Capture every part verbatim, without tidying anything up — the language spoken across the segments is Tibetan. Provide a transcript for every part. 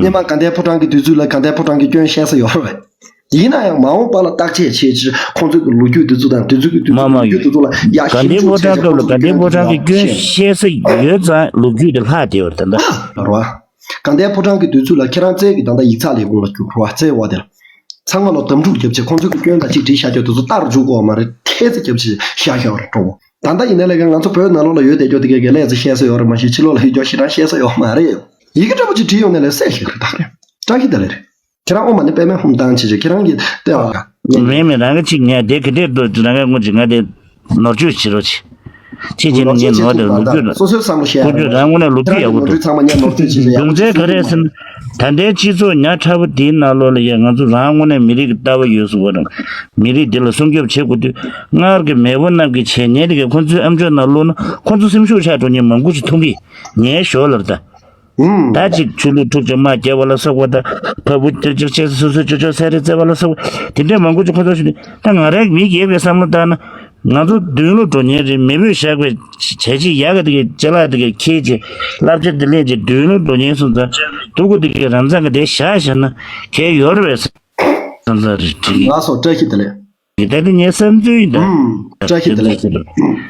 སྔོན་མ་དགའ་ལྡན་ཕོ་བྲང་གི་དུས་ཚོད་ལ་དགའ་ལྡན་ཕོ་བྲང་གི་སྐྱོན་བཤད་ས་ཡོད་རེད། ཡིན་ན་ཡང་མ་འོངས་པ་ལ་བརྟག་དཔྱད་བྱེད་ཕྱིར་ཁོང་ཚོའི་གི་ལོ་རྒྱུས་དེ་ཚོ་དང་དེ་ཚོའི་གི་དུས་མ་ཚོད་མ་ལོ་རྒྱུས་དེ་ཚོ་ལ་ཡ་ཞིབ་འཇུག་བྱས་ཏེ་ཁོང་ཚོའི་གི་སྐྱོན་ལ་བཤད་ས་ཡོད་ཙང་ལོ་རྒྱུས་དེ་ལྷག་བསྡད་ཡོད་རེད་ད་ལྟ། རེད་བ། དགའ་ལྡན་ཕོ་བྲང་གི་དུས་ཚོད་ལ་ཁྱེད་རང་རྩལ་གྱི་ད་ལྟ་ཡིག་ཚགས་ལས་ཁུངས་ལ་རྒྱུགས་རོགས་རྩལ་བ་དེ་ལ། ཚང་མ་ལ་དམ་ཕྲུག་རྒྱབ་བྱས་ཁོང་ཚོའི་གི་སྐྱོན་དང་གཅིག་བྲིས་བཞག་རྒྱུ་དེ་ཚོ་ལྟར་འཇུག་དགོས་མ་རེད། ཐེ་ཚེ་རྒྱབ་བྱས་བཞག་བཞག་རེད་འགྲོ་བོ། ད་ལྟ་ཡིན་ན་ལས་ཀ་ང་ཚོ་བོད་ནང་ལོགས་ལ་ཡོད་བསྡད་རྒྱུ་དེ་གས་གས་ལས་ཚེ་བཤད་ས་ཡོད་རེད་མ་གཞི་ཕྱི་ལོགས་ལ་ཡོད་རྒྱུ་ཞེ་དྲག་བཤད་ས་ཡོད་མ་རེད། ཡི་གེ་འདྲ་པོ་ཅིག་བྲིས་ཡོང་ནས་ལས་སད་ཤིག་རེད་ད་རེད། བཀྲ་ཤིས་བདེ་ལེགས་རེད། ཁྱེད་རང་ཨོ་མ་ནི་པད་མའི་ཧུམ་བཏང་བྱེད་ཆོག་ཁྱེད་རང་གིས་ལྟ་བ། མེད་མེད་རང་གི་ཅིག་ངས་དེ་ག་འདྲས་འདུག་རང་གི་དངུལ་ཅིག་ང་དེ་ནོར་བཅོས་བྱེད་རོགས་བྱེད། ཅི་བྱེད་ནི་ངས་ནོར་དེ་ལོ་རྒྱུས་ལ། སོ་སོའི་བསམ་བློ་བཤད་ཁོ་ཡ་ཚོས་རང་དངོས་གནས་ལོ་རྒྱུས་ཡག་པོ་འདུག་ཚང་མ་ངས་ནོར་བཅོས་བྱེད་ཆོག་ཡ། རྒྱུ་མཚན་ག་རེ་ཟེར་ན། ད་ལྟའི་སྤྱི་ཚོགས་ཉག་ཕྲ་བོ་དེའི་ནང་ལོགས་ལ་ཡ་ང་ཚོ་རང་དངོས་གནས་མི་རིགས་ཀྱི་ལྟ་བ་ཡོད་སུ་བ་དང་། མི་རིགས་འདི་ལ་སྲུང་སྐྱོབ་བྱེད་དགོས་དུས་སྔར་གྱི་མེས་པོ་རྣམས་ཀྱིས་བྱས་ཉེས་དེ་གས་ཁོ་ཚོའི་ཨམ་ཅོག་ནང་བླུགས་ན་ཁོ་ཚོ་སེམས་ཤུགས་ཆག་འགྲོ་ཉེན་མང་པོ་ཞིག་མཐོང་གི་ངའི་ཞོར་ལ་ད། ད་ཅིག་ཆོས་ལུགས་འཁྲུག་ཆ་དམག་རྒྱབ་པ་ལ་སོགས་པ་དང་ཕ་བུ་ཅིག་ཅིག་ཅེས་སོ་སོའི་ཅོ་ཅོ་སེ་རེ་རྩེ་བ་ལ་སོགས་པ་དེ་འདྲས་མང་པོ་ཅིག་ཁོ་ཚོ་ཞིག་ནི་ད་ང་རང་མི་སྒེར་གྱི་བསམ་བློ་བཏང་ན་ང་ཚོ་མདུན་ལོ་འགྲོ་ཉེན་རེད། མེས་པོས་བཞག་པའི་བྱས་རྗེས་ཡག་གི་དེ་གའི་ཅ་ལག་དེ་གའི་ཁྱེར་རྗེས་བསླབ་བྱ་དེ་ལེན་རྗེས་མདུན་ལོ་འགྲོ་ཉེན་སོང་ཙང་སྡུག་གུ་དེ་གའི་རང་མཚང་གི་དེ་བཞག་བཞག་ན་གལ་ཡོད་རེད་པས་བསམ་ས་རེད་དྲིས། ལགས་སོ་བཀྲ་ཤིས་བདེ་ལེགས། ད་དེ་ངའི་བསམ་ཚུལ་ཡིན་ད། ཨུམ། བཀྲ་ཤིས་བདེ་ལེགས། དེ་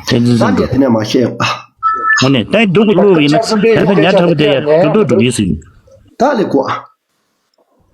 ཚོ་ད་ངས་དེ་ནས་མ་བཤད། ཨ་ནི་ད་སྡུག་གི་བླུག་ཡིན་ན་ད་ལྟ་ཉག་ཕྲ་བོ་དེ་ཡར་འགྲོ་འགྲོ་འགྲོ་གི་ཟིན། ད་ལེ་གོ།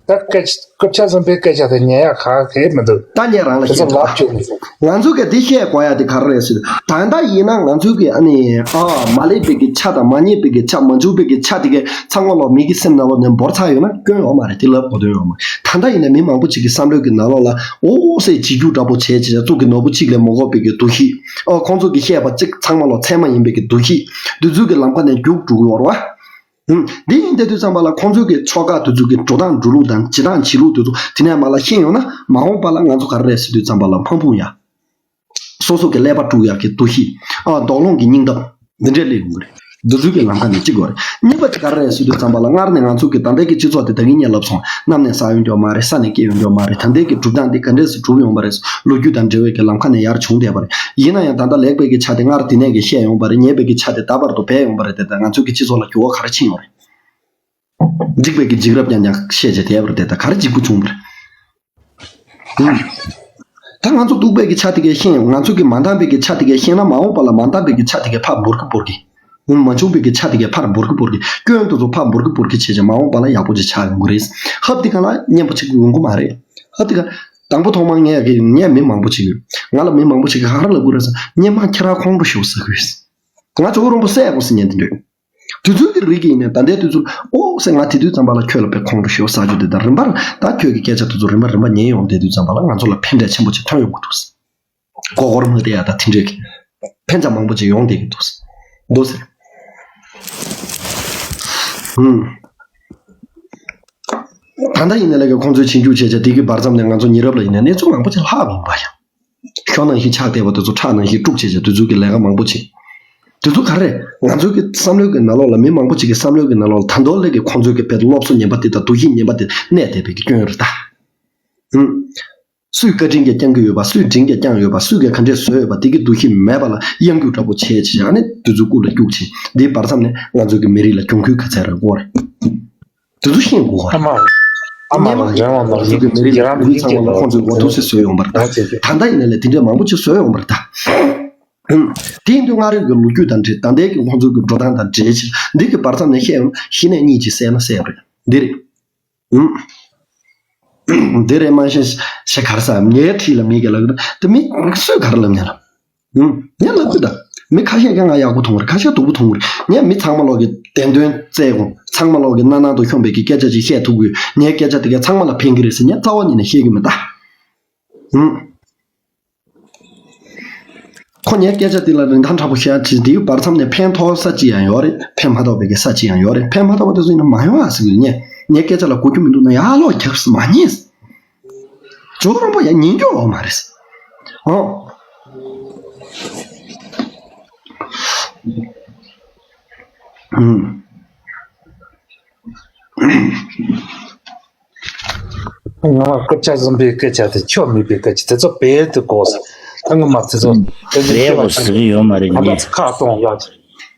ད་སྐད་སྐུ་ཕྱྭ་བཟང་པོའི་སྐད་ཆ་དེ་ཉན་ཡག་ག་གེ་མི་འདུག་ད་ངས་རང་ལ་དེ་ཚོ་བཤད་ལབ་ཆོག་མི་འདུག་ང་ཚོ་གི་འདི་བཤད་དགོས་ཡ་དེ་ག་རེ་རེད་ཟེར། ད་ལྟ་ཡིན་ན་ང་ཚོ་གི་ཨ་ནི་ཨ་མ་ལེགས་པའི་གི་ཆ་དང་མ་ཉེས་པའི་གི་ཆ་མ་འཇུག་པའི་གི་ཆ་དེ་གའི་ཚང་མ་ལོག་མི་གི་སེམས་ནང་ལོག་ནས་འབོར་ཚར་ཡོད་ན་སྐྱོན་ཡོད་མ་རེད། དེ་ལབ་དགོས་དོན་ཡོད་མ་རེད། ད་ལྟ་ཡིན་ན་མི་མང་པོ་ཅིག་གི་བསམ་བློའི་གི་ནང་ལོགས་ལ་ཨོ་སེ་བྱེད་རྒྱུ་འདྲ་པོ་བྱས་བྱས་ཙུག་གི་ནོར་བུ་གཅིག་ལས་མ་གོ་བའི་གི་འདུ་ཤེས། ཨོ་ཁོང་ཚོ་གི་བཤད་པ་གཅིག་ཚང་མ་ལོག་ཚད་མ་ཡིན་པའི་གི་འདུ་ཤེས། འདི་ཚོའི་གི་ལམ་ཁ་ནས་རྒྱུགས་འགྲོ་གི་ཡོད་རེད་བ། ཧུམ། འདི་ཡིན་དེ་དུས་ཙམ་པ་ལ་ཁོང་ཚོའི་གི་ཆོལ་ཁ་དེ་ཚོའི་གི་འགྲོ་སྟངས་འགྲོ་ལུགས་དང་བྱེད་སྟངས་བྱེད་ལུགས་དེ་ཚོ་དེ་ནས་མ་ལ་ཤེས་ཡོང་ན་མ་འོངས་པ་ལ་ང་ཚོ་ག་རེ་རེད་ཟེར་དུས་ཙམ་པ་ལ་མ་ཕུང་ཡ། སོ་སོ་གི་ཀླད་པ་དཀྲུག་ཡག་གི་འདུ་ཤེས། ཨ་དོགས་སློང་གི་སྙིང་སྟོབས་འདི་འདྲས་སླེབས་ཡོང་གི་རེད། འདི་ཚོའི་གི་ལམ་ཁ་ནས་གཅིག་དགོས་རེད། གཉིས་པ་དེ་ག་རེ་རེད་ཟེར་དུས་ཙམ་པ་ལ་སྔར་ནས་ང་ཚོ་གི་ད་ལྟའི་གི་སྤྱི་ཚོགས་དེ་ད་གིན་ངས་ལབ་སོང་། གནམ་ནས་ས་ཡོང་རྒྱུ་མ་རེད། ས་ནས་སྐྱེས་ཡོང་རྒྱུ་མ་རེད། ད་ལྟའི་གི་གྲུབ་སྟངས་འདི་ག་འདྲས་སེ་གྲུབ་ཡོང་བ་རེད། ལོ་རྒྱུས་དང་འབྲེལ་བའི་གི་ལམ་ཁ་ནས་ཡར་བྱུང་བསྡད་པ་རེད། ཡིན་ན་ཡང་ད་ལྟ་ལེགས་པའི་གི་ཆ་དེ་སྔར་དེ་ནས་གི་བཤད་ཡོང་བ་རེད། ཉེས་པའི་གི་ཆ་དེ་ད་བར་དུ་སྦས་ཡོང་བ་རེད། དེ་ལྟར་ང་ཚོའི་གི་སྤྱི་ཚོགས་ལ་འགྱུར་བ་ག་རེ་ཕྱིན་ཡོང་རེད། འཇིགས་པའི་གི་འཇིགས་རབ་རྐྱང་རྐྱང་བཤད་བྱས་བསྡད་པ་རེད། དེ་ལྟར་ག་རེ་འཇིགས་པོ་བྱུང་བ་རེད། ད་ང་ཚོ་སྡུག་པའི་གི་ཆ་དེ་གས་ཤེས། ང་ཚོ་གི་མ་འདང་པའི་གི་ཆ་དེ་གས་ཤེས་ན་མ་འོངས་པ་ལ་མ་འདང་པའི་གི་ཆ་དེ་གས་ཕར་འབོར་གི་འབོར་གི། མ་བྱུང་བའི་གི་ཆ་དེ་གས་ཕར་འབོར་གི་འབོར་གི། སྐྱོན་དེ་ཚོ་ཕར་འབོར་གི་འབོར་གི་བྱས་བྱས་མ་འོངས་པ་ལ་ཡག་པོ་ཅིག་ཆགས་ཡོང་གི་རེད། ཧབ་དེ་ག་ལ་སྙན་པོ་ཅིག་ཡོང་གི་མ་རེད། ཧབ་དེ་ག་དང་པོ་ཐོག་མར་ངས་གི་ངས་མི་མང་པོ་ཅིག་ཡོད། ང་ལ་མི་མང་པོ་ཅིག་གིས་ག་རེ་ལབ་གི་རེད་ཟེར་ན། སྔོན་མ་ཁྱེད་རང་ཁོང་ཁྲོ་ཞེ་པོ་ཟ་གི་ཡོད། ང་ཇོ་བོ་རོང་པོ་བསད་དགོས་ཟེར་ཉན་དེ་འདྲ། དེ་ཚོའི་གི་རིགས་ཀྱི་ཡིན་ནའི་ད་ལྟའི་དུས་ཚོད་ཨོ་ཟེར། ང་དེ་དུས་ཙམ་པ་ལ་ཁྱོད་ལ་དཔེ་ཁོང་ཁྲོ་ཞེ་པོ་ཟ་རྒྱུ་དེ་དང་རིམ་པར་ད་ཁྱོད་ཀྱི་སྐད་ཆ་དེ་ཚོ་རིམ་པ་རིམ་པ་ཉན་ཡོང་དེ་དུས་ཙམ་པ་ལ་ང་ཚོ་ལ་ཕན་འབྲས་ཆེན་པོ་ཅིག་ཐོན་ཡོང་གི་འདུག་མགོ་སྐོར་མ་བསྡད་ཡ་ད་དེ་འདྲས་ཀྱི་ཕན་ཆ་མང་པོ་ཅིག་ཡོང་བསྡད་ཀྱི་འདུག་འདུག་ཟེར། ཧུམ། ད་ལྟ་ཡིན་ནའི་ལས་ཀ་ཁོང་ཚོས་ཆེན་རྒྱུག་བྱས་བྱས་དེ་གི་བར་མཚམས་ནས་ང་ཚོ་ཉེ་རབས་ལ་ཡིན་ནའི་གནས་ཚུལ་མང་པོ་ཅིག་ལྷག་ཡོང་པ་ཡང་། ཤོ་ནང་བཞིན་ཆགས་བསྡད་པ་དེ་ཚོ་ཁྲག་ནང་བཞིན་དཀྲུགས་བྱས་བྱས་དེ་ཚོ་གི་ལས་ཀ་མང་པོ་བྱས། དེ་ཚོ་ག་རེ། ང་ཚོའི་གི་བསམ་བློའི་གི་ནང་ལོགས་ལ་མི་མང་པོ་ཅིག་གི་བསམ་བློའི་གི་ནང་ལོགས་ལ་ད་དུང་ལས་ཀི་ཁོང་ཚོའི་གི་བེད་སློབ་གསོ་ངན་པ་དེ་དང་འདུ་ཤེས་ངན་པ་དེ་གནས་བསྡད་པའི་གི་སྐྱོན་རེད་ད། ཧུམ། སུས་བཀའ་དྲིན་གྱིས་བསྐྱངས་ཀྱི་ཡོད་པ། སུས་དྲིན་གྱིས་བསྐྱངས་ཡོད་པ། སུས་གི་ག་འདྲས་བཟོས་ཡོད་པ་དེ་གི་འདུ་ཤེས་མེད་པ་ལ་གཡང་རྒྱུག་འདྲ་པོ་བྱས་བྱས་ཨ་ནི་དེ་ཚོ་སྐུ་ལ་རྒྱུག་བྱས་དེའི་བར་མཚམས་ནས་ང་ཚོའི་གི་མི་རིགས་ལ་གྱོང་གུན་ག་ཚད་རག་གོ་རེད། དེ་ཚོ་ཤེས་དགོས་པ་རེད། ཨ་མ། ཨ་མ་སྔོན་མ་ལ་འབྲེལ་བ་མ་ང་ཚོ་གི་མི་རིགས་ལ་ཡི་རང་མི་ཚང་མ་ལ་ཁོང་ཚོས་འོ་ཐུག་སེ་བཟོས་ཡོང་པ་རེད་ད། ད་ལྟ་ཡིན་ན་ལས་དེ་འདྲས་མང་པོ་ཅིག་བཟོས་ཡོང་པ་རེད་ད། ཧུམ། དེ་ཡིན་དུས་སྔ་རོལ་གྱི་ལོ་རྒྱུས་དང་འབྲེལ་ད་ལྟའི་གི་ཁོང་ཚོའི་གི་འགྲོ་སྟངས་དང་འབྲེལ་ཕྱིར་འདི་གི་བར་མཚམས་ནས་བཤད་ཡོང་ན་གཞི་ནས་གཉིས་ཅིག་གསལ་ན་གསལ་རེད། འདི་རེད། ཧུམ། འདི་རེད་མ་ཤེས་ཤེས་ག་རེ་ཟ་ངའི་འཁྲིས་ལ་མི་གི་ལབ་གི་ད་མི་སུས་ག་རེ་ལབ་ཉན་ལ། ཧུམ། ངས་ལབ་གི་ད། མི་ཁ་ཤས་ཀྱང་ང་ཡག་པོ་མཐོང་གི་རེད། ཁ་ཤས་སྡུག་པོ་མཐོང་གི་རེད། ངས་མི་ཚང་མ་ལོག་གི་བདེན་དོན་བཙལ་གོ། ཚང་མ་ལོག་གི་སྣ་ནང་དུ་ཤོང་པའི་གི་སྐད་ཆ་ཅིག་བཤད་ཐུབ་གི་ཡོད། ངའི་སྐད་ཆ་དེ་གས་ཚང་མ་ལ་ཕན་གི་རེད་ཟེར་ངས་རྩ་བ་ཉིད་ནས་བཤད་གི་མེད་ད། ཧུམ། ཁོ་ངའི་སྐད་ཆ་དེ་ལ་རིན་ཐང་དྲག་པོ་བཤད་ཅིག་དེའི་བར་མཚམས་ནས་ཕན་ཐོགས་ས་ཅིག་ཡང་ཡོད་རེད། ཕན་མ་ཐོགས་པའི་གི་ས་ཅིག་ཡང་ཡོད་རེད། ཕན་མ་ཐོགས་པ་དེ་ཚོ་ཡིན་ན་མ་ཡོང་ཨ་ཟེར་གི་ངས་ངའི་སྐད་ཆ་ལ་གོ་རྒྱུ་མི་འདུག་ན་ཡར་ལོག་རྒྱབ་ཟེར་མ་ཉན། ཇོ་རོང་པ་ཡང་ཉན་རྒྱུ་ཡོད་མ་རེད། ཨོ། ཨུམ། ང་སྐུ་ཕྱྭ་བཟང་པོའི་སྐད་ཆ་དེ་ཆོ་མེད་པའི་སྐད་ཆ་དེ་ཚོ་བེད་དུ་གོ་ས། ད་ངོ་མ་དེ་ཚོ་དེ་ཚོ་བེད་གོ་ཟེར་གི་ཡོད་མ་རེད་ངས། ཁ་གཏོང་ཡག་ཅིག་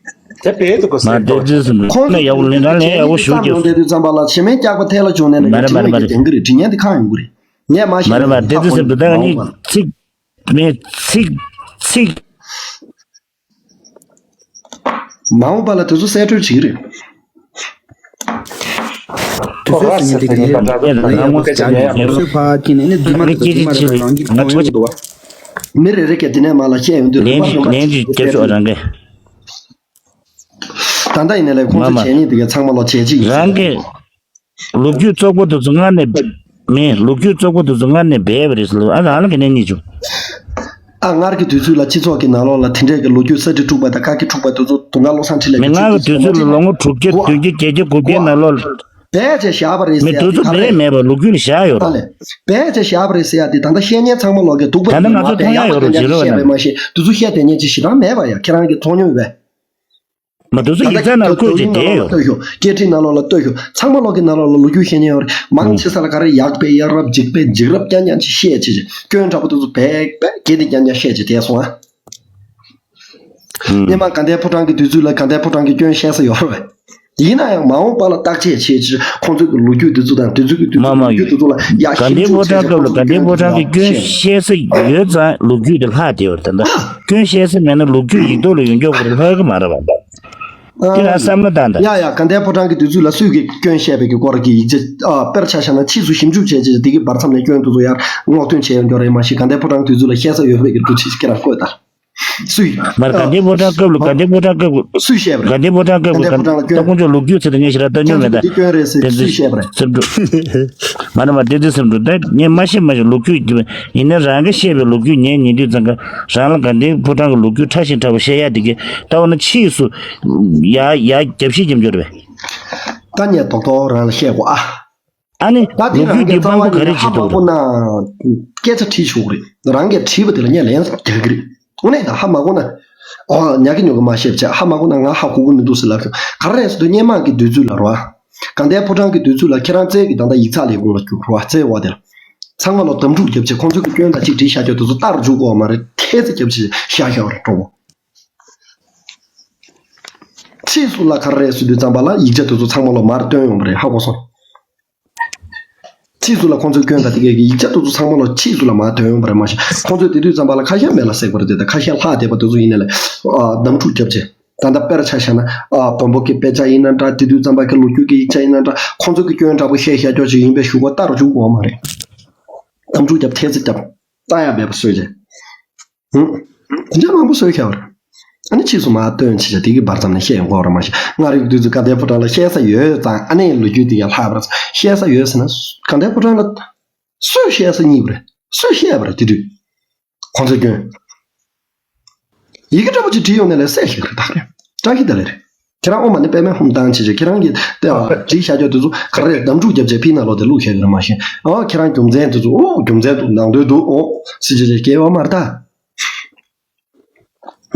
དེ་བས་འདུག་གོ་མ་སེམས་བདེ་ཙི་སུ་ཁོང་ན་ཡག་པོ་ལེན་རང་ལེན་ཡག་པོ་ཞུ་རྒྱུ། ཡོང་བསྡད་དུས་ཙམ་པ་ལ་ཕྱི་མའི་སྐྱག་པ་ཐལ་ལ་བྱུང་ནས་ནི་མ་རེད་མ་རེད་མ་རེད། དྲི་ངན་དེ་ཁ་ཡོང་གི་རེད། དྲི་ངན་དེ་ཁ་ཡོང་གི་རེད། མ་རེད་མ་རེད། བདེ་ཙི་སུ་འདུག་ད་ང་གཉིས་ཚིག་མེད་ཚིག་ཚིག་མ་འོངས་པ་ལ་དེ་ཚོ་གསལ་སྒྲོན་བྱེད་ཀྱི་རེད། དུས་ཚོད་ཟེར་མཁན་དེ་ག་ནས་ཡོད་ད་ད་ད་ད་ང་ངོ་ཅག་ཡོད་ཡོད། སོས་ཕ་ཀྱི་ནས་ནི་རྫུན་མ་དེ་ཚོ་རྫུན་མ་རེད་པ། རང་གི་ང་གཏོང་ཆོག་ཡོང་འདུག་བ། མི་རེ་རེ་གས་དེ་ནས་མ་ལ་བཤད་ཡོང་དུས་ལན་རིམ་པ་ཅིག་རིམ་པ་ལན་ཅིག་རྒྱབ་ཤོག་རང་གས། ད་ལྟ་ཡིན་ནའི་ལས་ཁོང་ཚོ་མ་མ་བྱས་ཉེས་དེ་གས་ཚང་མ་ལོ་བྱས་ཅིག་ཡིན་རང་གས། ལོ་རྒྱུས་བཙོག་པོ་དེ་ཚོ་སྔར་ནས་མེད། ལོ་རྒྱུས་བཙོག་པོ་དེ་ཚོ་སྔར་ནས་སྦས་པ་རེད་ཟེར་ལོ། ཨ་རང་ལ་ག་ནས་རྙེད་བྱུང་། ཨ་སྔར་གྱི་དུས་ཚོད་ལ་སྤྱི་ཚོགས་ཀྱི་ནང་ལོགས་ལ་དེ་འདྲས་ཀྱི་ལོ་རྒྱུས་གསར་བསྒྲིགས་འཁྲུག་པ་དང་བཀག་གི་འཁྲུག་པ་དེ་ཚོ་དུང་དཀར་བློ་བཟང་འཕྲིན་ལས་མི་ཀྱི་སྔར་གྱི་དུས་ཚོད་ལ་ལོ་ངོ་དྲུག་ཅུ་བདུན་ཅུ་བརྒྱད་ཅུ་དགུ་བརྒྱའི་ནང་ལོགས་ལ། བས་བྱས་བཞག་པ་རེད་མི་ཟེར་ཡ་དེ་དུས་ཚོད་ག་རེ་རེད། མེད་པ་ལོ་རྒྱུས་ལ་བཞག་ཡོད་ར། ཨ་ལས། བས་བྱས་བཞག་པ་རེད་ཟེར་ཡ་དེ་ད་ལྟ་བཤད་མཁན་ཚང་མ་ལོག་གི་སྡུག་པ་ད་ལྟ་ཡིན་ང་མ་ཚོ་བས་མཐོང་ཡག་ཡག་ཡོད་པོ་པོ་ཡིན་ར་བ་ན། བཤད་པའི་མ་ཤེས་དུས་ཚོད་བཤད་དེ་ཉན་ཅི་ཞེ་དྲག་མེད་པ་ཡ་ཁྱེད་རང་གི་མཐོང་མྱོང་ཡོད་པས། མ་དུས་ཚོད་ཡིག་ཚང་ནང་བཀོད་བྱས་བསྡད་ཡོད། ལྟོས་ཤོག་སྐད་འཕྲིན་ནང་ལོགས་ལ་ལྟོས་ཤོག་ཚང་མ་ལོག་གི་ནང་ལོགས་ལ་ལོ་རྒྱུས་བཤད་མཁན་ཡོད་རེད། མང་ཆེ་ས་ལ་ག་རེ་ཡག་པས་ཡག་རབས་འཇིགས་པས་འཇིགས་རབས་རྐྱང་རྐྱང་ཅིག་བཤད་བྱེད་ཅིག་སྐྱོན་འདྲ་པོ་དེ་ཚོ་བས་བས་གལ་ཏེ་རྐྱང་རྐྱང་བཤད་བྱེད་བསྡད་སོང་ཨ། སྔོན་མ་དགའ་ལྡན་ཕོ་བྲང་གི་དུས་ཚོད་ལ་དགའ་ལྡན་ཕོ་བྲང་གི་སྐྱོན་བཤད་ས་ཡོད་རེད། ཡིན་ན་ཡང་མ་འོངས་པ་ལ་བརྟག་དཔྱད་བྱེད་ཕྱིར་ཁོང་ཚོས་ཀྱི་ལོ་རྒྱུས་དེ་ཚོ་དང་དེ་ཚོ་གི་དུས་ཚོད་མ་མ་ལོ་རྒྱུས་དེ་ཚོ་ལ་ཡག་ཞིབ་འཇུག་བྱེད་ཕྱིར་ཁོང་ཚོས་ཀྱི་སྐྱོན་དེ་ཚོ་ལ་བཤད། དགའ་ལྡན་ཕོ་བྲང་གི་སྐྱོན་བཤད་ས་ཡོད་ཙང་ལོ་རྒྱུས་དེ་ལྷག་བསྡད་ཡོད་རེད། ད་ལྟ་སྐྱོན་བཤད་ས་མེད་ན་ལོ་རྒྱུས་ཡིག་ཐོག་ལ་ཡོང་ཆོག་གི་རེད་ལྷག་གི་མ་རེད་པ། དེ་ལ་བསམ་བློ་བཏང་དང་། ཡ་ཡ་དགའ་ལྡན་ཕོ་བྲང་གི་དུས་ཚོད་ལ་སུས་ཀྱི་སྐྱོན་བཤད་པའི་གི་སྐོར་གྱི་ཡིག་ཆ་ཨ་དཔེར་ཆ་བཞག་ན་ཕྱིས་སུ་ཞིབ་འཇུག་བྱས་རྗེས་དེ་གི་བར་མཚམས་ནས་སྐྱོན་དེ་ཚོ་ཡར་སྔོག་འདོན་བྱས་ཡོང་རྒྱུ་རེད། མ་གཞི་དགའ་ལྡན་ཕོ་བྲང་དུས་ཚོད་ལ་བཤད་ས་ཡོད་པའི་གི་འདུ་ཁྱེད་ཀྱི་རང་བཀོད་དང་། སུས། མར་དགའ་ལྡན་ཕོ་བྲང་སྐབས་ལ་དགའ་ལྡན་ཕོ་བྲང་སྐབས་སུས་བཤད་པ་རེད། དགའ་ལྡན་ཕོ་བྲང་སྐབས་དགའ་ལྡན་ཕོ་བྲང་ལ་ད་སྐྱོན་ཁོང་ཚོས་ལོ་རྒྱུས་ཚེ་དང་ངས་ཞེ་དྲག་ལྟ་མྱོང་མེད་ད། འདི་སྐྱོན་རེད་ཟེར་དེ་སུས་བཤད་པ་རེད། སེམས་སྒྲུབ། མ་ན་མ་བདེ་བདེ་སེམས་སྒྲུབ་ད་ངས་མ་ཤེས་མ་ཤེས་ལོ་རྒྱུས་ཀྱི་ཡིན་ན་རང་གི་བཤད་པའི་ལོ་རྒྱུས་ཉན་ཉན་དུས་ཙང་ཀ་རང་ལ་དགའ་ལྡན་ཕོ་བྲང་གི་ལོ་རྒྱུས་ཕྲ་ཞིང་ཕྲ་བ་བཤད་ཡ་དེ་གི་ད་འོ་ན་ཕྱིས་སུ་ཡ་ཡ་རྒྱབ་བཤིག་རྒྱབ་འབྱོར་བས། ད་ངས་རྡོག་རྡོག་རང་ལ་བཤད་གོ་ཨ། ཨ་ནི་ད་འདི་ལོ་རང་རྒྱུས་གིས་འདི་ཚང་དཔང་པོ་མ་ག་རེ་ནས་ཧ་བྱེད་མ་ཐུབ་གོ་ན་སྐད་ཆ་དྲིས་ཆོག་གི་རེད། རང་གིས་དྲིས་པ་དེ་ལ་ངས་ལན་རྒྱག་གི་རེད། དངོས་གནས་ད་ཧ་མ་གོ་ན། ཨོ་ཉག་གི་ཉོག་གི་མ་བཤད་བྱས་ཧ་མ་གོ་ན་ང་ཧ་གོ་གི་མི་འདུག་ཟེར་ལབ་ཤོག་ག་རེ་རེད་ཟེར་དུས་སྔོན་མ་གི་དུས་ཚོད་ལ་རོ། དགའ་ལྡན་ཕོ་བྲང་གི་དུས་ཚོད་ལ་ཁྱེད་རང་རྩལ་གྱི་ད་ལྟ་ཡིག་ཚགས་ལས་ཁུངས་ལ་རྒྱུགས་རོ་རྩལ་བ་དེ་ལ། ཚང་མ་ལ་དམ་ཕྲུག་རྒྱབ་བྱས་ཁོང་ཚོ་གི་སྐྱོན་དང་གཅིག་བྲིས་བཞག་རྒྱུ་དེ་ཚོ་ལྟར་འཇུག་དགོས་མ་རེད་ཐེ་ཚེ་རྒྱབ་བྱས་བཞག་བཞག་རེད་འགྲོ། ཕྱིས་སུ་ལ་ག་རེ་རེད་ཟེར་དུས་ཙམ་པ་ལ་ཡིག་ཆ་དེ་ཚོ་ཚང་མ་ལ་མར་བཏོན་ཡོང་བ་རེད་ཧ་གོ་སོང་། ཕྱིས་སུ་ལ་ཁོང་ཚོའི་སྐྱོན་དང་དེ་གའི་ཡིག་ཆ་དེ་ཚོ་ཚང་མ་ལ་ཕྱིས་སུ་ལ་མར་བཏོན་ཡོང་བ་རེད་མ་གཞི་ཁོང་ཚོས་དེ་དུས་ཙམ་པ་ལ་ཁ་ཤས་མེད་ལ་བསྲེགས་པ་རེད་དེ་ད་ཁ་ཤས་ལྷག་བསྡད་པ་དེ་ཚོ་ཡིན་ན་ལས་ཨ་དམ་ཕྲུག་རྒྱབ་བྱས་ད་ལྟ་དཔེར་ཆ་བཞག་ན་ཨ་བོན་པོ་གི་དཔེ་ཆ་ཡིན་ན་འདྲ་དེ་དུས་ཙམ་པ་གི་ལོ་རྒྱུས་ཀྱི་ཡིག་ཆ་ཡིན་ན་འདྲ་ཁོང་ཚོ་གི་སྐྱོན་འདྲ་པོ་བཤད་བཞག་རྒྱུ་ཅིག་ཡིན་པའི་ཞུ་སྒོ་ལྟར་འཇུག་དགོས་མ་རེད། དམ་ཕྲུག་རྒྱབ་ཐེ་ཚེ་རྒྱབ་ལྟ་ཡ་མེད་པ་བཟོས་བྱས། ཧུམ། དེ་འདྲ་མང་པོ་བཟོས་ཤག་བར། ཨ་ནི་ཕྱིས་སུ་མར་བཏོན་བྱས་བྱས་དེ་གི་བར་མཚམས་ནས་བཤད་ཡོང་གི་ཡོད་རེད་མ་གཞི་སྔར་ཡོད་དུས་ཚོད་དགའ་ལྡན་ཕོ་བྲང་ལ་བཤད་ས་ཡོད་ཙང་ཨ་ནི་ལོ་རྒྱུས་དེ་ཡང་ལྷག་པར་བཤད་ས་ཡོད་ཟེར་ན་དགའ་ལྡན་ཕོ་བྲང་ལ་སུས་བཤད་ས་རྙེད་པ་རེད་སུས་བཤད་པ་རེད་དེ་དུས་ཁོང་ཚོའི་སྐྱོན། ཡི་གེ་འདྲ་པོ་ཅིག་བྲིས་ཡོང་ནས་ལས་གསལ་ཞིག་རེད་ད་རེད་བཀྲ་ཤིས་བདེ་ལེགས་རེད། ཁྱེད་རང་ཨོཾ་མ་ཎི་པདྨེ་ཧཱུྃ་བཏང་བྱས་བྱས་ཁྱེད་རང་གིས་དེ་བྲིས་བཞག་རྒྱུ་དེ་ཚོ་ག་རེ་དམ་ཕྲུག་རྒྱབ་བྱས་ཕི་ནང་ལོགས་དེ་བླུགས་བཞག་གི་རེད་མ་གཞི་ཨོ་ཁྱེད་རང་རྒྱུ་མཚན་དེ་ཚོ་ཨོ་རྒྱུ་མཚན་དུ་ནང་དོན་འདུག་ཨོ་སྲིད་ཇུས་ཅིག་སྐྱེལ་ཡོད་མ་རེད་ད།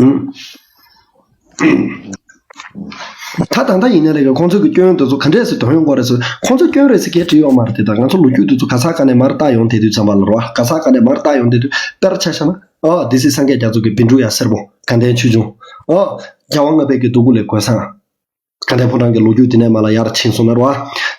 ཨུམ། ད་ད་ལྟ་ཡིན་ན་རེད་གི་ཁོང་ཚོ་གི་སྐྱོན་དེ་ཚོ་ག་འདྲས་སེ་དོན་ཡོང་གི་རེད་ཟེར་ཁོང་ཚོ་སྐྱོན་རེད་ཟེར་སྐད་བྲིས་ཡོད་མ་རེད་དེ་ད་ང་ཚོ་ལོ་རྒྱུས་དེ་ཚོ་ག་ས་ག་ནས་མར་བལྟ་ཡོང་དེ་དུས་ཙམ་པ་ལ་རོ་ག་ས་ག་ནས་མར་བལྟ་ཡོང་དེ་དུས་དཔེར་ཆ་བཞག་ན་ཨོ་སྡེ་སྲིད་སངས་རྒྱས་རྒྱ་མཚོ་གི་བཻ་ཌཱུརྱ་སེར་པོ་དགའ་ལྡན་ཆོས་འབྱུང་ཨོ་རྒྱལ་དབང་ལྔ་པའི་གི་རྡོ་སྐུ་ལས་གོས་བཟང་། དགའ་ལྡན་ཕོ་བྲང་གི་ལོ་རྒྱུས་དེ་ནས་མར་ལ་ཡར་ཕྱིན་སོང་ན་རོ།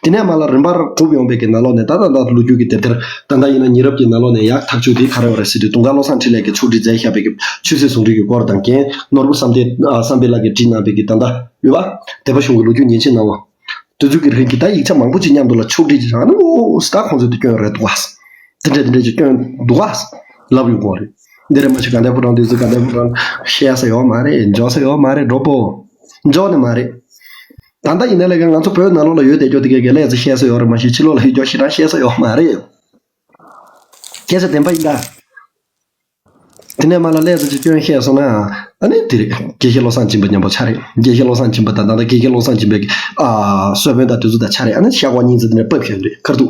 དེ་ནས་མར་ལ་རིམ་པར་གྲུབ་ཡོང་པའི་གི་ནང་ལོགས་ནས་ད་ད་ད་ལོ་རྒྱུས་ཀྱི་དེབ་ཐེར་ད་ལྟ་ཡིན་ན་ཉེ་རབས་ཀྱི་ནང་ལོགས་ནས་ཡག་ཐག་ཆོད་དེ་ག་རེ་བ་རེད་ཟེར་དུས་དུང་དཀར་བློ་བཟང་འཕྲིན་ལས་ཀྱིས་ཕྱོགས་སྒྲིག་མཛད་བཞག་པའི་གི་ཆོས་སྲིད་ཟུང་འབྲེལ་གྱི་སྐོར་དང་རྒན་ནོར་བུ་བསམ་གཏན་ཨ་བསམ་འཕེལ་ལགས་ཀྱིས་བྲིས་གནང་པའི་གི་ད་ལྟ་ཡོད་པ་སྡེ་པ་གཞུང་གི་ལོ་རྒྱུས་ཉིན་བྱེད་གནང་བ། དེ་ཚོ་གི་རིགས་ཀྱི་ད་ཡིག་ཆ་མང་པོ་ཅིག་མཉམ་དུ་ལ་ཕྱོགས་སྒྲིག་ཅིག་བྱས་ཨ་ནི་ཨོ་ད་ཁོང་ཚོ་དེ་སྐྱོན་རེད་འདུག་ག་དེ་འདྲས་དེ་འདྲས་ཅིག་སྐྱོན་འདུག་ག་ལབ་ཡོང་གི་རེད། འདི་རེད་མ་གཞི་དགའ་ལྡན་ཕོ་བྲང་དེ་ཚོ་དགའ་ལྡན་ཕོ་བྲང་བཤད་ས་ཡོད་མ་རེད་འཇོག་ས་ཡོད་མ་རེད་འགྲོ་པོ། འཇོག་ནི་མ་རེད། ད་ལྟ་ཡིན་ན་ལས་ཀ་ང་ཚོ་བོད་ནང་ལོགས་ལ་ཡོད་བསྡད་རྒྱུ་དེ་གས་ཀྱི་ལས་ཚེ་བཤད་ས་ཡོད་རེད་མ་གཞི་ཕྱི་ལོགས་ལ་ཡོད་རྒྱུ་ཞེ་དྲག་བཤད་ས་ཡོད་མ་རེད། སྐད་ཆ་བདེན་པ་ཡིན་ད། དེ་ནས་མ་ལ་ལས་ཚེ་ཅིག་སྐྱོན་བཤད་སོང་ན་ཨ་ནི་དེ་རེད་དགེ་བཤེས་བློ་བཟང་སྦྱིན་པ་མཉམ་པོ་ཆགས་རེད་དགེ་བཤེས་བློ་བཟང་སྦྱིན་པ་དང་ད་ལྟ་དགེ་བཤེས་བློ་བཟང་སྦྱིན་པའི་གི་ཨ་གསོལ་དཔོན་དང་དེ་ཚོ་དང་ཆགས་རེད་ཨ་ནི་ཤག་པ་གཉིས་ཚེ་དེ་ནས་ཕབ་བཞག་རེད་ཁར་འདུག་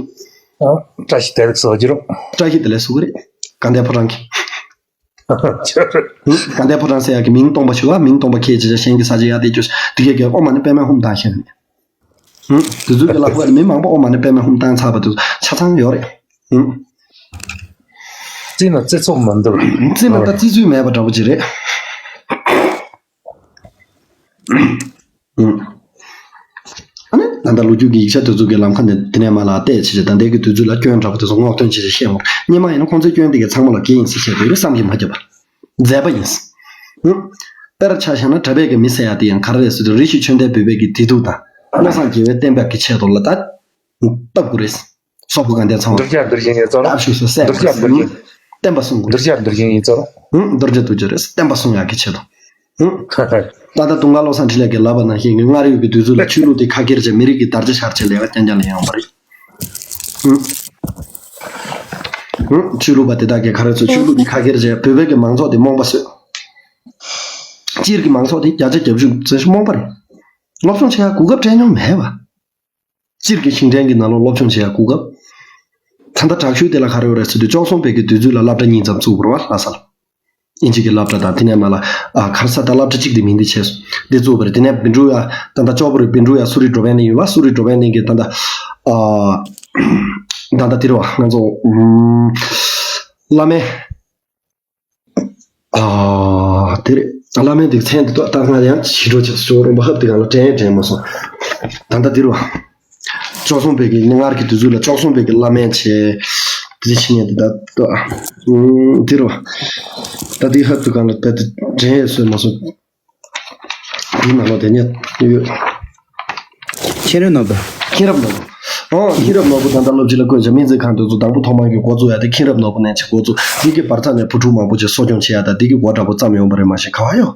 ཨ་བཀྲ་ཤིས་བདེ་ལེགས་སོ་ཇི་རོ། བཀྲ་ཤིས་བདེ་ལེགས་སོ་གི་རེད། དགའ་ལྡན་ཕོ་བྲང་གི་ཆོས་རེད། དགའ་ལྡན་ཕོ་བྲང་ཟེར་ཡག་གི་མིང་སྟོང་པ་ཞིག་ལ་མིང་སྟོང་པ་ཁྱེད་ཅི་ཆ་གཞན་གྱི་ས་ཆ་ཡག་དེ་ཅོ་དེ་གས་ཀྱི་ཨོཾ་མ་ཎི་པདྨེ་ཧཱུྃ་བཏང་ཤེས་རེད། དེ་ཚོའི་གི་ལག་པ་ལ་མི་མང་པོ་ཨོཾ་མ་ཎི་པདྨེ་ཧཱུྃ་བཏང་ཚར་བ་དེ་ཚོ་ཆ་ཚང་ཡོད་རེད། རྩིས་ན་རྩི་ཚོགས་མི་འདུག་རྩིས་ན་ད་རྩི་ཚོད་མེད་པ་འདྲ་པོ་ཅིག་རེད། ཨུམ། ཨ་ནི་ད་ལྟ་ལོ་རྒྱུས་ཀྱི་ཡིག་ཆ་དེ་ཚོ་གི་ལམ་ཁ་ནས་དེ་ནས་མར་ལ་བལྟས་བྱས་བྱས། ད་ལྟའི་གི་དུས་ཚོད་ལ་སྐྱོན་འདྲ་པོ་དེ་ཚོ་སྔོག་འདོན་བྱས་བྱས་བཤད་འོང་། སྔོན་མ་ཡིན་ན་ཁོང་ཚོའི་སྐྱོན་དེ་གའི་ཚང་མ་ལ་དགེ་ཡིན་ཟེར་བཤད་དགོས་རེད་བསམ་གྱི་མ་ཁྱབ་པ། མཛད་པ་ཡིན། ཨུམ། དཔེར་ཆ་བཞག་ན་གྲྭ་པའི་གི་མི་ཟེར་ཡ་དེ་ཡང་ག་རེ་རེད་ཟེར་དུས། རེ་ཞིག་ཆོས་ལྡན་བོད་པའི་གི་བདེ་སྡུག་དང་བློ་བཟང་རྒྱལ་བའི་བསྟན་པ་གི་ཆེད་དུ་ལ་ད་བཏབ་དགོས་རེད། སོག་པོ་དགའ་ལྡན་ཚང་མ། གདུལ་བྱ་གདུལ་ཞིང་ཡི་རྩོལ། རབ་ཞུགས་སུ་གསལ་བར་གདུལ་བྱ་གདུལ་ཞིང་། བསྟན་པ་སྲུང་དགོས། གདུལ་བྱ་གདུལ་ཞིང་ཡི་རྩོལ། ཧུམ། གདུལ་བྱ་གདུལ་བྱ་རེད། བསྟན་པ་སྲུང་ཡག་གི་ཆེད་དུ། ཧུམ། ད་ལྟ་དུང་དཀར་བློ་བཟང་འཕྲིན་ལས་ཀྱིས་ལབ་པ་ནང་བཞིན་གྱི་སྔར་ཡོད་ཀྱི་དུས་ཚོད་ལ་ཆོས་ལུགས་དེ་ཁ་ཁྱེར་བྱས། མི་རིགས་ཀྱི་དར་ཆ་ཤར་བྱས། ལས་ཀ་རྐྱང་རྐྱང་ལས་ཡོང་བ་རེད། ཧུམ། ཧུམ། ཆོས་ལུགས་པ་དེ་དག་གིས་ག་རེ་ཚོ་ཆོས་ལུགས་དེ་ཁ་ཁྱེར་བྱས། བོད་པའི་གི་མང་ཚོགས་དེ་རྨོངས་པ་བཟོས། སྤྱིར་གྱི་མང་ཚོགས་དེ་བརྒྱ་ཆ་བརྒྱད་ཅུ་ཙམ་ཞིག་རྨོངས་པ་རེད། སློབ་སྦྱོང་བྱེད་ཡ་གོ་སྐབས་སྤྲད་མྱོང་མེད་པ། སྤྱིར་གྱི་ཞིང་བྲན་གྱི་ནང་ལོགས་སློབ་སྦྱོང་བྱེད་ཡ་གོ་སྐབས། ད་ལྟ་དྲག་ཤོས་དེ་ལ་ག་རེ་ཡོད་རེད་ཟེར་དུས། བཅུ་གསུམ་པའི་གི་དུས་ཚོད་ལ་སློབ་གྲྭ་གཉིས་ཙམ་བཙུགས་པ་རེད་པ། ལྷ་སར། དབྱིན་ཇི་གི་སློབ་གྲྭ་དང་། དེ་ནས་མར་ལ་ཨ་ག་རེ་ཟེར། ད་སློབ་གྲྭ་གཅིག་དེ་མིང་དེ་ཆད་སོང་། དེ་བཙུགས་པ་རེད། དེ་ནས་བཻ་ཌཱུརྱ། ད་ལྟ་ལྕགས་པོ་རི་བཻ་ཌཱུརྱ་སུ་རི་འགྲོ་བའི་གླིང་ཡོད་པ། སུ་རི་འགྲོ་བའི་གླིང་གི་ད་ལྟ་ཨ་ད་ལྟ་དེ་རེད་པ། ང་ཚོ་ཨུམ་བླ་སྨན། ཨ། དེ་རེད། བླ་སྨན་དེ་མཚན་དེ་ཏོག་ད་ང་ཡང་ཕྱི་དྲོ་ཆགས་སོང་། རོང་པ་ཧབ་དེ་གང་ལ་དྲན་དྲན་མ་སོང་། ད་ལྟ་འདིར་བ། བཅུ་གསུམ་པའི་གི་སྔར་གྱི་དུས་ཚོད་ལ་བཅུ་གསུམ་པའི་གི་བླ་སྨན་བྱས། དེ་ཕྱི་ཉིན་དེ་ད་ད་ཨ། འདིར་བ། ད་དེ་ཧབ་དེ་གང་ལ་ད་དེ་དྲན་ཡས་སོང་མ་སོང་། དེའི་ནང་ལོགས་དེ་ནས་ཡོད། མཁྱེན་རབ་ནོར་བུ། མཁྱེན་རབ་ནོར་བུ། ཨོ། མཁྱེན་རབ་ནོར་བུ་ད་ལྟ་སློབ་སྤྱི་ལ་བསྐོས་བྱས། སྨན་རྩིས་ཁང་དེ་ཚོ་དང་པོ་ཐོག་མར་གྱི་འགོ་བཙུགས་ཡ་དེ་མཁྱེན་རབ་ནོར་བུ་ནས་ཅིག་འགོ་བཙུགས། དེ་གི་བར་མཚམས་ནས་བུ་ཕྲུག་མང་པོ་ཅིག་གསོ་སྐྱོང་བྱེད་ཡ་དང་། དེ་གི་འགོ་འདྲ་པོ་བརྩམས་ཡོང་བ་རེད། མ་གཞི་ག་བ་ཡོད།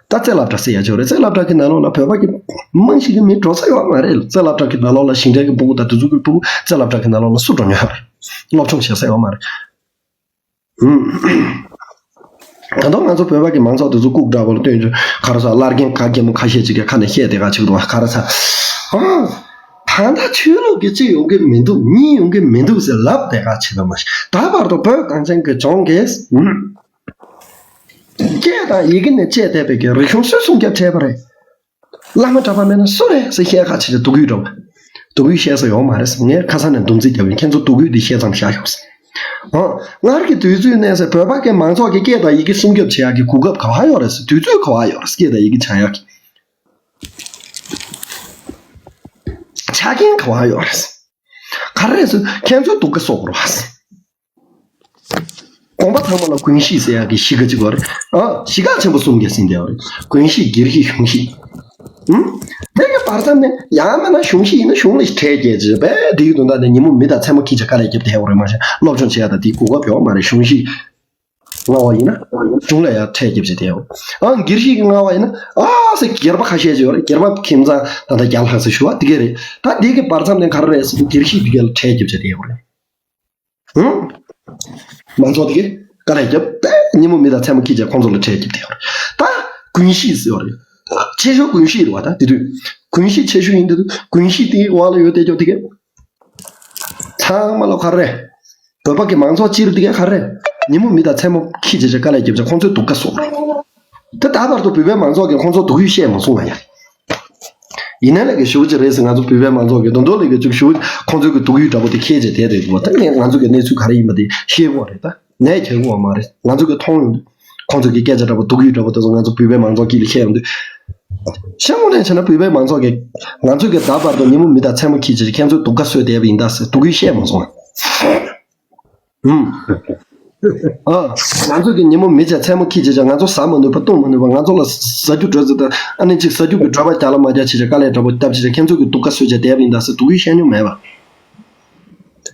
ད་རྩེ་སློབ་གྲྭ་ཟེར་ཡ་ཅིག་ཡོད་རེད། རྩེ་སློབ་གྲྭ་གི་ནང་ལོགས་ལ་བོད་པ་གི་མང་ཞིག་གི་མི་འགྲོ་ས་ཡོད་མ་རེད། རྩེ་སློབ་གྲྭ་གི་ནང་ལོགས་ལ་ཞིང་བྲན་གི་ཕྲུ་གུ་དང་དེ་ཚོ་གི་ཕྲུ་གུ་རྩེ་སློབ་གྲྭ་གི་ནང་ལོགས་ལ་སུ་འགྲོ་མྱོང་ཡོད་རེད། སློབ་སྦྱོང་བྱེད་ས་ཡོད་མ་རེད། ཧུམ། ད་དུང་ང་ཚོ་བོད་པ་གི་མང་ཚོགས་དེ་ཚོ་ལྐུགས་འདྲ་པོ་ལ་སྟོན་རྒྱུ་ག་རེ་ཟེར། བླ་རྒན་ག་གེ་མོ་ཁ་ཤས་ཅིག་གིས་ཁ་ནས་བཤད་བསྡད་ག་ཅིག་འདུག་པ། ག་རེ་ཟེར། ཨ། ད་ལྟ་ཆོས་ལུགས་ཀྱི་གཅིག་ཡོང་གི་མི་འདུག་གཉིས་ཡོང་གི་མི་འདུག་ཟེར་ལབ་བསྡད་ག་ཅིག་འདུག་མ་གཞི་ད་བར་དུ་བོད་གངས་ཅན་གྱི་ལྗོངས་ཀྱི་སྐད་དང་ཡི་གེ་ནས་བཅད་བསྡད་པའི་གི་རིག་གཞུང་སུས་སྲུང་སྐྱོབ་བྱས་པ་རེད། བླ་མ་གྲྭ་པ་མེད་ན་སུ་རེད་ཟེར་བཤད་ཁ་བྱེད་དེ། སྡུག་ཡུས་འགྲོ། སྡུག་ཡུས་བཤད་ས་ཡོད་མ་རེད། ངས་ཁ་སང་ནས་འདུམ་འཛིན་རྒྱབ་ཡིན། ཁྱེད་ཚོ་སྡུག་ཡུས་འདི་བཤད་མཚམས་བཞག་ཤོག་ཟེར། ཨོ། སྔར་གྱི་དུས་ཚོད་ནས་ཟེར། བོད་པ་གི་མང་ཚོགས་ཀྱི་སྐད་དང་ཡི་གེ་སྲུང་སྐྱོབ་བྱེད་ཡག་གི་གོ་སྐབས་ག་བ་ཡོད་རེད་ཟེར། དུས་ཚོད་ག་བ་ཡོད་རེད་ཟེར། སྐད་དང་ཡི་གེ་སྦྱང་ཡག་གི་ཆ་རྐྱེན་ག་བ་ཡོད་རེད་ཟེར། ག་རེ་རེད་ཟེར། ཁྱེད་ཚོའི་སྡུག་ཁ་གསོག་དགོས་རེད་པ་ཟེར། དགོན་པ་ཚང་མ་ལ་ཀུན་གཤིས་ཟེར་ཡག་གི་གཞིས་ཀ་གཅིག་པ་རེད། ཨ། གཞིས་ཀ་ཆེན་པོ་གསུམ་གྱིས་ཟིན་བསྡད་པ་རེད། ཀུན་གཤིས། སྒེར་གཤིས། གཞུང་གཤིས། ཨུམ། དེ་གི་བར་མཚམས་ནས་ཡང་མིན་ན་གཞུང་གཤིས་ཡིན་ན་གཞུང་ལ་ཁྲལ་བརྒྱབ་བྱས་པས། དེ་གི་དོན་དག་དེ་ཉིན་མོ་མི་དང་མཚན་མོ་འཁྱིད་བྱས་དཀའ་ལས་བརྒྱབ་བསྡད་ཡོད་རེད། མ་གཞི་སློབ་སྦྱོང་བྱེད་ཡག་དང་དེའི་གོ་སྐབས་ཡོད་མ་རེད། གཞུང་གཤིས་མངའ་བ་ཡིན་ན་གཞུང་ལ་ཡང་ཁྲལ་བརྒྱབ་བྱས་བསྡད་ཡོད། ཨ། སྒེར་གཤིས་ཀྱི་མངའ་བ་ཡིན་ན། ཨ་ཟེར། སྒེར་པ་ཁ་ཤས་ཅིག་ཡོད་རེད། སྒེར་པ་ཁྱིམ་ཚང་ད་ལྟ་བརྒྱ་ལྷག་ཙམ་ཞུ་བ་དེ་ག་རེད། ད་དེ་གི་བར་མཚམས་ནས་ག་རེ་རེད་ཟེར་དུས། སྒེར་གཤིས་དེ་ག་ལ་ཁྲལ་བརྒྱབ་བྱས་བསྡད་ཡོད་རེད། ཧུམ། མང་ཚོགས་དེ་གས་དཀའ་ལས་བརྒྱབ་སྟེ། ཉིན་མོ་མི་དང་མཚན་མོ་འཁྱིད་བྱས་ཁོང་ཚོ་ལ་ཁྲལ་བརྒྱབ་བསྡད་ཡོད་རེད། ད་ཀུན་གཤིས་ཟེར་བ་རེད། ཆེ་ཤོས་ཀུན་གཤིས་རེད་པ། ད་དེ་དུས་ཀུན་གཤིས་ཆེ་ཤོས་ཡིན་དུས། ཀུན་གཤིས་དེའི་འོག་ལ་ཡོད་བསྡད་ཀྱོག་དེ་གས་ཚང་མ་ལ་ག་རེ་རེད། བོད་པ་གི་མང་ཚོགས་སྤྱིར་དེ་གས་ག་རེ་རེད། ཉིན་མོ་མི་དང་མཚན་མོ་འཁྱིད་བྱས་བྱས་དཀའ་ལས་བརྒྱབ་བྱས་ཁོང་ཚོའི་སྡུག་ཁ་གསོག་རེད། ད་ད་བར་དུ་བོད་པའི་མང་ཚོགས་ཀྱིས་ཁོང་ཚོ་སྡུག་ཡུས་བཤད་མ་སོང་བ་ཡ། ཡིན་ན་ལས་ཀ་ཞེ་པོ་ཅིག་རེད་ཟེར། ང་ཚོ་བོད་པའི་མང་ཚོགས་ཀྱིས་ད་དུང་ལས་ཀ་ཅིག་ཞེ་པོ་ཅིག་ཁོང་ཚོའི་གི་སྡུག་ཡུས་འདྲ་པོ་དེ་ཁྱེར་བྱས་བསྡད་བསྡད་འདུག་པ། ད་ངས་ང་ཚོ་གི་གནས་ཚུལ་ག་རེ་ཡིན་པ་དེ་ཤེས་ཀྱི་ཡོད་རེད། ད་ནས་ཁྱེར་གྱི་ཡོད་མ་རེད། ང་ཚོ་གི་མཐོང་ཡོང་དུས། ཁོང་ཚོ་གི་སྐད་ཆ་འདྲ་པོ། སྡུག་ཡུས་འདྲ་པོ་དེ་ཚོ་ང་ཚོ་བོད་པའི་མང་ཚོགས་དཀྱིལ་ལ་བཤད་ཡོང་དུས། བཤད་དངོས་གནས་བྱས་ན་བོད་པའི་མང་ཚོགས་ཀྱིས་ང་ཚོ་གི་ད་བར་དུ་ཉིན་མོ་མི་དང་མཚན་མོ་འཁྱིད་བྱས་ཁྱེད་ཚོའི་སྡུག་ཁ་གསོས་བསྡད་པ་ཡིན་ད་ཟེར་སྡུག་ཡུས་བཤད་མ་སོང་ང་། ཨུམ། ཨ། ང་ཚོ་གི་ཉིན་མོ་མི་བྱས་མཚན་མོ་འཁྱིད་བྱས་བྱས། ང་ཚོ་ཟ་མ་ནུས་པ་བཏུང་མ་ནུས་པ། ང་ཚོ་ལ་ཟ་རྒྱུ་འགྲོ་ཟེར་ད། ཨ་ནི་ཅིག་ཟ་རྒྱུ་གི་འགྲོ་བ་རྒྱག་ལ་མ་རྒྱག་བྱས་བྱས། དཀའ་ལས་འདྲ་པོ་བརྒྱབ་བྱས་བྱས་ཁྱེད་ཚོ་གི་སྡུག་ཁ་གསོས་བྱས་བསྡད་པ་ཡིན་ད་ཟེར་སྡུག་ཡུས་བཤད་མྱོང་མེད་པ།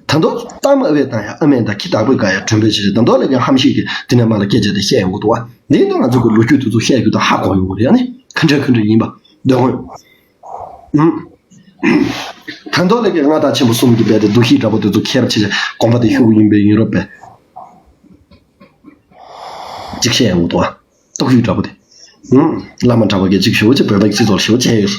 ད་དུང་གཏམ་ཨ་ཕས་བཏང་ཡ་ཨ་མས་འདའ། ཁྱི་བདག་པོས་བཀག་ཡ་མགྲོན་པོས་བྱས་བྱས། ད་དུང་ལས་ཀ་ཧམ་ཤེད་ཀྱིས་དེ་ནས་མར་ལ་སྐད་ཆ་དེ་བཤད་ཡོང་གི་འདུག་པ། འདི་ནི་ང་ཚོ་གི་ལོ་རྒྱུས་དེ་ཚོ་བཤད་རྒྱུ་དང་ཧ་གོ་ཡོང་གི་རེད། ཨ་ནི་ག་འདྲ་ག་འདྲ་ཡིན་པ་འདོད་ཡོད། ཨུམ། ད་དུང་ལས་ཀའི་མངའ་བདག་ཆེན་པོ་གསུམ་གྱིས་རྦད་དེ་སྡུག་ཤི་འདྲ་པོ་དེ་ཚོ་ཁྱེར་བྱས་བྱས་དགོན་པ་དེ་ཤོར་གྱི་ཡིན་པས་ཡིན་རོགས་པས། ཅིག་བཤད་ཡོང་གི་འདུག་པ། སྡུག་ཤི་འདྲ་པོ་དེ། ཨུམ། བླ་མ་གྲྭ་པ་གིས་ཅིག་ཞེ་པོ་ཅིག་བོད་པ་གི་སྤྱི་ཚོགས་ལ་ཞེ་པོ་བྱས་ཡོད།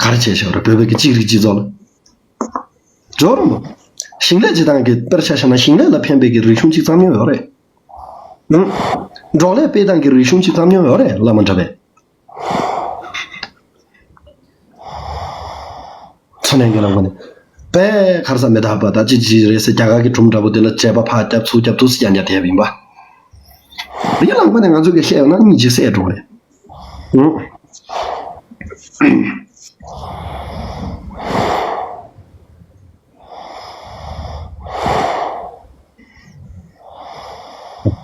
ག་རེ་བྱས་ཤག་རེད། བོད་པ་གི་གཅིག་རིག་སྤྱི་ཚོགས་ལ། ཇོ་རུ་མོ། ཞིང་ལས་བྱེད་སྟངས་ཀྱི་དཔེར་ཆ་བཞག་ན་ཞིང་ལས་ལ་ཕན་པའི་གི་རིག་གཞུང་ཅིག་བརྩམས་མྱོང་ཡོད་རེད། ཨང་། འབྲོག་ལས་སྤེལ་སྟངས་ཀྱི་རིག་གཞུང་ཅིག་བརྩམས་མྱོང་ཡོད་རེད། བླ་མ་གྲྭ་པས། ཚོ་ནས་ངས་ལབ་གོ་ནས། པས་ཁར་ས་མེ་ད་པ་ད་ཅི་ཅི་རེད་ཟེར། རྒྱ་གར་གྱི་སྒྲུང་འདྲ་པོ་དེ་ལ་བྱས་པ་ཕར་རྒྱབ་ཚུར་རྒྱབ་ཐུག་སི་རྒྱག་རྒྱག་དེ་ཡིན་པ། དེའི་ལམ་ཁ་ནས་ང་ཚོ་གིས་བཤད་ཡོང་ན་གཉིས་ཀྱིས་བསད་འགྲོ་གི་རེད། ཨང་།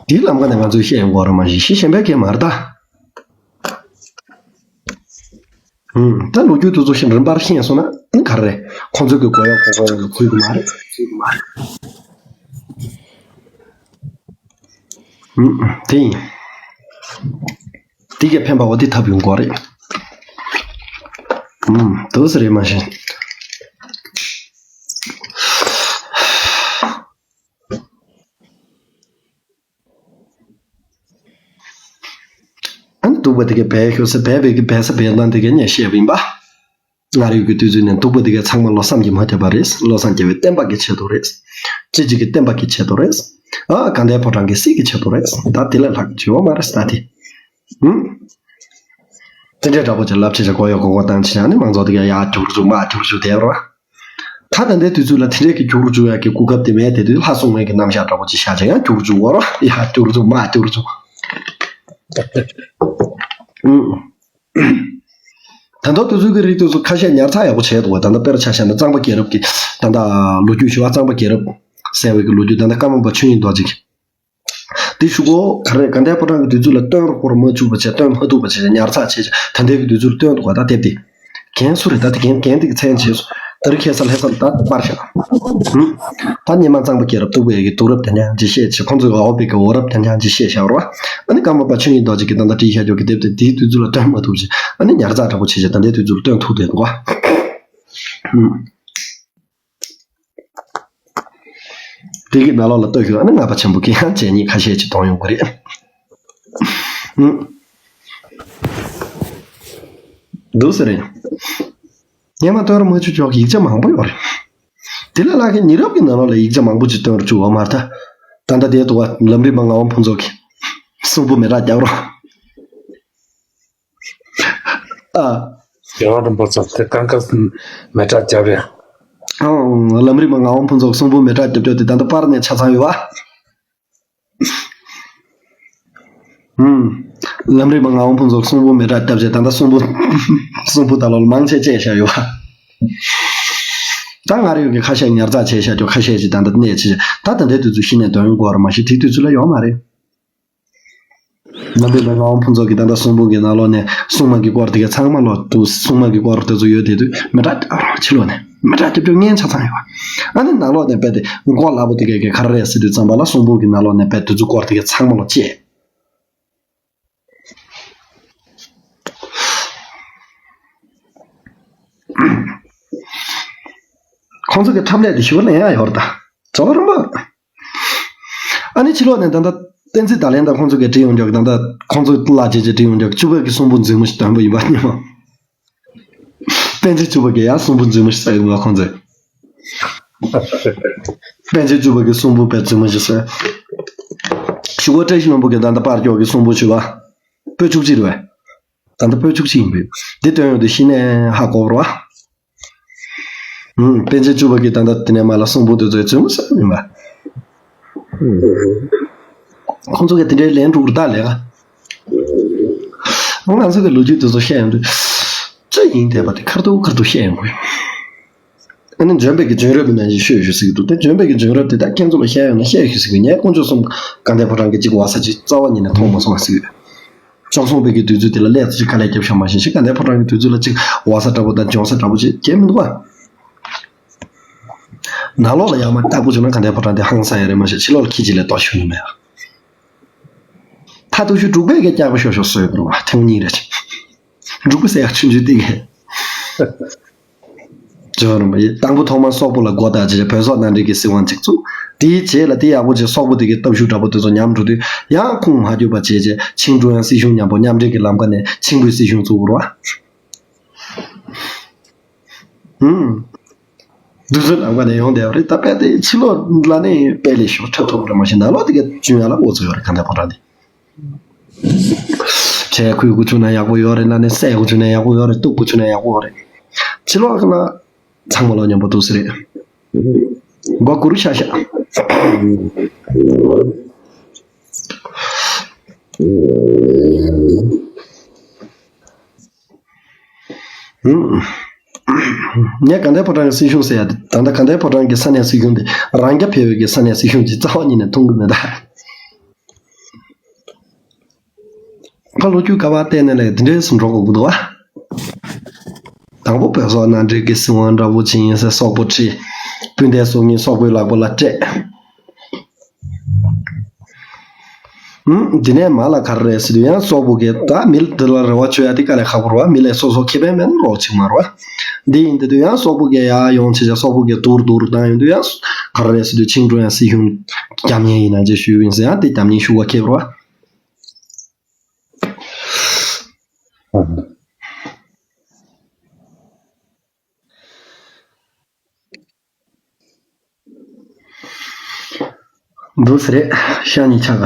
དེའི་ལམ་ཁ་ནས་ང་ཚོས་བཤད་ཡོང་གི་ཡོད་རེད་མ་གཞི་གཞི་གཞན་པའི་སྐད་མ་རེད་ད། ཨང་། ད་ལོ་རྒྱུས་དེ་ཚོ་ཤིན་རིམ་པར་ཤེས་སོང་ན་ཨང་ག་རེ་རེད། ཁོང་ཚོའི་གི་གོ་ཡག་གོ་གོ་ཡག་གི་ཁུལ་གི་མ་རེད། ཨང་། དེ་ཡིན། དེ་གས་ཕན་པ་བ་དེ་ཐབས་ཡོང་གོ་རེད། ཨང་། དེ་ཟེར་རེད་མ་གཞི། ཨ་ནི་སྡུག་པ་དེ་གའི་བས་ཤོར་ས་བས་པའི་གི་བས་ས་བས་སྟངས་དེ་གའི་ངས་བཤད་པ་ཡིན་པ། སྔར་ཡོད་ཀྱི་དུས་ཚོད་ནས་སྡུག་པ་དེ་གའི་ཚང་མ་བློ་བསམ་གྱིས་མ་ཁྱབ་པ་རེད། བློ་བཟང་རྒྱལ་བའི་བསྟན་པ་གི་ཆེད་དུ་རེད། སྤྱི་གཅིག་གི་བསྟན་པ་གི་ཆེད་དུ་རེད། ཨ་དགའ་ལྡན་ཕོ་བྲང་གི་སྲིད་ཀྱི་ཆེད་དུ་རེད། ད་དེ་ལས་ལྷག་བྱེད་བ་མ་རེད་ད་དེ། ཧུམ། དེ་འདྲའི་འདྲ་པོ་ཅིག་ལབ་བྱས་བྱས་གོ་ཡོ་གོ་གོ་བཏང་བྱས་ཨ་ནི་མང་ཚོགས་དེ་གའི་ཡར་རྒྱུག་རུ་འཇུག་མར་རྒྱུག་རུ་འཇུག་དེ་རོ། ད་ད་ལྟའི་དུས་ཚོད་ལ་དེ་འདྲས་ཀྱི་རྒྱུགས་རུ་འཇུག་ཡག་གི་གོ་སྐབས་དེ་མེད་དེ་དུས་ལྷ་སྲུང་མའི་གི་རྣམ་གཞག་འདྲ་པོ་ཅིག་བཞག་བྱས་ཡང་རྒྱུགས་རུ་འཇུག་བར་ཡ་རྒྱུགས་རུ་འཇུག་མ་རྒྱུགས་རུ་འཇུག་ད་ལྟ་དུས་ཚོད་ཀྱི་རིགས་དེ་ཚོ་ཁ་ཤས་ཉར་ཚགས་ཡག་པོ་བྱས་འདུག་བ། ད་ལྟ་དཔེར་ཆ་བཞག་ན་གཙང་པ་རྒྱལ་རབས་ཀྱི་ད་ལྟ་ལོ་རྒྱུས་ཞུ་བ། གཙང་པ་རྒྱལ་རབས་ཟེར་བའི་གི་ལོ་རྒྱུས་ད་ལྟ་ཀརྨ་པ་ཆོས་དབྱིངས་རྡོ་རྗེ་གི་དེ་ཞུ་གོ་ག་རེ་དགའ་ལྡན་ཕོ་བྲང་གི་དུས་ཚོད་ལ་སྟོན་རོགས་སྐོར་མ་བཅུག་པ་བྱས། སྟོན་མ་ཐུབ་པ་བྱས་ཉར་ཚགས་བྱས་བྱས་ད་ལྟའི་གི་དུས་ཚོད་ལ་སྟོན་འདུག་བ། ད་དེབ་དེ་རྒན་སུ་རེད། ད་དེ་རྒན་རྒན་དེ་གི་མཚན་བྱས་སོ། ད་རི་ཁེ་ས་ལྷེ་ས་ལ་ད་པར་བཞག་ཧུམ། ད་སྔོན་མ་གཙང་པ་རྒྱལ་རབས་གཏུགས་པའི་གི་གཏུགས་རབས་དེ་འདྲ་ཅིག་བཤད་བྱས། ཁོང་ཚོས་འོག་པའི་གི་འོག་རབས་དེ་འདྲ་ཅིག་བཤད་བཞག་རོགས། ཨ་ནི་ཀརྨ་པ་ཆོས་དབྱིངས་རྡོ་རྗེ་གི་ད་ལྟ་བྲིས་བཞག་རྒྱུ་གི་དེབ་དེ་དེའི་དུས་ཚོད་ལ་སྟོན་མ་ཐུབ་བྱས་ཨ་ནི་ཉར་ཚགས་འདྲ་པོ་བྱས་བྱས་ད་ལྟའི་དུས་ཚོད་ལ་སྟོན་ཐུབ་བསྡད་འདུག་བ། ཧུམ། དེ་གི་ནང་ལོགས་ལ་ལྟོས་ཤོག་ཨ་ནི་ལྔ་པ་ཆེན་པོ་གི་ཡང་བྱས་ཉེས་ཁ་ཤས་ཅིག་གཏོང་ཡོང་གི་རེད། ཨུམ། འདུག་ཟེར་རེད། སྔོན་མ་སྟོན་ར་མ་བཅུག་ཅོག་ཡིག་ཆ་མང་པོ་ཡོད་རེད། དེ་ལས་ལྷག་གི་ཉེ་རབས་ཀྱི་ནང་ལོགས་ལ་ཡིག་ཆ་མང་པོ་ཅིག་སྟོན་ར་བཅུག་ཡོད་མ་རེད་ད། ད་ལྟ་དེ་འདུག་བ། ལམ་རིམ་པ་ངག་དབང་ཕུན་ཚོགས་ཀྱི་གསུང་འབུམ་མེ་སྲེག་རྒྱབ་རོགས། ཨ། རྒྱལ་བ་རིན་པོ་ཆེ་དེ་གང་ག་མེ་སྲེག་རྒྱབ་རེད། ཨང་། ལམ་རིམ་པ་ངག་དབང་ཕུན་ཚོགས་གསུང་འབུམ་མེ་སྲེག་རྒྱབ་རྒྱབ་དེ་ད་ལྟ་པར་ནས་ཆ་ཚང་ཡོད་བ། ཨུམ། ལམ་རིམ་པ་ངག་དབང་ཕུན་ཚོགས་གསུང་འབུམ་མེ་སྲེག་བཏབ་བྱས་ད་ལྟ་གསུང་འབུམ། གསུང་འབུམ་ད་ལོ་མང་ཆེ་བཅད་བཞག་ཡོད་པ། ད་སྔར་ཡོད་ཀྱི་ཁ་ཤས་ཉར་ཚགས་བྱས་བཞག་རྒྱུ་ཁ་ཤས་ཅིག་ད་ལྟ་གནས་ཆེ། ད་ད་ལྟའི་དུས་ཚོད་གཞི་ནས་འདོན་དགོས་རེད་མ་གཞི་དེའི་དུས་ཚོད་ལ་ཡོད་མ་རེད། ལམ་རིམ་པ་ངག་དབང་ཕུན་ཚོགས་ཀྱི་ད་ལྟ་གསུང་འབུམ་གྱི་ནང་ལོགས་ནས་སྲུང་མ་གི་སྐོར་དེ་གའི་ཚང་མ་ལོ་འདུག་སྲུང་མ་གི་སྐོར་དེ་ཚོ་ཡོད་དེ་དུས་མེ་སྲེག་ཕྱི་ལོགས་ནས་མེ་སྲེག་རྒྱབ་རྒྱུ་ངན་ཆ་ཚང་ཡོད་པ། ཨ་ནི་ནང་ལོགས་ནས་རྦད་དེ་མགོ་སླ་པོ་དེ་གའི་ག་རེ་རེད་ཟེར་དུས་ཙམ་པ་ལ་གསུང་འབུམ་གྱི་ནང་ལོགས་ནས་རྦད་དེ་ཚོ་སྐོར་དེ་གའི་ཚང་མ་ལོ་བཅད། ཁོང་ཚོ་གི་འཁྲབ་ལས་དེ་ཞུ་ལེན་ཡ་ཡོད་རེད་ད། ཚོགས་རིམ་པ། ཨ་ནི་ཕྱི་ལོགས་ནས་ད་ལྟ་བསྟན་འཛིན་བརྡ་ལན་དང་ཁོང་ཚོ་གི་བྲིས་ཡོང་རྒྱུ་ད་ལྟ་ཁོང་ཚོ་བླ་བྱེད་ཀྱི་བྲིས་ཡོང་རྒྱུ་བཅུ་པའི་གི་གསུང་འབུམ་མཛེས་མོ་ཞིག་འདོན་པ་ཡིན་པ་སྙམ། པཎ་ཆེན་བཅུ་པ་གི་ཡང་གསུང་འབུམ་མཛེས་མོ་ཞིག་ཟེར་ཡོང་བ་ཁོང་ཚོས། པཎ་ཆེན་བཅུ་པ་གི་གསུང་འབུམ་དཔེ་མཛེས་མོ་ཞིག་ཟེར། ཞུ་སྒོ་བཀྲ་ཤིས་ལྷུན་པོ་གི་ད་ལྟ་པར་སྐྱོར་གི་གསུང་འབུམ་ཞུ་བ། པོད་བཅུ་གཅིག་རེད་བས། ད་ལྟ་པོད་བཅུ་གཅིག་ཡིན་པས། འདི་སྟོན་ཡོང་དུས་གཞི་ནས་ཧ་གོ་བ་རེད་བ། ཨུམ། པཎ་ཆེན་བཅུ་པ་གི་ད་ལྟ་དེ་ནས་མ་ལ་གསུང་འབུམ་དེ་ཚོའི་མཛེས་མོ་ཟེར་ཡིན་པ། ཁོང་ཚོ་གི་དེ་འདྲའི་ལན་འགྲོ་གི་རེད་ད་ལས་ཀ། ང་ཚོ་གི་ལོ་རྒྱུས་དེ་ཚོ་བཤད་ཡོང་དུས། ཅི་ཡིན་བསྡད་པ་དེ་ཁར་ཐུག་ཁར་ཐུག་བཤད་ཡོང་གི་ཡོད། ཨ་ནི་འཇོན་པའི་གི་འཇོན་རབ་ནང་བཞིན་ཤོད་ཞུ་ཟིག་འདུག་དེ་འཇོན་པའི་གི་འཇོན་རབ་དེ་ད་ཁྱེད་ཚོ་ལ་བཤད་ཡོང་ན་བཤད་ཞུ་ཟིག་ངས་དཀོན་མཆོག་གསུམ་དགའ་ལྡན་ཕོ་བྲང་གི་གཅིག་བ་ས་གཅིག་རྩ་བ་ཉིད་ནས་མཐོང་མ་སོང་བ་ཟིག་ཡོད། བཅུ་གསུམ་པའི་གི་དུས་ཚོད་དེ་ལ་ཀླད་ཚོ་ཅིག་དཀའ་ལས་རྒྱབ་ཤོག་མ་གཞི་ཞིག་དགའ་ལྡན་ཕོ་བྲང་གི་དུས་ཚོད་ལ་ཅིག་བ་ས་འདྲ་པོ་དང་འཇོན་ས་འདྲ་པོ་ཅིག་བྱས་མི་འདུག་བ། ནང་ལོགས་ལ་ཡང་མ་སྟག་པོ་བྱུང་ན་དགའ་ལྡན་ཕོ་བྲང་དེ་ཧང་སང་ཡ་རེད་མ་གཞི་ཕྱི་ལོགས་ལ་ཁྱི་གཅིག་ལས་ལྟོགས་ཤོར་ནི་མེད་ཨ། ད་དུ་ཤུ་འབྲུག་པའི་གི་སྐྱག་པ་ཤོར་ཤོར་སོ་ཡོད་པ་རེད་བ་ཐེངས་གཉིས་རེད་ཅིག་འབྲུག་པ་ཟེར་ཡ་ཆུང་ཆུང་དེ་གས། ཇོ་རུ་མ་ཡི་དང་པོ་ཐོག་མར་སོག་པོ་ལ་མགོ་བཏགས་རྗེས་བོད་སོག་མནའ་འབྲེལ་གྱི་སྲིད་དབང་ཅིག་བཙུགས། དེའི་རྗེས་ལ་དེ་ཡག་པོ་ཅིག་སོག་པོ་དེ་གའི་སྟོབས་ཤུགས་འདྲ་པོ་དེ་ཚོ་ཉམས་འགྲོ་དུས་ཡང་ཁུངས་མ་འཁྱོལ་བ་བྱས་རྗེས་ཆིང་ཀྲུང་དབྱང་སྲིད་གཞུང་མཉམ་པོ་མཉམ་འབྲེལ་གྱི་ལམ་ཁ་ནས་ཆིང་བོད་སྲིད་གཞུང་བཙུགས་པ་རེད་བ། ཧུམ། དུས་ཚོད་ལམ་ཁ་ནས་ཡོང་བསྡད་པ་རེད་ད་དཔེ་དེ་ཕྱི་ལོགས་ལ་ནི་དཔེ་ལས་ཤོག་ཁྲབ་ཐོབ་རེད་མ་གཞི་ནང་ལོགས་དེ་གའི་བཅུན་ཡ་ལ་འོ་ཚོ་ཡོད་རེད་ག་འདྲ་པོ་འདྲ་འདི། ཆས་ཁུལ་དགུ་བྱུང་ན་ཡག་པོ་ཡོད་རེད། ན་ནི་སྲས་དགུ་བྱུང་ན་ཡག་པོ་ཡོད་རེད། སྟུག་དགུ་བྱུང་ན་ཡག་པོ་ཡོད་རེད། ཕྱི་ལོགས་ལ་ཚང་མ་ལོ་མཉམ་པོ་འདུག་ས་རེད། མགོ་གུ་རུ་ཤ་ཤ། ངས་དགའ་ལྡན་ཕོ་བྲང་གི་སྲིད་གཞུང་ཟེར་ཡ་དེ། ད་ལྟ་དགའ་ལྡན་ཕོ་བྲང་གི་ས་གནས་སྲིད་གཞུང་དེ་རང་རྐྱ་འཕེར་བའི་གི་ས་གནས་སྲིད་གཞུང་གི་རྩ་བ་ཉིད་ནས་མཐོང་གི་མེད་ད། ཁ་ལོ་རྒྱུས་ག་པར་བལྟས་ནས་ལས་འདི་འདྲས་སུ་འགྲོ་དགོས་ཀྱི་འདུག་བ། དང་པོ་བོད་སོག་མནའ་འབྲེལ་གྱི་སྲིད་དབང་འདྲ་བོ་ཅིག་ཡིན་ཟེར། སོག་པོ་ཁྲིད། སྤུན་ཟླའི་སྲོག་ཉེན་སོག་པོའི་ལག་པ་ལ་སྤྲད། ཨུམ། འདི་ནས་མ་ལ་ག་རེ་རེད་ཟེར་དུས་ཡང་སོག་པོ་གིས་ད་མི་འདི་ལ་རེ་བ་བཅོལ་ཡ་དེ་དཀའ་ལས་ཁག་པོ་རེད་བ། མི་ལ་སོ་སོ་ཁེ་ཕན་མེད་ན་རོགས་ཅིག་མ་རེད་བ། འདི་ཡིན་དུས་ཡང་སོག་པོ་གིས་ཡར་ཡོང་བྱས་བྱས་སོག་པོ་གིས་དུར་དུར་བཏང་ཡོང་དུས་ཡང་ག་རེ་རེད་ཟེར་དུས་ཆིང་ཀྲུང་ཡང་སྲིད་གཞུང་རྒྱབ་གཉེར་ཡིན་ན་ཅེས་ཞུས་ཡིན་ཟེར། ཡང་དེ་རྒྱབ་གཉེར་ཞུ་བ་ཁེལ་བ། འདུག་སེ་རེད། ཤ་ཉེ་ཆ་ག་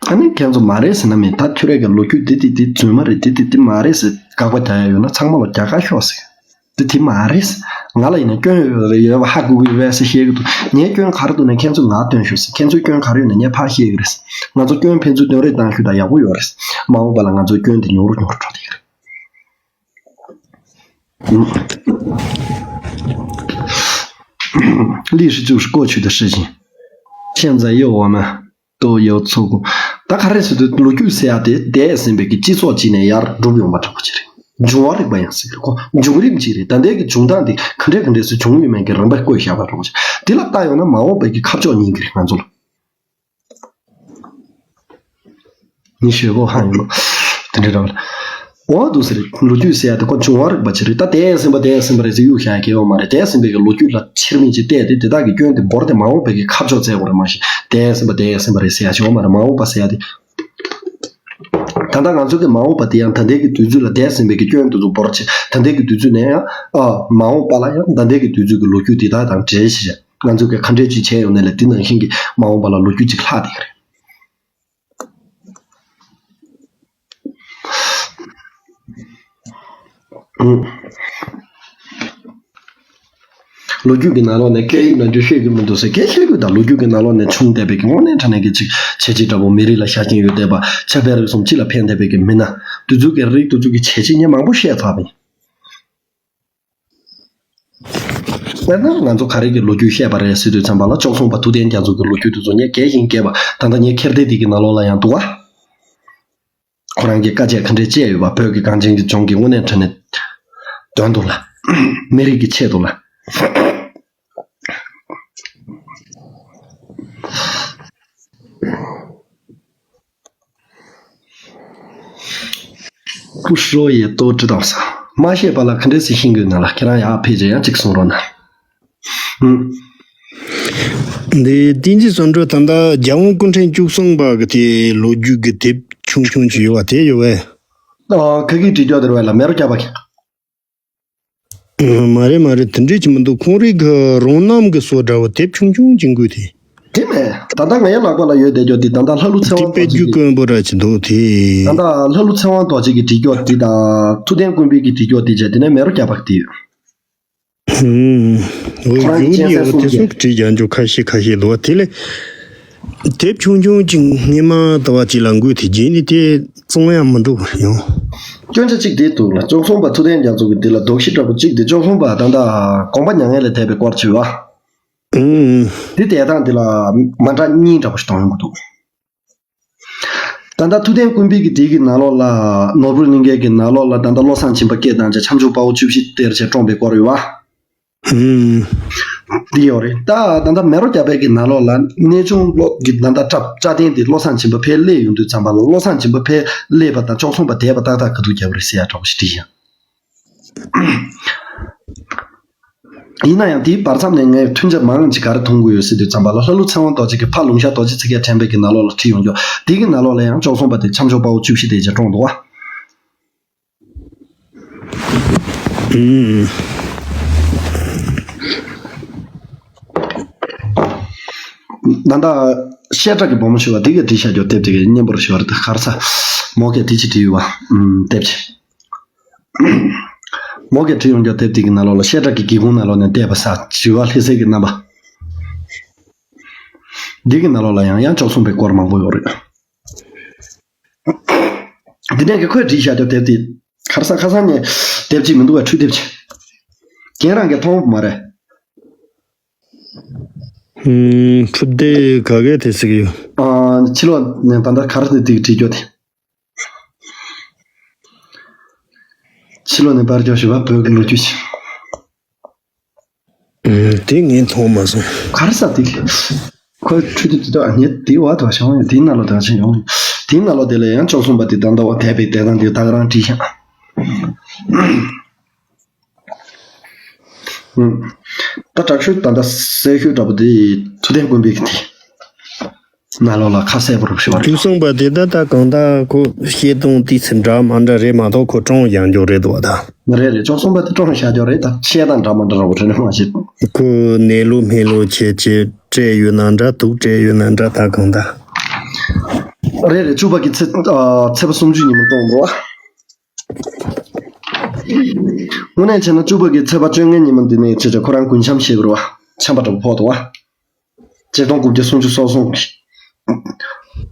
ཨ་ནི་ཁྱེད་ཚོ་མ་རེད་ཟེར་ན་མེད། ད་ཁྱོད་རའི་གི་ལོ་རྒྱུས་འདི་འདི་འདི་རྫུན་མ་རེད། འདི་འདི་འདི་མ་རེད་ཟེར་དགག་པ་རྒྱག་ཡ་ཡོད་ན་ཚང་མ་ལ་རྒྱག་ག་ཤོག་ཟེར། འདི་དེ་མ་རེད། ང་ལ་ཡིན་ན་སྐྱོན་ཡོད་རེད། ཡོད་པ་ཧ་གོ་གི་ཡོད་པས་ཟེར་བཤད་གི་འདུག་ངའི་སྐྱོན་ག་རེ་འདུག་ན་ཁྱེད་ཚོས་ང་སྟོན་ཤོག་ཟེར། ཁྱེད་ཚོའི་སྐྱོན་ག་རེ་ཡོད་ན་ངས་ཕར་བཤད་གི་རེད། ང་ཚོ་སྐྱོན་ཕན་ཚུན་སྟོན་རེས་བཏང་ཤོག་ད་ཡག་པོ་ཡོད་རེད། མ་འོངས་པ་ལ་ང་ཚོའི་སྐྱོན་དེ་ཉུང་རུ་ཉུང་རུ་འགྲོ་བསྡད་ཀྱི་རེད། 历史就是过去的事情，现在又我们 ཏོ་ཡོ་ཚོ་གོ། ད་ག་རེ་ཟེར་དུས་ལོ་རྒྱུས་ཟེར་ཡ་དེ་འདས་ཟིན་པའི་གི་སྤྱི་ཚོགས་གཅིག་ནས་ཡར་འགྲུབ་ཡོང་བ་འདྲ་པོ་ཅིག་རེད། འབྱུང་བ་རིག་པ་ཡང་ཟེར་གི་རེད་ཁོ། བྱུང་རིམ་ཅིག་རེད། ད་ལྟའི་གི་བྱུང་སྟངས་དེ་ག་འདྲས་ག་འདྲས་སུ་བྱུང་ཡོད་མེད་ཀྱི་རིམ་པ་བཀོད་བཞག་པ་འདྲ་པོ་ཅིག་དེ་ལ་ལྟ་ཡོང་ན་མ་འོངས་པའི་གི་ཁ་ཕྱོགས་ཉིན་གི་རེད་ང་ཚོ་ལ། ཉི་ཤུ་གོ་ཧང་ཡོད་ལོ། དེ་འདྲའི་རང་ལ། འོ་འདུག་ཟེར་ལོ་རྒྱུས་ཟེར་ཡ་དེ་ཁོ་འབྱུང་བ་རིག་པ་ཅིག་རེད། ད་འདས་ཟིན་པ་འདས་ཟིན་པ་རེད་ཟེར་གཡུག་བཞག་ཡ་གལ་ཡོད་མ་རེད། འདས་ཟིན་པའི་གི་ལོ་རྒྱུས་ལ་ཕྱིར་མིག་ཅིག་བལྟས་ཏེ་དེ་དག་གི་སྐྱོན་དེ་བོར་ཏེ་མ་འོངས་པའི་གི་ཁ་ཕྱོགས་བཙལ་དགོས་རེད། མ་གཞི་འདས་ཟིན་པ་འདས་ཟིན་པ་རེད་ཟེར་ཡ་ཅིག་ཡོད་མ་རེད། མ་འོངས་པ་ཟེར་ཡ་དེ། ད་ལྟ་ང་ཚོ་གི་མ་འོངས་པ་དེ་ཡང་ད་ལྟའི་གི་དུས་ཚོད་ལ་འདས་ཟིན་པའི་གི་སྐྱོན་དེ་ཚོ་བོར་བྱས། ད་ལྟའི་གི་དུས་ཚོད་ནས་ཡང་ཨ་མ་འོངས་པ་ལ་ཡང་ད་ལྟའི་གི་དུས་ཚོད་ཀྱི་ལོ་རྒྱུས་དེ་དག་དང་འབྲེལ་བྱས། ང་ཚོ་གི་ག་འདྲས་ཅིག་བྱས་ཡོང་ནས་ལས་དེ་ནང་བཞིན་གྱི་མ་འོངས་པ་ལ་ལོ་རྒྱུས་ཅིག་ལྷག་བསྡད་ཀྱི་རེད། ལོ་རྒྱུས་ཀྱི་ནང་ལོགས་ནས་སྐད་ཡིག་ནང་རྒྱུ་ཤེས་ཀྱི་མི་འདུག་ཟེར། སྐད་ཤེས་དགོས་དང་། ལོ་རྒྱུས་ཀྱི་ནང་ལོགས་ནས་བྱུང་བསྡད་པའི་གི་དངོས་གནས་དྲང་གནས་ཀྱི་ཅིག་བྱས་རྗེས་འདྲ་པོ་མི་རིགས་ལ་ཤར་གྱིན་ཡོད་བསྡད་པ། ཆབ་དཔལ་རིག་གསུམ་སྤྱི་ལ་ཕན་བསྡད་པའི་གི་མི་སྣ་དེ་ཚོ་གི་རིགས་དེ་ཚོ་གི་བྱས་རྗེས་ངས་མང་པོ་བཤད་ཚར་བ་ཡིན། དཔེར་ན་ང་ཚོ་ག་རེ་གི་ལོ་རྒྱུས་བཤད་པ་རེད་ཟེར་དུས་ཙམ་པ་ལ་བཅུ་གསུམ་པ་ཐུབ་བསྟན་རྒྱ་མཚོ་གི་ལོ་རྒྱུས་དེ་ཚོ་ངས་རྒྱས་ཤིང་རྒྱས་པ་ད་ལྟ་ངའི་འཁྱེར་དེབ་འདི་གི་ནང་ལོགས་ལ་ཡང་འདུག་བ། ཁོ་རང་གིས་དཀའ་སྤྱད་ག་འདྲས་སྤྱད་ཡོད་པ། བོད་ཀྱི་གངས་ཅན་གྱི་ལྗོངས་ཀྱི་དངོས་གནས་དྲང་གནས་དོན་དུ་ལ། མི་རིགས་ཀྱི་ཆེད་དུ་ལ། ཀུ་ཧྲོ་ཡེ་ཏོ་ཀྲི་དང་ས། མ་ཤེས་པ་ལ་ག་འདྲས་སེ་ཤེས་དགོས་ན་ལ། ཁྱེད་རང་ཡར་ཕེབས་རྗེས་ཡང་གཅིག་གསུང་རོགས་གནང་། ཨུམ། འདི་བསྟན་འཛིན་བསམ་གྲུབ་ད་ལྟ་རྒྱལ་དབང་སྐུ་ཕྲེང་བཅུ་གསུམ་པ་གི་དེ་ལོ་རྒྱུས་ཀྱི་དེབ་ཆུང་ཆུང་ཅིག་ཡོད་པ་དེ་ཡོད་པས། ཨ། ཁ་གིས་བྲིས་རྒྱུ་དེ་རེད་པས་ལ། མེ་རོ་རྒྱག་པ་གི། མ་རེད་མ་རེད། དེ་འདྲས་ཅིག་མི་འདུག་ཁོང་རིགས་ཀྱི་རང་རྣམ་གྱི་སོ་འདྲ་བོ་དེབ་ཆུང་ཆུང་ཅིག་འགོད་དེ། དེ་མེད། ད་ལྟ་ངའི་ལག་པ་ལ་ཡོད་བསྡད་རྒྱུ་དེ་ད་ལྟ་ལྷ་ཀླུ་ཚེ་དབང་རྡོ་རྗེ་གི། དེ་དཔེ་རྒྱུགས་དཀོན་པོ་འདྲ་ཅིག་འདུག་དེ། ད་ལྟ་ལྷ་ཀླུ་ཚེ་དབང་རྡོ་རྗེ་གི་བྲིས་རྒྱུ་དེ་དང་ཐུབ་བསྟན་ཀུན་དཔལ་གྱི་བྲིས་རྒྱུ་དེ་བྱས། དེ་ནས་མེ་རོ་རྒྱག་པ་དེ་ཡོད། ཧུམ། འོ། ཁོ་རང་གི་གཞུང་གི་སྤྱན་གསལ་ཡོད་གསུམ་དེ་གྱི་ཚོ་བྲིས་རྒྱག་རྒྱུ་ཁ་ཤས་ཁ་ཤས་འདུག་བ། དེ་ལས་དེབ་ཆུང་ཆུང་ཅིག་སྔས་མ་ཟླ་བ་གཅིག་ལ་འགོད་དེ། རྗེས་ནས་དེ་བཙོང་ཡང་མི་འདུག་ཡང་། སྐྱོན་ཆ་གཅིག་དེ་འདུག་ལ། བཅུ་གསུམ་པ་ཐུབ་བསྟན་རྒྱ་མཚོ་གི་འདི་ལ་དོགས་གཞི་འདྲ་པོ་གཅིག་དེ། བཅུ་གསུམ་པ་ད་ལྟ་དགོངས་པ་མྱ་ངན་ལས་འདས་པའི་སྐོར་བྱས་པ། ཨུམ། དེ་དེ་དང་དེ་ལ་མ་འདྲ་གཉིས་འདྲ་པོ་ཞིག་གཏོང་ཡོང་གི་འདུག་ད་ལྟ་ཐུབ་བསྟན་ཀུན་དཔལ་གྱི་དེ་གི་ནང་ལོགས་ལ། ནོར་བུ་གླིང་གའི་གི་ནང་ལོགས་ལ་ད་ལྟ་བློ་བཟང་སྦྱིན་པ་སྐད་བཏང་བྱས་འཆམ་མཆོག་དཔའ་བོ་བཅུ་བཞི་སྟེར་བྱས་བཀྲོངས་པའི་སྐོར་ཡོད་པ། ཨུམ། འདི་ཡོད་རེད། ད་ད་ལྟ་མེ་རོ་རྒྱག་པའི་གི་ནང་ལོགས་ལ་གནས་ཆུང་བློ་གི་ད་ལྟ་སྐྲ་སྐྲ་གདན་དེ་བློ་བཟང་སྦྱིན་པ་ཕར་སླེབས་ཡོང་དུས་ཙམ་པ་ལ། བློ་བཟང་སྦྱིན་པ་ཕར་སླེབས་པ་དང་བཅུ་གསུམ་པ་འདས་པ་ཏག་ཏག་ག་དུས་རྒྱབ་རེད་ཟེར་ཡ་འདྲ་པོ་ཞིག་བྲིས་ཡང་། ཡིན་ན་ཡང་དེའི་བར་མཚམས་ནས་ངས་མཐུན་ཆ་མང་ཅིག་ག་རེ་མཐོང་གི་ཡོད་ཟེར་དུས་ཙམ་པ་ལ། ལྷ་ཀླུ་ཚེ་དབང་རྡོ་རྗེ་གི་ཕ་ལུང་ཤར་རྡོ་རྗེ་ཚེ་རྒྱལ་དྲན་པའི་གི་ནང་ལོགས་ལ་བྲིས་ཡོང་རྒྱུ། དེ་གི་ནང་ལོགས་ལ་ཡང་བཅུ་གསུམ་པ་དེ་འཆམ་མཆོག་དཔའ་བོ་བཅུ་བཞི་དེ་བྱས་བཀྲོངས་འདུག་བ། ཨུམ། ད་ལྟ་བཤད་གྲྭ་གི་བུ་མོ་ཞུ་བ་དེ་གས་བྲིས་བཞག་རྒྱུ་དེབ་དེ་གས་སྙན་པོར་ཞུ་བ་རེད། ག་རེ་ཟ། མོ་གས་དེ་ཅི་བྲིས་ཡོད་བ། ཨུམ། དེབ་ཅི། མོ་གས་བྲིས་ཡོང་རྒྱུ་དེབ་དེ་གི་ནང་ལོགས་ལ། བཤད་གྲྭ་གི་སྒེའུ་ཁུང་ནང་ལོགས་ནས་བལྟས་པ་ཟ། བྱིས་པ་ལྷ་སའི་གི་རྣམ་པ། འདི་གི་ནང་ལོགས་ལ་ཡང་ཡང་བཅུ་གསུམ་པའི་སྐོར་མང་པོ་ཡོད་རེད། འདི་ནས་ཀྱི་ཁོས་བྲིས་བཞག་རྒྱུ་དེབ་དེ། ཁར་ས་ཁ་སང་ནས་དེབ་ཅིག་མི་འདུག་བ། འཕྲུལ་དེབ་ཅིག་ཁྱེད་རང་གིས་མཐོང་མ་རེད། ཨུམ། འཕྲུལ་དེབ་ག་གེ་དེ་ཟེར་གི་ཡོད། ཨ། ཕྱི་ལོགས་ནས་ད་ལྟ་ག་རེ་དེ་དེ་གི་བྲིས་རྒྱུ་དེ། ཕྱི་ལོགས་ནས་པར་རྒྱག་ཞུ་བ། བོད་ཀྱི་ལོ་རྒྱུས་ཤིག་ཨུམ། དེ་ངས་མཐོང་མ་སོང་། ག་རེ་ཟ་དེ། ཁོའི་འཕྲུལ་དེབ་དེ་དག་ངས་དེ་བ་དག་བྱུང་ཡོད། དེའི་ནང་ལོགས་དག་ཆེན་ཡོང་། དེའི་ནང་ལོགས་དེ་ལ་ཡང་བཅུ་གསུམ་པ་དེ་ད་ལྟ་བ་དེ་བའི་དེ་དང་དེ་དག་རང་བྲིས་ཤག་ཨུམ། ད་དྲག་ཤོས་ད་ལྟ་གསལ་ཤོས་འདྲ་པོ་དེ་ཐུབ་བསྟན་ཀུན་དཔལ་གྱི་དེ། ནང་ལོགས་ལ་ཁ་གསལ་པོ་རུ་ཞུ་བ་རེད། བཅུ་གསུམ་པ་དེ་ད་ལྟ་གང་ལྟར་ཁོ་བཤད་སྟངས་དེ་ཚོ་འདྲ་མ་འདྲ་རེད་མ་གཏོགས་ཁོ་བཀྲོངས་བཞག་རྒྱུ་རེད་འདུག་བ་ད། རེད་རེད། བཅུ་གསུམ་པ་དེ་བཀྲོངས་བཞག་རྒྱུ་རེད་ད། བཤད་སྟངས་འདྲ་མ་འདྲ་ར་བོ་རེད་མ་བཤད། ཁོ་ནད་ལུགས་སྨན་ལུགས་བྱས་བྱས་སྤྲད་ཡོད་ན་འདྲ། དུག་སྤྲད་ཡོད་ན་འདྲ། ད་གང་ལྟར། རེད་རེད། བཅུ་པ་གི་ཚེས་ཨ་ཚེས་པ་སུམ་ཅུ་ཉིན་མོ་གཏོང་འགྲོ་བ། དངོས་གནས་བྱས་ན་བཅུ་པ་གི་ཚེས་པ་བཅོ་ལྔའི་ཉིན་མོ་འདི་ནས་བྱས་བྱས་ཁོ་རང་རྒུན་འབྱམས་བཞེས་དགོས་རེད་བ། འཆམ་པ་འདྲ་པོ་ཕོག་འདུག་བ། ཆིག་སྟོང་དགུ་བརྒྱ་སུམ་ཅུ་སོ་གསུམ་གི་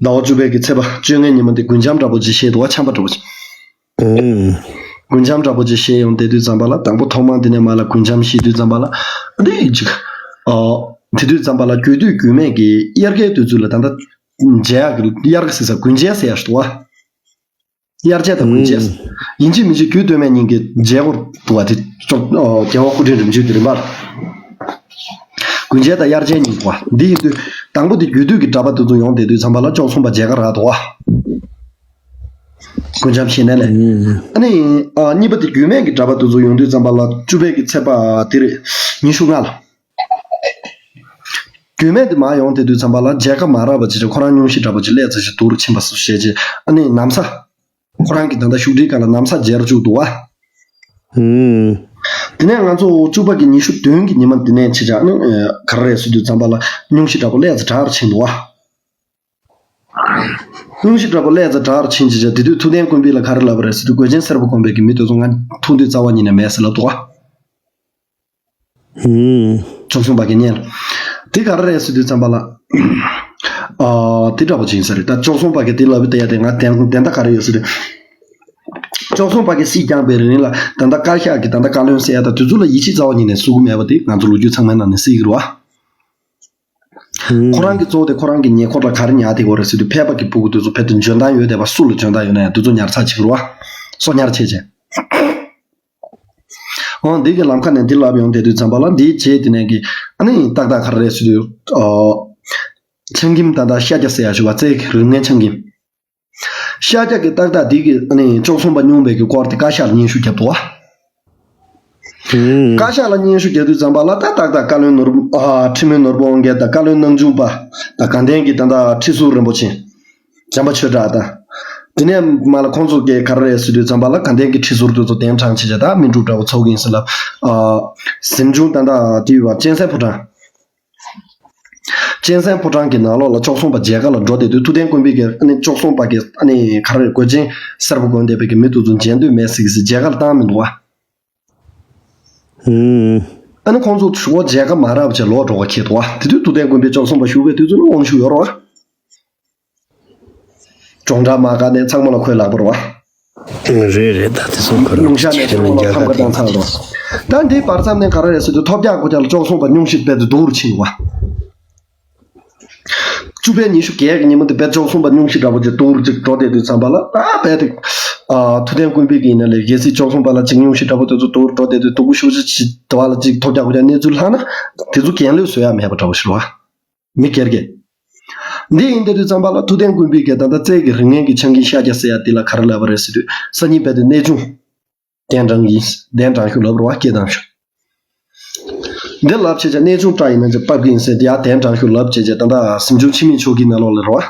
ཟླ་བ་བཅུ་པའི་གི་ཚེས་པ་བཅོ་ལྔའི་ཉིན་མོ་འདི་རྒུན་འབྱམས་འདྲ་པོ་ཅིག་བཞེས་འདུག་བ། འཆམ་པ་འདྲ་པོ་ཅིག་ཨུམ། རྒུན་འབྱམས་འདྲ་པོ་ཅིག་བཞེས་ཡོང་བསྡད་དུས་ཙམ་པ་ལ། དང་པོ་ཐོག་མར་འདི་ནས་མར་ལ་རྒུན་འབྱམས་བཞེས་དུས་ཙམ་པ་ལ། འདི་ཅིག་ཨ། དེ་དུས་ཙམ་པ་ལ་རྒྱུད་སྟོད་རྒྱུད་སྨད་ཀྱི་དབྱར་ཁའི་དུས་ཚོད་ལ་ད་ལྟ་མཇལ་ཡག་གི་དབྱར་ཁ་ཟེར་ས་རྒུན་འབྱམས་ཟེར་ཡག་ཞིག་འདུག་བ། དབྱར་འབྱམས་དང་རྒུན་འབྱམས། ཨུམ། ཡིན་གཅིག་མིན་གཅིག་རྒྱུད་སྟོད་སྨད་གཉིས་ཀྱི་མཇལ་སྐོར་འདུག་བ། དེ་ཅོག་ཨོ། རྒྱལ་བ་སྐུ་ཕྲེང་རིམ་བྱོན་གྱི་རིམ་པར། རྒུན་འབྱམས་དང་དབྱར་འབྱམས་གཉིས་འདུག་བ། འདི་ཡིན་དུས་དང་པོ་དེ་རྒྱུད་སྟོད་ཀྱི་གྲྭ་པ་དེ་ཚོ་ཡོང་བསྡད་དུས་ཙམ་པ་ལ་བཅུ་གསུམ་པ་མཇལ་ཁ་རག་འདུག་བ། རྒུན་འབྱམས་བཞེས་ནས་ལས། ཨུམ། ཨ་ནི། ཨ། གཉིས་པ་དེ་རྒྱུད་སྨད་ཀྱི་གྲྭ་པ་དེ་ཚོ་ཡོང་དུས་ཙམ་པ་ལ་བཅུ་པའི་གི་ཚེས་པ་དེ་རེད། ཉི་ཤུ་ལྔ་ལ། རྒྱུད་སྨད་དེ་མར་ཡོང་བསྡད་དུས་ཙམ་པ་ལ་མཇལ་ཁ་མ་རག་པ་བྱས་བྱས་ཁོ་རང་སྙུང་གཞི་འདྲ་པོ་ཅིག་སླེབས་ཚར་བྱས་འདུག་རུ་ཕྱིན་པ་སོགས་བྱས་བྱས། ཨ་ནི་ན་བཟའ། ཁོ་རང་གི་ད་ལྟ་བཞུགས་ཁྲིའི་སྒང་ལ་ན་བཟའ་མཇལ་རུ་བཅུག་འདུག་བ། ཨུམ། དེ་ནས་ང་ཚོ་བཅུ་པ་གི་ཉི་ཤུ་བདུན་གི་ཉི་མ་དེ་ནས་བྱས་བྱས་ཨ་ནི་ག་རེ་རེད་ཟེར་དུས་ཙམ་པ་ལ་སྙུང་གཞི་འདྲ་པོ་སླེབས་ཚར་དྲག་རུ་ཕྱིན་འདུག་བ། སྙུང་གཞི་འདྲ་པོ་སླེབས་ཚར་དྲག་རུ་ཕྱིན་བྱས་བྱས་དེ་དུས་ཐུབ་བསྟན་ཀུན་དཔལ་ལ་ག་རེ་ལབ་པ་རེད་ཟེར་དུས། གོས་ཆེན་སེར་པོ་གོན་པའི་གི་མི་དེ་ཚོ་ང་ཐུག་དུས་རྩ་བ་ཉིད་ནས་མེད་ཟེར་ལབ་འདུག་བ། ཧུམ། བཅུ་གསུམ་པ་གི་བརྙན། དེ་ག་རེ་རེད་ཟེར་དུས་ཙམ་པ་ལ། ཨ། དེ་འདྲ་པོ་ཅིག་ཡིན་ས་རེད། ད་བཅུ་གསུམ་པ་གི་དེ་ལབ་དེ་ཡ་དེ་ང་བདེན་བདེན་མཐའ་ག་རེ་ཡོད་ཟེར་དུས། བཅུ་གསུམ་པ་གི་སྲིད་བསྐྱངས་པའི་རིང་ལ་ད་ལྟ་བཀའ་ཤག་གི་ད་ལྟ་བཀའ་བློན་ཟེར་ཡ་ད་དེ་ཚོ་ལ་ཡིད་ཆེས་རྩ་བ་ཉིད་ནས་བཟོ་གི་མེད་པ་དེ་ང་ཚོ་ལོ་རྒྱུས་ཚང་མའི་ནང་ནས་གསལ་གི་རེད་བ། ཧུམ། ཁོ་རང་གི་གཙོ་བོ་དེ་ཁོ་རང་གི་ཉེ་འཁོར་ལ་ག་རེ་ཉར་བསྡད་ཡོད་རེད་ཟེར་དུས། ཕལ་པ་གི་ཕྲུ་གུ་དེ་ཚོ་ཕལ་དུ་འཇོན་ཐང་ཡོད་བསྡད་པ། སུ་ལ་འཇོན་ཐང་ཡོད་ན་ཡང་དེ་ཚོ་ཉར་ཚགས་བྱེད་ཀྱི་རེད་བ། གསོ་ཉར་བྱས་བྱས། འོ། འདི་གི་ལམ་ཁ་ནས་འདི་ལབ་ཡོང་བསྡད་དུས་ཙམ་པ་ལ། འདིའི་རྗེས་དེ་ནས་ཀྱི་ཨ་ནི་ཏག་ཏག་ག་རེ་རེད་ཟེར་དུས། ཨོ། ཆང་ཁྱིམ་ད་ལྟ་ཤཱཀྱ་ཟེར་ཡ་ཞུ་བ། རྩེ་རིགས་ངན་ཆང་ཁྱིམ། ཤཱཀྱ་གི་ཏག་ཏག་འདི་གི་ཨ་ནི་བཅུ་གསུམ་པ་སྙུང་བའི་གི་སྐོར་དེ་བཀའ་ཤག་ལ་སྙན་ཞུ་བརྒྱབ་འདུག་བ། ཧུམ། བཀའ་ཤག་ལ་སྙན་ཞུ་བརྒྱབ་དུས་ཙམ་པ་ལ་ད་ཏག་ཏག་བཀའ་བློན་ནོར་བུ། ཨ། ཁྲི་མོན་ནོར་བུ་དབང་རྒྱལ་དང་བཀའ་བློན་རྣམ་འབྱུང་པ་དང་དགའ་ལྡན་གྱི་ད་ལྟ་ཁྲི་ཟུར་རིན་པོ་ཆེ། བྱམས་པ་ཆོས་གྲགས་དང་། དེ་ནས་མར་ལ་ཁོང་ཚོ་གིས་ག་རེ་རེད་ཟེར་དུས་ཙམ་པ་ལ་དགའ་ལྡན་གྱི་ཁྲི་ཟུར་དེ་ཚོ་གདན་དྲངས་བྱས་བྱས་ད་སྨིན་དྲུག་འདྲ་བོ་ཚོགས་ཀྱི་ཡིན་ཟེར་ལབ། ཨ། གཟིམ་ཆུང་ད་ལྟ་དེ་ཡོད་པ་གཅན་གཟན་ཕོ་བྲང་། གཅན་གཟན་ཕོ་བྲང་གི་ནང་ལོགས་ལ་བཅུ་གསུམ་པ་མཇལ་ཁ་ལ་འགྲོ་བསྡད་དུས། ཐུབ་བསྟན་ཀུན་དཔལ་གྱིས་ཨ་ནི་བཅུ་གསུམ་པ་གི་ཨ་ནི་ག་རེ་རེད། གོས་ཆེན་སེར་པོ་གོན་བསྡད་པའི་གི་མི་དེ་ཚོ་མཇལ་འདོད་མེད་ཟེར་གི་ཟེར་མཇལ་ཁ་ལ་བཏང་མི་འདུག་བ། ཧུམ། ཨ་ནི་ཁོང་ཚོ་ཞུ་བ་མཇལ་ཁ་མ་རག་བྱས་ལོག་འགྲོ་བ་ཁེལ་འདུག་བ། དེ་དུས་ཐུབ་བསྟན་ཀུན་དཔལ་བཅུ་གསུམ་པ་བཞུགས་པའི་དུས་ཚོད་ལ་དབང་ཤུགས་ཡོད་རེད་བ། གཅོང་བྲག་དམག་སྒར་ནས་ཚང་མ་ལ་ཁོའི་ལག་པ་རེད་བ། རེད་རེད། ད་དེ་ཚོ་ཁོ་རང་ལུང་ཤར་ནས་ཁྱེད་ཚང་མ་ལ་ལ་འཁམ་ཁ་བཏང་ཚར་རེད་བ། ད་འདིའི་བར་མཚམས་ནས་ག་རེ་རེད་ཟེར་དུས། ཐོབ་རྒྱག་གོ་རྒྱག་ལ་བཅུ་གསུམ་པ་སྙུང་གཞི་དཔེ་དེ་སྡུག་རུ་ཕྱིན་བ། བཅུ་པའི་ཉི་ཤུ་བརྒྱད་ཀྱི་ཉིན་མོ་དེ་དཔེ་བཅུ་གསུམ་པ་སྙུང་གཞི་འདྲ་པོ་ཅིག་སྡུག་རུ་ཅིག་འགྲོ་བསྡད་དུས་ཙམ་པ་ལ། ད་དཔེ་དེ། ཨ། ཐུབ་བསྟན་ཀུན་དཔལ་གྱི་ཡིན་ན་ལས། གལ་སྲིད་བཅུ་གསུམ་པ་ལ་ཅིག་སྙུང་གཞི་འདྲ་པོ་དེ་ཚོ་སྡུག་རུ་འགྲོ་བསྡད་དུས། སྡུག་པོ་ཞེ་པོ་ཅིག་འདྲ་བ་ལ་ཅིག་ཐོབ་རྒྱག་གོ་རྒྱག་གནས་ཚུལ་ལྷག་ན། དེ་ཚོ་གྱེན་ལོག་བཟོ་ཡ་མེད་པ་འདྲ་པོ་ཞིག་རེད་བ། མི་སྒེར་གྱི། འདི་ཡིན་བསྡད་དུས་ཙམ་པ་ལ་ཐུབ་བསྟན་ཀུན་དཔལ་གྱིས་ད་ལྟ་རྩེ་གི་རིགས་ངན་གྱི་ཆང་ཁྱིམ་ཤཱཀྱ་ཟེར་ཡ་འདི་ལ་ག་རེ་ལབ་པ་རེད་ཟེར་དུས། སང་ཉིན་དཔེ་དེ་གནས་ཆུང་གདན་དྲངས་ཡིན། གདན་དྲངས་ཤོག་ལབ་རེད་བ། སྐད་བཏང་ཤོག་འདི་ལབ་བྱས་བྱས་གནས་ཆུང་བཀྲ་ཡིན་ན་ཅིག་ཕབ་ཀྱི་ཡིན་ཟེར་དེ་ཡར་གདན་དྲངས་ཤོག་ལབ་བྱས་བྱས། ད་ལྟ་གཟིམ་ཆུང་འཆི་མེད་ཆོས་སྐྱིད་ནང་ལོགས་ལ་རེད་བ།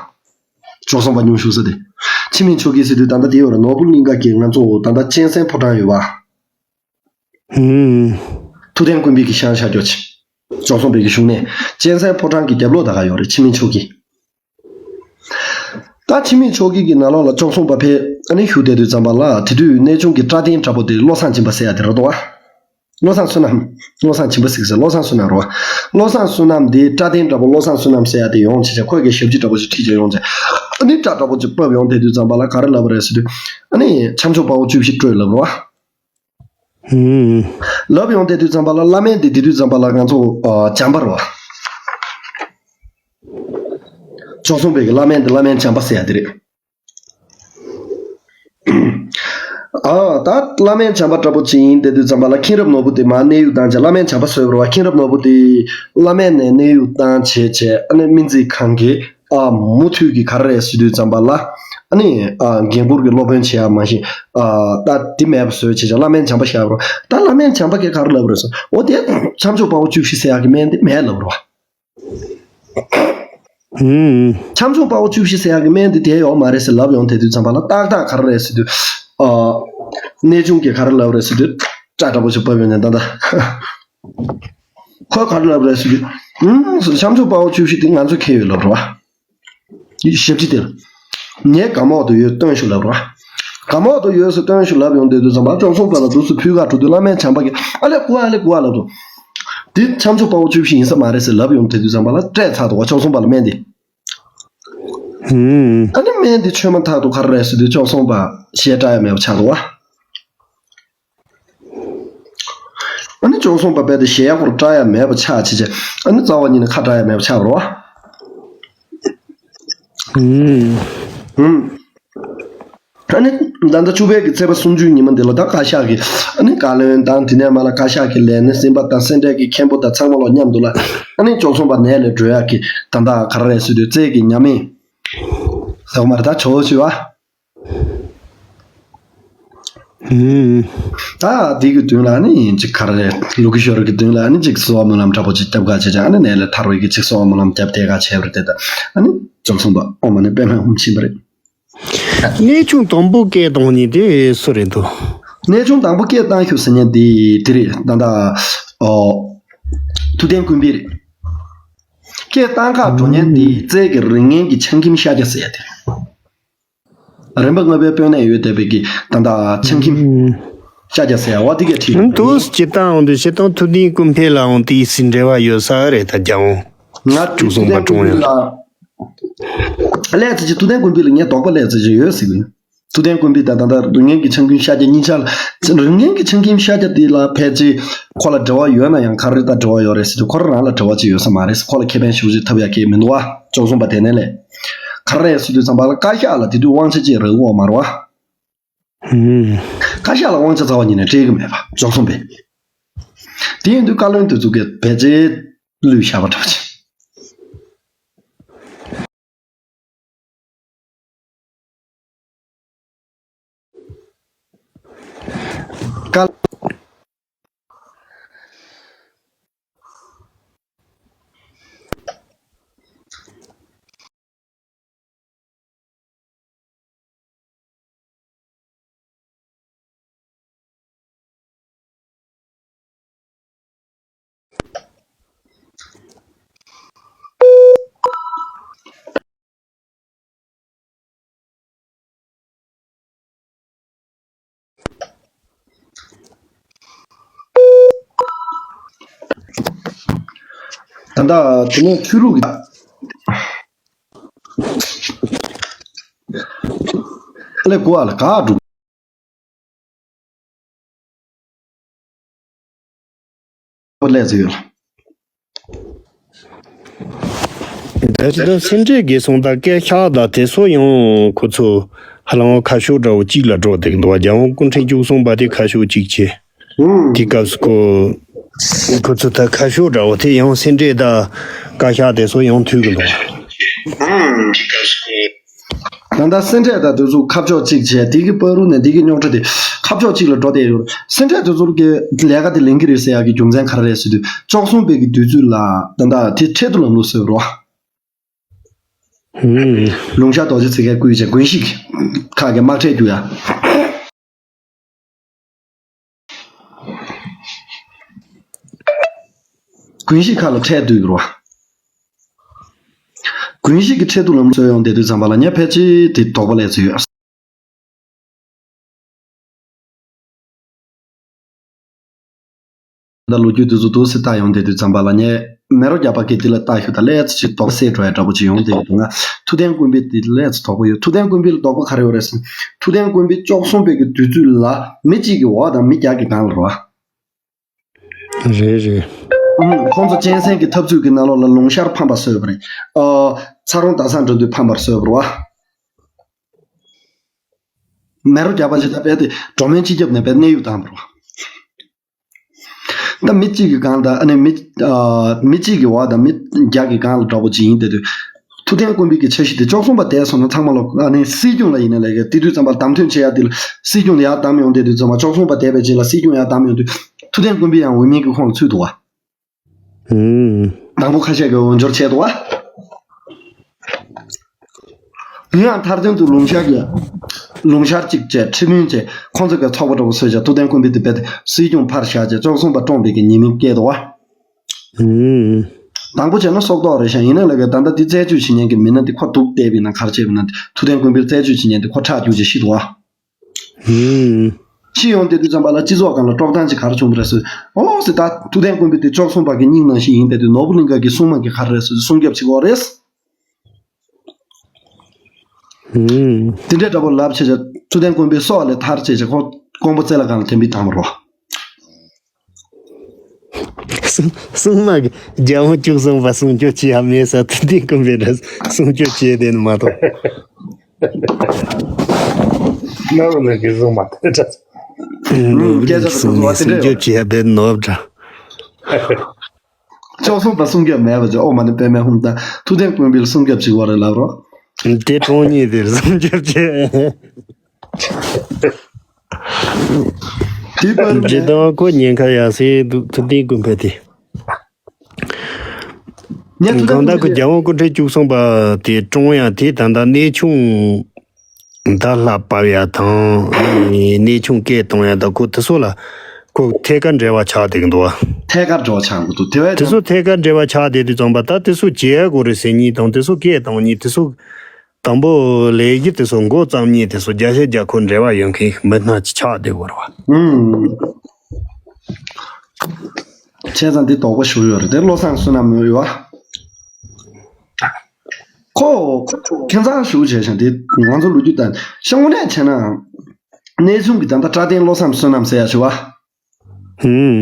བཅུ་གསུམ་པ་སྙུང་གཞི་ཟེར་དེ། འཆི་མེད་ཆོས་སྐྱིད་ཟེར་དུས་ད་ལྟ་དེ་ཡོད་རེད། ནོར་བུ་གླིང་ག་གི་ང་ཚོ་ད་ལྟ་གཅན་གཟན་ཕོ་བྲང་ཡོད་བ། ཧུམ། ཐུབ་བསྟན་ཀུན་དཔལ་གྱི་ཤང་ཤར་ཀྱོག་ཆེ། བཅུ་གསུམ་པའི་གི་བཞུགས་གནས་གཅན་གཟན་ཕོ་བྲང་གི་རྒྱབ་ལོགས་ད་ག་ཡོད་རེད། འཆི་མེད་ཆོས་སྐྱིད། ད་འཆི་མེད་ཆོས་སྐྱིད་ཀྱི་ནང་ལོགས་ལ་བཅུ་གསུམ་པ་ཕེབས་ཨ་ནི་བཞུགས་བསྡད་དུས་ཙམ་པ་ལ། དེ་དུས་གནས་ཆུང་གི་བཀྲ་བསྟན་དྲག་པོ་དེ་བློ་བཟང་སྦྱིན་པ་ཟེར་ཡ་དེ་རེད་དོ། བློ་བཟང་བསོད་ནམས། བློ་བཟང་སྦྱིན་པ་གཟིགས་ཟེར། བློ་བཟང་བསོད་ནམས་རེད་བ། བློ་བཟང་བསོད་ནམས་འདི་སྐྲ་ཐེངས་འདྲ་པོ་བློ་བཟང་བསོད་ནམས་ཟེར་ཡ་དེ་ཡོང་བྱས་བྱས་ཁོས་ཀྱི་ཞབས་ཕྱི་འདྲ་པོ་ཞིག་ཁྲིད་བྱས་ཡོང་བྱས། ཨ་ནི་སྐྲ་འདྲ་པོ་ཅིག་ཕབ་ཡོང་དེ་དུས་ཙམ་པ་ལ་ག་རེ་ལབ་རེད་ཟེར་དུས། ཨ་ནི་ཆབ་མཆོག་དཔའ་བོ་བཅུ་བཞི་སྤྲོད་ལབ་རེད་བ། ཧུམ། ལབ་ཡོང་དེ་དུས་ཙམ་པ་ལ་བླ་སྨན་འདི་དེ་དུས་ཙམ་པ་ལ་ང་ཚོ་ཨ་བྱམས་པ་རེད་བ། ཅོག་ཙུང་པའི་གི་བླ་སྨན་འདི་བླ་སྨན་བྱམས་པ་ཟེར་ཡ་དེ་རེད། ཨ། ད་བླ་སྨན་བྱམས་པ་འདྲ་པོ་ཅིག་ཡིན་དེ་དུས་ཙམ་པ་ལ་མཁྱེན་རབ་ནོར་བུ་དེ་མར་གནས་དབྱུང་བཏང་བྱས། བླ་སྨན་བྱམས་པ་ཟེར་བ་རེད་བ། མཁྱེན་རབ་ནོར་བུ་དེ་བླ་སྨན་ནས་གནས་དབྱུང་བཏང་བྱས་བྱས། ཨ་ནི་སྨན་རྩིས་ཁང་གི་ཨ་མུ་མཐུད་ཀྱི་ག་རེ་རེད་ཟེར་དུས་ཙམ་པ་ལ། ཨ་ནི་ཨ་འགན་འཁུར་གྱི་སློབ་དཔོན་བྱེད་ཡ་མ་གཞི་ཨ་ད་དེ་མེད་པ་བཟོས་བྱས་བྱས་བླ་སྨན་བྱམས་པ་བཞག་པ་རེད། ད་བླ་སྨན་བྱམས་པ་གིས་ག་རེ་ལབ་རེད་ཟེར། འོ་དེ་ཆབ་མཆོག་དཔའ་བོ་བཅུ་བཞི་ཟེར་ཡ་གི་སྨན་དེ་མེད་ལབ་རེད་བ། ཧུམ། ཆབ་མཆོག་དཔའ་བོ་བཅུ་བཞི་ཟེར་ཡག་གི་སྨན་དེ་དེ་ཡོད་མ་རེད་ཟེར་ལབ་ཡོང་དེ་དུས་ཙམ་པ་ལ་ཏག་ཏག་ག་རེ་རེད་ཟེར་དུས། ཨ། གནས་ཆུང་གིས་ག་རེ་ལབ་རེད་ཟེར་དུས། སྐྲ་འདྲ་པོ་ཞིག་ཕབ་ཡོང་ནས་ད་ལྟ། ཁོས་ག་རེ་ལབ་རེད་ཟེར་དུས། ཨུམ། ཆབ་མཆོག་དཔའ་བོ་བཅུ་བཞི་དེ་ང་ཚོས་འཁྱེར་ཡོད་ལབ་རེད་བ། ཞབས་ཕྱི་དེ་ལ། ངའི་གམ་འོག་ཏུ་ཡོད་སྟོན་ཞུ་ལབ་རོ། གམ་འོག་ཏུ་ཡོད་ཟེར་སྟོན་ཞུ་ལབ་ཡོང་དེ་དུས་ཙམ་པ་ཅོག་ཙུང་པ་ལ་དུས་སུ་ཕུལ་ག་འགྲོ་དུས་བླ་སྨན་བྱམས་པ་གིས་ཨ་ལེ་ཀུ་ཨ་ལེ་ཀུ་ཨ་ལབ་འདུག་འདི་ཆབ་མཆོག་དཔའ་བོ་བཅུ་བཞི་ཡིན་ས་མ་རེད་ཟེར་ལབ་ཡོང་དེ་དུས་ཙམ་པ་ལ་སྤྲད་ཚར་འདུག་བ་ཅོག་ཙུང་པ་ལ་སྨན་དེ། ཨ་ནི་སྨན་དེ་མཆོད་མ་ཐག་ཏུ་ག་རེ་རེད་ཟེར་དུས་ཅོག་ཙུང་པ་ཞལ་བཀྲ་ཡ་མེད་པ་ཆགས་འདུག་བ། ཨ་ནི་ཅོག་ཙུང་པ་རྦད་དེ་ཞལ་ཧོར་བཀྲ་ཡ་མེད་པ་ཆགས་བྱས་བྱས། ཨ་ནི་རྩ་བ་ཉིད་ནས་ཁ་བཀྲ་ཡ་མེད་པ་ཆགས་རོ། ཧུམ། ཨ་ནི་ད་ལྟ་བཅུ་པའི་གི་ཚེས་པ་སུམ་ཅུའི་ཉི་མ་འདི་ལ་ད་བཀའ་ཤག་གི་ཨ་ནི་བཀའ་བློན་དང་དེ་ནས་མ་ལ་བཀའ་ཤག་གི་ལས་སྣེ་སེམས་པ་དང་སེ་འབྲས་ཀྱི་མཁན་པོ་དང་ཚང་མ་ལོ་མཉམ་དུ་ལ་ཨ་ནི་ཅོག་ཙུང་པ་ནས་ལས་འགྲོ་ཡག་གི་ད་ལྟ་ག་རེ་རེད་ཟེར་དུས་རྩལ་གྱི་ཉམས་ལེན་ཟེར་བ་མ་རེད་ད་ཇོ་བོ་ཞུ་བ། ད་འདི་གི་དོན་ལ་ནི་ཅིག་ག་རེ་ལུ་གུ་ཤོར་གི་དོན་ལ་ནི་ཅིག་གསོལ་བ་སྨོན་ལམ་འདྲ་པོ་ཅིག་བཏབ་ག་བྱེད་ཅིག་ཨ་ནི་ནས་ལས་ཐར་བའི་གི་ཅིག་གསོལ་བ་སྨོན་ལམ་བརྒྱབ་བསྡད་ག་བྱས་པ་རེད་དེ། ད་ཨ་ནི་ཅོག་ཙུང་པ་ཨོཾ་མ་ཎི་པདྨེ་ཧཱུྃ་ཕྱིན་པ་རེད། གནས་ཆུང་དང་པོ་སྐད་བཏང་མཁན་དེ་སུ་རེད་འདུག་གནས་ཆུང་དང་པོ་སྐད་བཏང་ཤོག་ཟེར་མཁན་དེ་དེ་རེད་ད་ལྟ། ཨོ། ཐུབ་བསྟན་ཀུན་འཕེལ་རེད། སྐད་བཏང་ག་འགྲོ་མཁན་དེ་རྩལ་གྱི་རིགས་ངན་གྱི་ཆང་ཁྱིམ་ཤཱཀྱ་ཟེར་ཡ་དེ་རེད། རིམ་པ་ལྔ་པའི་དཔོན་གནས་ཡོད་བསྡད་པའི་གི་ད་ལྟ་ཆང་ཁྱིམ་ཤཱཀྱ་ཟེར་བ་དེ་གས་ཁྲིད་ཡོད་དུས་སྤྱིར་བཏང་འོང་དུས་སྤྱིར་བཏང་ཐུབ་བསྟན་ཀུན་འཕེལ་ལའང་དེའི་སྲིད་འབྲེལ་བ་ཡོད་ས་རེད་ད་རྒྱལ་འོང་། ང་ཐུགས་གསུང་པ་ཀུན་འཕེལ་ལ་ཀྲུང་དབྱང་ལས་ཚེ་ཅིག་ཐུབ་བསྟན་ཀུན་འཕེལ་ལ་ངས་དོགས་པ་ལས་ཚེ་ཅིག་ཡོད་ཟེར་གི་ཡིན། ཐུབ་བསྟན་ཀུན་འཕེལ་དང་ད་ལྟ་རིགས་ངན་གྱི་ཆང་ཁྱིམ་ཤཱཀྱ་གཉིས་ཆ་ལ། རིགས་ངན་གྱི་ཆང་ཁྱིམ་ཤཱཀྱ་དེ་ལ་ཕལ་ཆེར་ཁོ་ལ་འབྲེལ་བ་ཡོད་ན་ཡང་ག་རེ་ད་འབྲེལ་བ་ཡོད་རེད་ཟེར་དུས་ཁོ་རང་ལ་འབྲེལ་བ་ཅིག་ཡོད་ས་མ་རེད། ཁོ་ལ་ཁེ་ཕན་ཞེ་པོ་ཅིག་ཐོབ་ཡ་གི་མི་འདུག་བ། ཅོག་ཙུང་པ་དེ་ནས་ལས། ག་རེ་རེད་ཟེར་དུས་ཙམ་པ་ལ་བཀའ་ཤག་ལ་དེ་དུས་དབང་ཆ་ཅིག་རག་གི་ཡོད་མ་རེད་བ། ཧུམ། བཀའ་ཤག་ལ་དབང་ཆ་རྩ་བ་ཉིད་ནས་སྤྲད་གི་མེད་པ་ཅོག་ཙུང་པས། དེ་ཡིན་དུས་བཀའ་བློན་དེ་ཚོ་གིས་བེད་སྤྱད་བླུས་བཞག་པ་འདྲ་བ་ཅིག་བཀའ། ད་ལྟ་དེ་ནས་ཆོས་ལུགས་ཀྱི། ལས་གོ་བ་ལ་ག་འགྲོ། ལས་ཟེར་ཡོད། ད་ཅི་ད་སེ་འབྲས་དགེ་སོང་དང་སྐད་ཤག་དང་དེ་ཚོ་ཡང་ཁོ་ཚོ་ཧ་ལམ་ཁ་ཕྱོགས་འདྲ་བོ་གཅིག་ལ་འགྲོ་བསྡད་འདུག་རྒྱལ་དབང་སྐུ་ཕྲེང་བཅུ་གསུམ་པ་དེ་ཁ་ཕྱོགས་གཅིག་བྱས། དེ་སྐབས་སུ་ཁོ་ཁོ་ཚོ་ད་ཁ་ཕྱོགས་འདྲ་བོ་དེ་ཡང་སེ་འབྲས་དང་སྐད་ཤག་དེ་ཚོ་ཡང་མཐུད་གི་འདུག་ད་ལྟ་སེ་འབྲས་དང་དེ་ཚོ་ཁ་ཕྱོགས་གཅིག་བྱས་དེ་གི་བར་དུ་ནས་དེ་གི་རྙོག་དྲ་དེ་ཁ་ཕྱོགས་གཅིག་ལ་འགྲོ་བསྡད་ཡོད། སེ་འབྲས་དེ་ཚོ་གི་ལས་ཀ་དེ་ལེན་གི་རེད་ཟེར་ཡག་གི་རྒྱུ་མཚན་ག་རེ་རེད་ཟེར་དུས་ཅོག་ཙུང་པའི་གི་དུས་ཚོད་ལ་ད་ལྟ་དེ་འཕྲལ་དུ་ལམ་ལུགས་ཟེར་རོ། ལུང་ཤར་རྡོ་རྗེ་ཚེ་མཁས་སྐུའི་ཆེད་དགོན་གཞིས་ཁག་གི་དམག་ཁྲལ་རྒྱུ་ཡ། དགོན་གཞིས་ཁག་ལ་ཁྲལ་བསྡུས་ཡོད་རེད་བ། དགོན་གཞིས་ཀྱི་ཁྲལ་བསྡུ་ལམ་ལུགས་བཟོས་ཡོང་བསྡད་དུས་ཙམ་པ་ལ་ངས་ཕལ་ཆེར་དེ་དོགས་པ་སླེབས་ཚར་ཡོད། ད་ལོ་རྒྱུས་དེ་ཚོ་འདུག་སེ་ལྟ་ཡོང་དེ་དུས་ཙམ་པ་ལ་ངས་མེ་རོ་རྒྱག་པ་གི་དེ་ལ་ལྟ་ཞུ་ད་ལས་ཚོ་ཅིག་དོགས་སེ་འགྲོ་ཡ་འདྲ་པོ་ཅིག་ཡོང་དེ་དུས་ང་ཐུབ་བསྟན་ཀུན་འཕེལ་དེ་ལས་ཚོ་དོགས་པ་ཡོད། ཐུབ་བསྟན་ཀུན་འཕེལ་ལ་དོགས་པ་ག་རེ་ཡོད་རེད་ཟེར། ཐུབ་བསྟན་ཀུན་འཕེལ་བཅུ་གསུམ་པའི་གི་དུས་ཚོད་ལ་མི་གཅིག་གི་འོག་དང་མི་བརྒྱ་གི་སྒང་ལ་རེད་བ། རེད་རེད། ཨུམ། ཁོང་ཚོ་གཅན་གཟན་གྱི་འཐབ་རྩོད་ཀྱི་ནང་ལོགས་ལ་ལུང་ཤར་ཕམ་པ་བཟོས་པ་རེད། ཨ། ཚ་རོང་ཟླ་བཟང་འགྲོ་དུས་ཕམ་པར་བཟོས་པ་རེད་བ། མེ་རོ་རྒྱག་པ་ཅིག་ད་རྦད་དེ་འགྲོ་མིན་སྤྱི་ཁྱབ་ནས་རྦད་གནས་དབྱུང་བཏང་བ་རེད་བ། ད་མི་གཅིག་གི་སྒང་དང་ཨ་ནི་མི་ཨ། མི་གཅིག་གི་འོག་དང་མི་བརྒྱ་གི་སྒང་ལ་འདྲ་པོ་ཅིག་ཡིན་དེ་དུས། ཐུབ་བསྟན་ཀུན་འཕེལ་གྱི་འཆར་གཞི་དེ་བཅུ་གསུམ་པ་བསྡད་སོང་ན་ཚང་མ་ལོ་ཨ་ནི་སྲིད་སྐྱོང་ལ་ཡིན་ན་ལས་ཀ་དེ་དུས་ཙམ་པར་བདམས་ཐོན་བྱེད་ཡ་དེ་ལ་སྲིད་སྐྱོང་ལ་ཡར་བདམས་ཡོང་དེ་དུས་ཙམ་པ་བཅུ་གསུམ་པ་བསྡད་པའི་རྗེས་ལ་སྲིད་སྐྱོང་ཡར་བདམས་ཡོང་དུས་ཐུབ་བསྟན་ཀུན་འཕེལ་ཡང་འོས་མིའི་གི་ཁོངས་ལ་ཚུད་འདུག་བ། ཧུམ། དང་པོ་ཁ་ཤས་ཀྱིས་འོས་སྦྱོར་བྱས་འདུག་བ། ཡིན་ཡང་མཐར་དོན་དུ་ལུང་ཤར་གྱི་ལུང་ཤར་གཅིག་བྱས་ཁྲི་མུན་བྱས་ཁོང་ཚོ་གི་ཚོགས་པ་འདྲ་པོ་བཟོས་བྱས་ཐུབ་བསྟན་ཀུན་འཕེལ་དེ་རྦད་དེ་སྲིད་སྐྱོང་ཕར་བཞག་བྱས་བཅུ་གསུམ་པ་བཀྲོངས་པའི་གི་ཉེས་མིང་བཀལ་འདུག་བ། ཧུམ། དང་པོ་བྱས་ན་སྲོག་ཐོག་རེད་ཤག་ཡིན་ན་ལས་ཀ་ད་ལྟ་འདི་རྩད་གཅོད་བྱེད་མཁན་གྱི་མི་སྣ་དེ་ཁོ་སྡུག་བལྟས་པ་ཡིན་ན་ག་རེ་བྱས་པ་ཡིན་ན་ཐུབ་བསྟན་ཀུན་འཕེལ་རྩད་གཅོད་བྱེད་མཁན་དེ་ཁོ་ཁྲག་རྒྱུགས་བྱས་ཤི་འདུག་བ། ཧུམ། ཤི་ཡོང་དེ་དུས་ཙམ་པ་ལ་སྤྱི་ཚོགས་སྒང་ལ་དཀྲོག་གཏམ་ཅིག་ག་རེ་བྱུང་བ་རེད་ཟེར། ཨོ་ཟེར་ད་ཐུབ་བསྟན་ཀུན་འཕེལ་དེ་བཅུ་གསུམ་པ་གི་སྙིང་ནང་བཞིན་ཡིན་དེ་དུས་ནོར་བུ་གླིང་ག་གི་སྲུང་མ་གིས་ག་རེ་རེད་ཟེར་སྲུང་སྐྱོབ་བྱེད་དགོས་རེད། ཧུམ། དེ་འདྲའི་འདྲ་པོ་ལབ་བྱས་བྱས་ཐུབ་བསྟན་ཀུན་འཕེལ་སྲོག་ལས་ཐར་བྱས་བྱས་ཁོ་ཀོང་པོ་རྩེ་ལ་སྒང་ལ་ཐོན་པའི་དང་པོ་རོ། སྲུང་སྲུང་མ་གི་རྒྱལ་པོ་བཅུ་གསུམ་པ་སྲུང་སྐྱོབ་བྱེད་ཡ་མེད་ས་དེ་དེ་ཀུན་པའི་འདྲ་སྲུང་སྐྱོབ་བྱེད་དེ་ནི་མ་གཏོགས། ནོར་བུ་གླིང་གི་སྲུང་མ་དེ་འདྲ། ནོར་བུ་གླིང་གི་སྲུང་མས་སྲུང་སྐྱོབ་བྱེད་ཡ་དེ་ནོར་འདྲ། བཅུ་གསུམ་པ་སྲུང་སྐྱོབ་མེད་པ་ཅིག་ཨོ་མ་ནི་པད་མའི་ཧུམ་དང་ཐུབ་བསྟན་ཀུན་འཕེལ་སྲུང་སྐྱོབ་བྱེད་དགོས་རེད་ལབ་རོགས། དེ་གྲོང་ཉིད་དེར་སྲུང་སྐྱོབ་བྱེད། དེ་པར་ཇི་ལྟ་བ་ཁོ་ཉེན་ཁ་ཡ་སའི་འདུག་ཐུབ་བསྟན་ཀུན་འཕེལ་དེ། ངས་ཐུབ་བསྟན་གང་ལྟར་ཁོ་རྒྱལ་དབང་སྐུ་ཕྲེང་བཅུ་གསུམ་པ་དེ་བཀྲོངས་ཡ་དེ་ད་ལྟ་གནས་ཆུང་ད་ལྷ་བབས་ཡ་དང་གནས་ཆུང་སྐད་གཏོང་ཡ་ད་ཁོ་དེ་ཚོ་ལ་ཁོ་ཐད་ཀར་འབྲེལ་བ་ཆགས་བསྡད་ཀྱི་འདུག་བ། ཐད་ཀར་འབྲེལ་བ་ཆགས་ཀྱི་འདུག་དེ་བས་དེ་ཀྱང་། ཚོ་ཐད་ཀར་འབྲེལ་བ་ཆགས་བསྡད་དུས་ཙམ་པ་ད་དེ་ཚོ་བྱེད་ཡ་དགོས་རེད་ཟེར་མཁན་དང་དེ་ཚོ་སྐད་གཏོང་མཁན་དེ་ཚོ། དང་པོ་ལས་ཀྱི་དེ་ཚོ་འགོ་བརྩམས་མཁན་དེ་ཚོ་བརྒྱ་ཆ་བརྒྱ་ཁོ་འབྲེལ་བ་ཡོད་མཁན་མི་སྣ་ཅིག་ཆགས་བསྡད་ཡོད་རེད་བ། ཨུམ། བྱས་ཙང་འདི་དོགས་པ་ཞུ་ཡོད་རེད་དེ་བློ་བཟང་བསོད་ནམས་ཡོད་བ། ཁོ་ཁོ་ཁྱད་མཚར་ཞུ་བྱས་ཤིང་དེ་ང་ཚོ་ལོ་རྒྱུས་ལྟར་ཤང་དངོས་གནས་བྱས་ན། གནས་ཆུང་གི་ད་ལྟ་བཀྲ་བསྟན་བློ་བཟང་བསོད་ནམས་ཟེར་ཡ་ཞུ་བ། ཧུམ།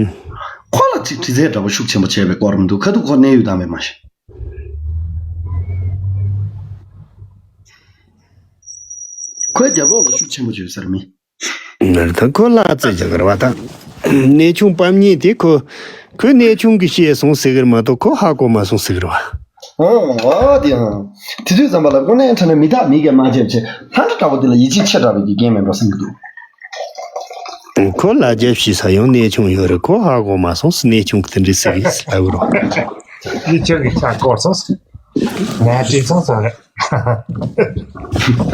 ཁོ་ལ་ཅིག་དྲི་རྩད་འདྲ་པོ་ཤུགས་ཆེན་པོ་བྱས་པའི་སྐོར་མི་འདུག་ཁ་ཐུག་ཁོ་གནས་ཡུལ་དང་མེད་མ་ཤེས། ཁོའི་རྒྱབ་ལོགས་ལ་ཤུགས་ཆེན་པོ་བྱོས་ཟེར་མི། ང་ད་ཁོ་ལ་རྩེ་རྒྱག་ར་བ་དང་། གནས་ཆུང་པ་མཉེས་དེ་ཁོ། ཁོས་གནས་ཆུང་གི་བཤད་སོང་ཟེར་གི་རེད་མ་གཏོགས་ཁོ་ཧ་གོ་མ་སོང་ཟེར་གི་རེད་བ། ཨང་། ཨ་དེ་ཨང་། དེ་དུས་ཙམ་པ་ལ་དངོས་གནས་དྲང་གནས་མི་དག་མི་གིས་མ་བརྗེད་བྱས་ལྷ་འདྲེ་འདྲ་པོ་དེ་ལ་ཡིད་ཆེས་ཆེ་དྲགས་པའི་གི་རྐྱེན་མིན་འགྲོ་བསམ་གི་འདུག་ཁོ་ལ་རྒྱབ་ཞུས་ས་ཡང་གནས་ཆུང་ཡོད་རེད་ཁོ་ཧ་གོ་མ་སོང་ཟེར་གནས་ཆུང་གི་དེ་འདྲའི་ཟེར་གི་ཟེར་ལབ་རོགས། འདི་ཁྱོད་ཀྱི་ཆ་བསྐོར་སོང་ཟེར། ང་བྲིས་སོང་ཟེར་རེད།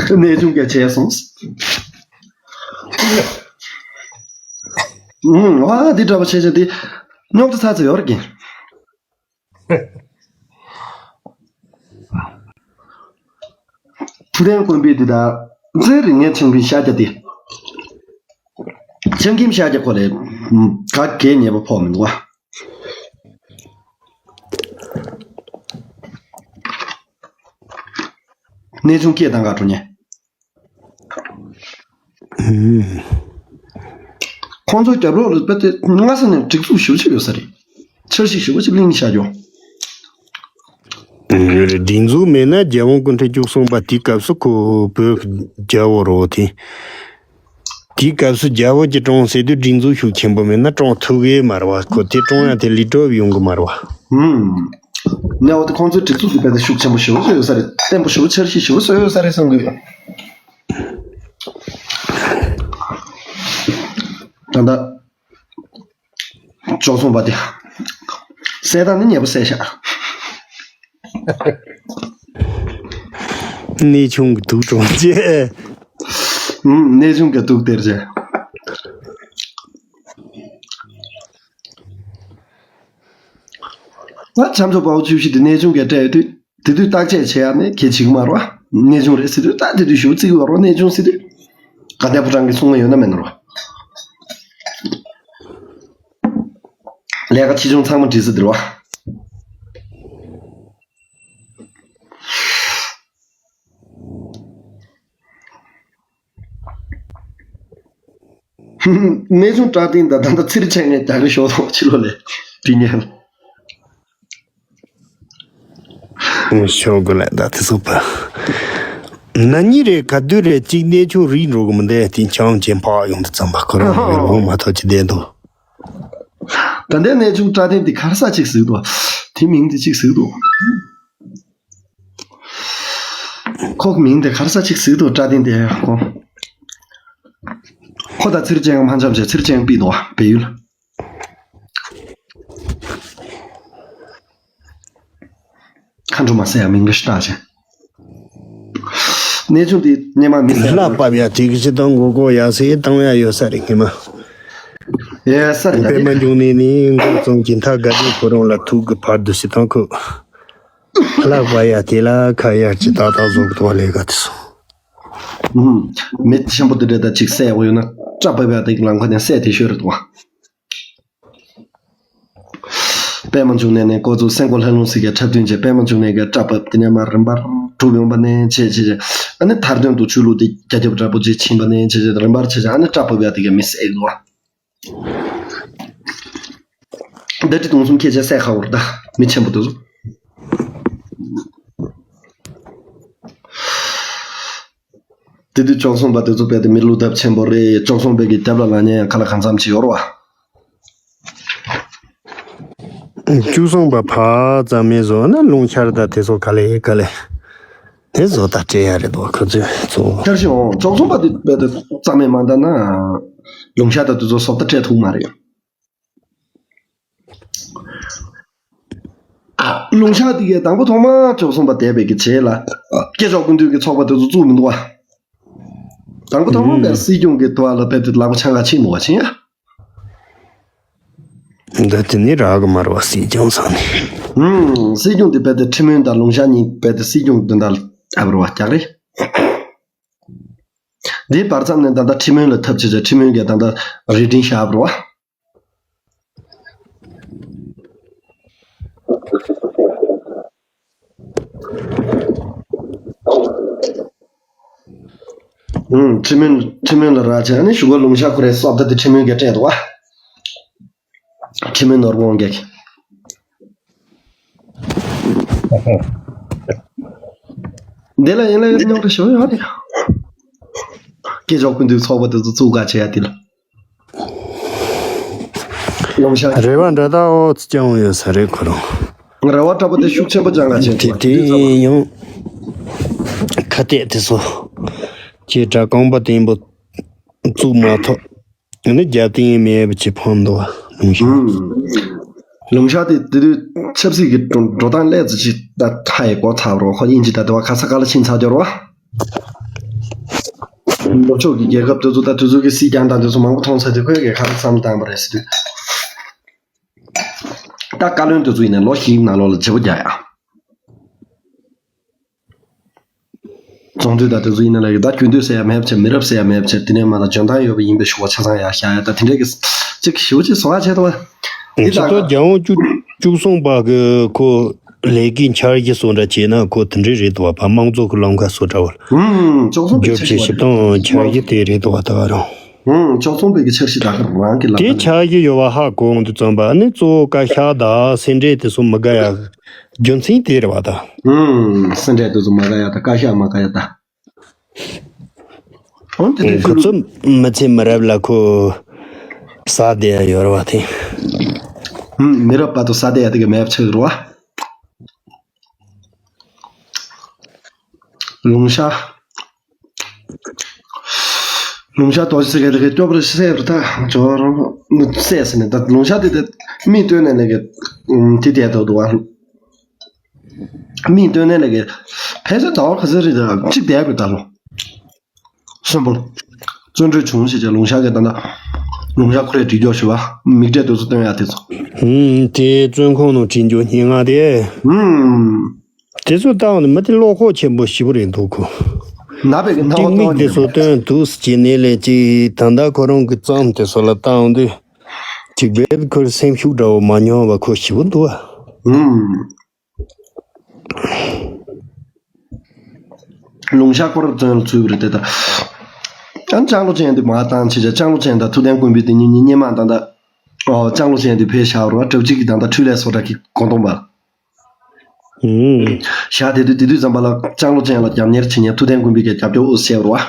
གནས་ཆུང་གིས་བྱས་སོང་ཟེར། ཨུང་། ཨ་འདི་འདྲ་པོ་བྱས་བྱས་འདི་རྙོག་དྲ་ཚ་ཚ་ཡོད་རེད་ཀྱི། ཐུབ་བསྟན་དཀོན་པའི་འདི་དང་རྩེ་རིགས་ངན་ཆང་གི་ཤཱཀྱ་དེ། ཆང་ཁྱིམ་ཤཱཀྱ་ཁོ་ལས་ག་གེ་ཉེས་པ་ཕོག་མི་འདུག་བ། གནས་ཆུང་སྐད་བཏང་ག་འགྲོ་ཉེ། ཁོང་ཚོའི་རྒྱབ་ལོགས་ལ་དཔེ་དེ་སྔ་ས་ནས་སྒྲིག་འཛུགས་ཞེ་པོ་ཅིག་ཡོད་ས་རེད། འཆར་གཞི་ཞེ་པོ་ཅིག་གླེང་བཞག་ཡོད། སྒྲིག་འཛུགས་མེད་ན་རྒྱལ་དབང་སྐུ་ཕྲེང་བཅུ་གསུམ་པ་དེའི་སྐབས་སུ་ཁོ་བོད་རྒྱལ་པོ་རོ་དེ། དེའི་སྐབས་སུ་རྒྱལ་པོ་ཅིག་བཀྲོངས་ཟེར་དུས་སྒྲིག་འཛུགས་ཤུགས་ཆེན་པོ་མེད་ན་བཀྲོངས་ཐུབ་གི་མ་རེད་བ། ཁོ་དེ་བཀྲོངས་ཡང་དེ་ལས་སྒྲུབ་ཡོང་གི་མ་རེད་བ། ཧུམ། ནས་འོ་དེ་ཁོང་ཚོའི་སྒྲིག་འཛུགས་ཀྱི་དཔེ་དེ་ཤུགས་ཆེན་པོ་ཞེ་པོ་བཟོས་ཡོད་ས་རེད། བརྟན་པོ་ཞེ་པོ་འཆར་གཞི་ཞེ་པོ་བཟོས་ཡོད་ས་རེད་བསམ་གི་ཡོད། ད་ལྟ་བཅུ་གསུམ་པ་དེ་གསལ་ཐང་ནི་ཉེ་པོ་གསལ་ཤག་གནས་ཆུང་གི་དུག་གྲོང་ཅེས། ཨུམ། གནས་ཆུང་གི་དུག་སྟེར་ཅེས། ང་ཆམ་ཚོ་པའོ་བཅུ་བཞི་དེ་གནས་ཆུང་གི་སྤྲད་ཡོད་དུས། དེ་དུས་བརྟག་དཔྱད་བྱེད་ཡ་ནི་གལ་ཆེ་གི་མ་རེད་བ། གནས་ཆུང་རེད་ཟེར་དུས་ད་དེ་དུས་ཞུ་རྩིས་གི་བ་རོ་གནས་ཆུང་ཟེར་དུས། ག་དེ་ཕོ་བྲང་གི་སྲུང་མ་ཡོད་ན་མེད་ན་རོ། ལས་ཀ་ཆེ་ཆུང་ཚང་མ་འགྲིག་ས་འདིར་བ། གནས་ཆུང་བཀྲ་བསྟན་དང་ད་ལྟ་ཚེ་རིང་ཆེན་ངས་རྒྱག་གི་ཤོག་དང་ཕྱི་ལོགས་ལས་དྲི་ཉན། ཤོག་གི་ལ་ད་དེ་སོགས་པ། ན་ནི་རེད་ག་དུས་རེད་གཅིག་གནས་ཆུང་རིག་འགྲོ་གི་མི་འདུག་དེ་ཆང་ཅན་ཕག་ཡོང་དུ་བརྩམས་པ་ཁོ་རང་ཡོང་མ་ཐག་ཅི་བསྡད་འདུག་ད་ལྟའི་གནས་ཆུང་བཀྲ་བསྟན་དེ་ག་རེ་ས་ཅིག་ཟིག་འདུག་དེ་མིང་དེ་ཅིག་ཟིག་འདུག་ཁོག་མིང་དེ་ག་རེ་ས་ཅིག་ཟིག་འདུག་བཀྲ་བསྟན་དེ་ཁོ། ཁོ་ད་ཚིར་ཅན་མ་འཆམ་བྱས་ཚིར་ཅན་པི་འདུག་བ་བལ་ཡུལ། ཁ་འགྲོ་མ་ཟེར་ཡ་མིང་གི་ཤི་ཏག་ཅན། གནས་ཆུང་དེ་སྙེ་མ་མི་ཟེར་ལ་བབ་ཡ་དེ་གི་ཅི་དང་མགོ་སྐོར་ཡ་སེ་བཏང་ཡ་ཡོད་ས་རེད་ངེས་མ། ཡ་ས་རེད་པད་མ་འབྱུང་གནས་ནི་མགོ་རྩོམ་གྱི་མཐའ་དགའ་ལྡན་ཁོ་རང་ལ་ཐུག་གི་བར་དུ་ཞི་དང་ཁུ། ལག་པ་ཡ་དེ་ལ་ཁ་ཡ་ཅི་ཏག་ཏག་བཟོ་གི་ཐོག་ལས་ག་དེ་སོང་། མི་ཆེན་པོ་དེ་འདྲ་ད་ཅིག་སད་འོ་ཡོད་ན་སྐྲ་བབ་ཡ་དེ་ལམ་ཁ་ནས་སད་དེ་ཤོད་རེད་དོ། པད་མ་འབྱུང་གནས་ནས་ཀོ་ཙུ་སེང་གོ་ལྷ་ལུང་སི་གའི་འཁྲབ་སྟོན་བྱས་པད་མ་འབྱུང་གནས་ཀྱི་སྐྲ་བབས་དེ་ནས་མར་རིམ་པར་གྲུབ་ཡོང་པ་ནས་བྱས་བྱས་བྱས་ཨ་ནི་མཐར་དོན་དུ་ཆོས་ལུགས་དེ་རྒྱ་ཁྱབ་འདྲ་པོ་ཅིག་ཕྱིན་པ་ནས་བྱས་བྱས་རིམ་པར་བྱས་བྱས་ཨ་ནི་སྐྲ་བབས་ཡ་དེ་གའི་མི་སེ་ཨེག་ལོ། འདི་ཏི་དུང་གསུམ་ཁྱེད་ཅག་སད་ཁ་བོར་ད་མི་ཆེན་པོ་དེ་ཚོ། དེ་དུས་བཅུ་གསུམ་པ་དེ་ཚོ་དཔེ་དེ་མི་ལུགས་ལྡབ་ཆེན་པོ་རེད། བཅུ་གསུམ་པའི་གི་རྒྱབ་ལ་ལངས་ཉན་ཡང་ཁ་ལ་གང་འཚམ་ཅིག་ཡོད་རེད་བ། བཅུ་གསུམ་པ་ཕ་ཙམ་མེད་བཟོ་ན་ལུང་ཤར་དང་དེ་ཚོ་ག་ལེ་ག་ལེ་དེ་བཟོ་ད་སྤྲད་ཡ་རེད་དོ་ཁོ་ཚོས་ཚོ། ཤར་ཞིང་བཅུ་གསུམ་པ་དེ་དཔེ་དེ་རྩ་མེད་མ་འདའ་ན་ལུང་ཤར་དང་དེ་ཚོ་སོབ་ད་སྤྲད་ཐུབ་མ་རེད། ལུང་ཤར་དེ་གའི་དང་པོ་ཐོག་མ་བཅུ་གསུམ་པ་འདས་པའི་གི་རྗེས་ལ་སྐྱེས་མཆོག་ཀུན་འདུས་ཀྱི་ཚོགས་པ་དེ་ཚོ་བཙུགས་མི་འདུག་བ། དང་པོ་ཐོག་མ་དཔེ་སྲིད་སྐྱོང་གི་དུ་བ་ལ་དཔེ་དེ་ལག་པ་འཆང་ག་ཕྱིན་འདུག་བ་ཕྱིན་ཡ། འདི་དེ་ནི་རག་གི་མ་རེད་བ་སྲིད་སྐྱོང་ཚང་ནི། ཧུམ། སྲིད་སྐྱོང་དེ་དཔེ་དེ་ཁྲི་སྨོན་དང་ལུང་ཤར་གཉིས་དཔེ་དེ་སྲིད་སྐྱོང་དོན་དག་ཨ་བར་བ་རྒྱག་རེད། འདིའི་བར་མཚམས་ནས་ད་ལྟ་ཁྲི་སྨོན་ལ་ཐབས་བྱེད་ཅེས་ཁྲི་སྨོན་གྱིས་ད་ལྟ་རེ་འདྲིན་བཞག་པ་རེད་བ། ཁྲི་སྨོན་ཁྲི་སྨོན་ལ་རག་བྱས་ནི་གཞུག་གུ་ལུང་ཤར་ཁོ་རའི་སོབ་ད་དེ་ཁྲི་སྨོན་གྱིས་སྤྲད་འདུག་བ། ཁྲི་སྨོན་ནོར་བུ་དབང་རྒྱལ་གྱིས། འདི་ལ་ཡིན་ལ་ཡིན་རྙོག་དྲ་ཞོ་ཡོད་རེད། སྐྱེས་མཆོག་ཀུན་འདུས་ཚོགས་པ་དེ་ཚོ་བཙུགས་ག་བྱེད་ཡ་དེ་ལ། ལུང་ཤར། རེ་བ་འདྲ་ད་འོ་ཙི་ཅང་ཡོད་ས་རེད་ཁོ་རང་། རེ་བ་འདྲ་པོ་དེ་ཤུགས་ཆེན་པོ་ཅང་ག་བྱེད་དེ་ཐུབ་པ་དེ་དེ་ཡང་ཁ་གཏད་དེ་ཚོ་ཁྱེད་དྲ་རྐང་པ་བརྟན་པོ་བཙུགས་མ་ཐུབ། ཨ་ནི་རྒྱབ་རྟེན་མེད་པ་ཅིག་ཕོན་འདུག་བ་ལུང་ཤར། ལུང་ཤར་དེ་དེ་དུས་ཆབ་སྲིད་ཀྱི་འགྲོ་འགྲོ་སྟངས་ལས་ཙི་ཅིག་ད་ཁ་ཡི་གོ་ཚར་རོ་ཁོ་དབྱིན་ཇི་ད་དེ་བ་ཁ་ས་ཁ་ལ་ཕྱིན་ཚར་འགྱུར་བ། ལྷོ་ཕྱོགས་ཀྱི་རྒྱལ་ཁབ་དེ་ཚོ་ད་དེ་ཚོ་གི་སྲིད་སྐྱོང་དང་དེ་ཚོ་མང་པོ་མཐོང་ཚར་དུས་ཁོས་གི་ཁ་ལ་བསམ་བཏང་པ་རེད་ཟེར་དུས། ད་བཀའ་བློན་དེ་ཚོ་ཡིན་ན་ལོ་བཞིའི་ནང་ལོགས་ལ་བརྗེ་པོ་རྒྱག་ཡ། ཚོང་འདུས་དང་དེ་ཚོ་ཡིན་ན་ལ་ཡོད་ད་རྒྱུན་སྡོད་ཟེར་ཡ་མེད་པ་བྱས་མི་རབས་ཟེར་ཡ་མེད་པ་བྱས་དེ་ནས་མ་ལ་འཇོན་ཐང་ཡོད་པ་ཡིན་པའི་ཞུ་བ་ཆ་ཚང་ཡ་བཞག་ཡ་ད་དེ་འདྲས་ཀྱི་ཅིག་ཞུ་བ་ཅིག་བཟོ་བ་བྱས་ཏོ། འདི་ད་ད་རྒྱལ་དབང་བཅུ་བཅུ་གསུམ་པ་གི་ཁོ་ལས་ཀའི་འཆར་གཞི་སོགས་འདྲ་བྱས་ན་ཁོ་དེ་འདྲས་རེད་དོ་བ་དམངས་གཙོ་གི་ལམ་ཁ་སོགས་འདྲ་བ་ལ་ཧུམ་བཅུ་གསུམ་པའི་བསྒྱུར་བཅོས་ཞིབ་འདང་འཆར་གཞི་དེ་རེད་དོ་བ་ད་བ་རང་། ཧུམ་བཅུ་གསུམ་པའི་གི་འཆར་གཞི་ད་ག་རང་གི་ལ་དེ་འཆར་གཞི་ཡོད་བ་ཧ་གོ་འོང་དུ་བརྩམས་པ་ནི་གཙོ་བོ་བཀའ་ཤག་དང་སེ་འབྲས་དེ་ཚོ་མི་དགའ་ཡ་རྒྱུ་མཚན་དེ་རེད་བ་ད། ཧུམ་སེ་འབྲས་དེ་ཚོ་མ་དགའ་ཡ་ད་བཀའ་ཤག་མ་དགའ་ཡ་ད། འོན་ཏེ་དེ་ཁོ་ཚོ་མི་ཚེ་མི་རབས་ལ་ཁོ་ས་དེ་ཡ་ཡོད་རེད་བ་དེ། ཧུམ་མི་རབས་བར་དུ་ས་དེ་ཡ་དེ་གི་མེད་པ་ཆགས་རེད་བ། ལུང་ཤར། ལུང་ཤར་དོ་ཞིག་ཟེར་གི་རེད་སྐྱོབ་རེ་སེ་རེ་ད་ཇོ་རོ་སེ་སེ་ནས་ད་ལུང་ཤར་དེ་དེ་མིག་སྟོན་ནས་ལས་གི་དེ་དེ་དོ་དོ་བ། མིག་སྟོན་ནས་ལས་གི་ཕལ་ཆེར་ཟླ་བ་ག་ཚོད་རེད་ད་གཅིག་བསྡད་པའི་ད་ལོ། གསོན་པོ། བཙོན་གྲོལ་བྱུང་ཞེས་བྱ་ལུང་ཤར་གི་ད་ལྟ་ལུང་ཤར་ཁོ་རེ་བྲིས་རྒྱུ་ཞུ་བ་མིག་འབྲས་དེ་ཚོ་སྟོན་ཡ་དེ་ཚོ། ཧུམ་དེ་བཙོན་ཁང་ནང་བྲིས་རྒྱུ་སྙན་ངག་དེ། ཧུམ། དེ་ཚོ་བཏང་ནས་མི་དེ་བློ་ཁོག་ཆེན་པོ་ཞེ་པོ་རེད་འདུག་གོ། ན་བའི་གི་ན་བ་ཏིག་མིག་དེ་ཚོ་སྟོན་འདུག་ཟེར་ནས་ལས་ཅིག་ད་ལྟ་ཁོ་རང་གི་རྩོམ་དེ་ཚོ་ལ་བཏང་དུས། དྲེགས་པས་ཁོའི་སེམས་ཤུགས་འདྲ་བོ་མ་ཉམས་པ་ཁོ་ཞེ་པོ་འདུག་ཨ། ཨུམ། ལུང་ཤར་སྐོར་བཙོན་ལ་ཚུད་པ་རེད་དེ་ད། ཨ་ལྕང་ལོ་ཅན་དེ་མར་བཏང་བྱས་བྱས་ལྕང་ལོ་ཅན་དང་ཐུབ་བསྟན་ཀུན་འཕེལ་དེ་གཉིས་གཉིས་སྔོན་མ་ད་ལྟ། ཨོ་ལྕང་ལོ་ཅན་དེ་ཕེབས་བཞག་རོགས་གྲབས་གཅིག་གི་ད་ལྟ་འཕྲུལ་ལས་བཟོ་གྲྭ་གི་གོ་འདོང་པ། ཨུམ། བཞག་དེ་དུས་དེ་དུས་ཙམ་པ་ལ་ལྕང་ལོ་ཅན་ལ་རྒྱབ་གཉེར་བྱེད་མཁན་ཐུབ་བསྟན་ཀུན་འཕེལ་གྱི་རྒྱབ་སྐྱོར་འོ་བྱས་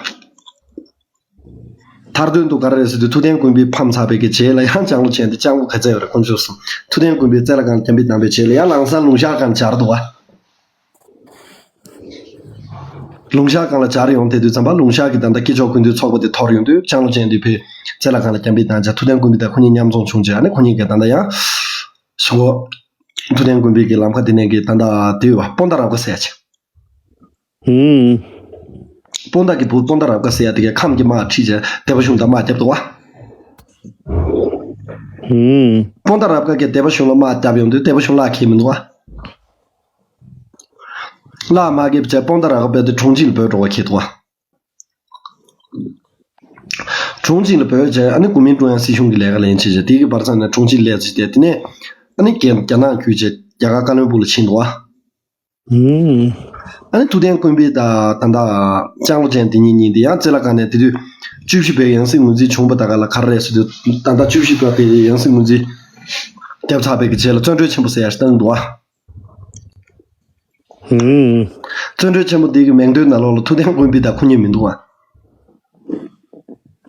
པ་རེད་བ། མཐར་དོན་དུ་ག་རེ་རེད་ཟེར་དུས་ཐུབ་བསྟན་ཀུན་འཕེལ་ཕམ་ཚར་བའི་གི་རྗེས་ལ་ཡང་ལྕང་ལོ་ཅན་དེ་ལྕང་ལོ་ག་ཚད་ཡོད་རེད་དཀོན་མཆོག་གསུམ། ཐུབ་བསྟན་ཀུན་འཕེལ་རྩེ་ལ་གང་ལ་རྒྱབ་འབུད་བཏང་བའི་རྗེས་ལ་ཡང་ལམ་སང་ལུང་ཤར་གང་ལ་བཅར་འདུག་བ། ལུང་ཤར་གང་ལ་བཅར་ཡོང་དེ་དུས་ཙམ་པ་ལུང་ཤར་གྱི་ད་ལྟ་སྐྱེས་མཆོག་ཀུན་འདུས་ཚོགས་པ་དེ་འཐོར་ཡོང་དུས་ལྕང་ལོ་ཅན་དེ་ཕེབས་རྩེ་ལ་གང་ལ་རྒྱབ་འབུད་བཏང་བྱས་ཐུབ་བསྟན་ཀུན་འཕེལ་དང་ཁོ་གཉིས་མཉམ་འཛོམས་བྱུང་རྗེས་ཨ་ནི་ཁོ་གཉིས་ཀྱིས་ད་ལྟ་ཡང་ཞུ་གོ་ཐུབ་བསྟན་ཀུན་འཕེལ་གྱི་ལམ་ཁ་དེ་ནས་ཀྱི་ད་ལྟ་དེ་བ་སྤོན་ཟླ་རབ་དགའ་ཟེར་ཡ་ཅིག་ཧུམ། སྤོན་ཟླ་གི་བུ་སྤོན་ཟླ་རབ་དགའ་ཟེར་ཡ་དེ་གའི་ཁམས་ཀྱི་དམག་ཁྲིད་བྱས་སྡེ་པ་གཞུང་དང་དམག་བརྒྱབ་འདུག་བ། ཧུམ། སྤོན་ཟླ་རབ་དགའ་གིས་སྡེ་པ་གཞུང་ལ་དམག་བརྒྱབ་ཡོང་དུས་སྡེ་པ་གཞུང་གླགས་ཁེལ་མི་འདུག་བ། གླགས་མ་ཁེལ་བྱས་སྤོན་ཟླ་རབ་དགའ་རྦད་དེ་དྲུང་ཆེ་ལ་འབོད་འགྲོ་བ་ཁེལ་འདུག་བ། དྲུང་ཆེ་ལ་འབོད་བྱས་ཨ་ནི་གོ་མིན་ཀྲུང་དབྱང་སྲིད་གཞུང་གི་ལས་ཀ་ལེན་བྱས་བྱས་དེ་གི་བར་མཚམས་ནས་དྲུང་ཆེ་ལས་བྱས་ཏེ་དེ་ནས་ཨ་ནི་རྒྱ་རྒྱ་ནག་བརྒྱུད་བྱས་རྒྱ་གར་ཀ་ལོན་སྦུག་ལ་ཕྱིན་འདུག་བ། ཨུམ། ཨ་ནི་ཐུབ་བསྟན་ཀུན་འཕེལ་དང་ད་ལྟ་ལྕང་ལོ་ཅན་དེ་གཉིས་གཉིས་དེ་ཡང་རྩེ་ལ་གང་ནས་དེ་དུས་བཅུ་བཞི་པའི་ཡང་སྲིད་ངོས་འཛིན་བྱུང་བ་ད་ག་ལ་ག་རེ་རེད་ཟེར་དུས་ད་ལྟ་བཅུ་བཞི་པ་དེ་ཡང་སྲིད་ངོས་འཛིན་བརྒྱབ་ཚར་བའི་གི་རྗེས་ལ་བཙོན་གྲོལ་ཆེན་པོ་ཟེར་ཡ་ཞིག་བཏང་འདུག་ཨ། ཨུམ། བཙོན་གྲོལ་ཆེན་པོ་དེ་གི་མིང་ཐོའི་ནང་ལོགས་ལ་ཐུབ་བསྟན་ཀུན་འཕེལ་དང་ཁོ་གཉིས་མི་འདུག་ཨ།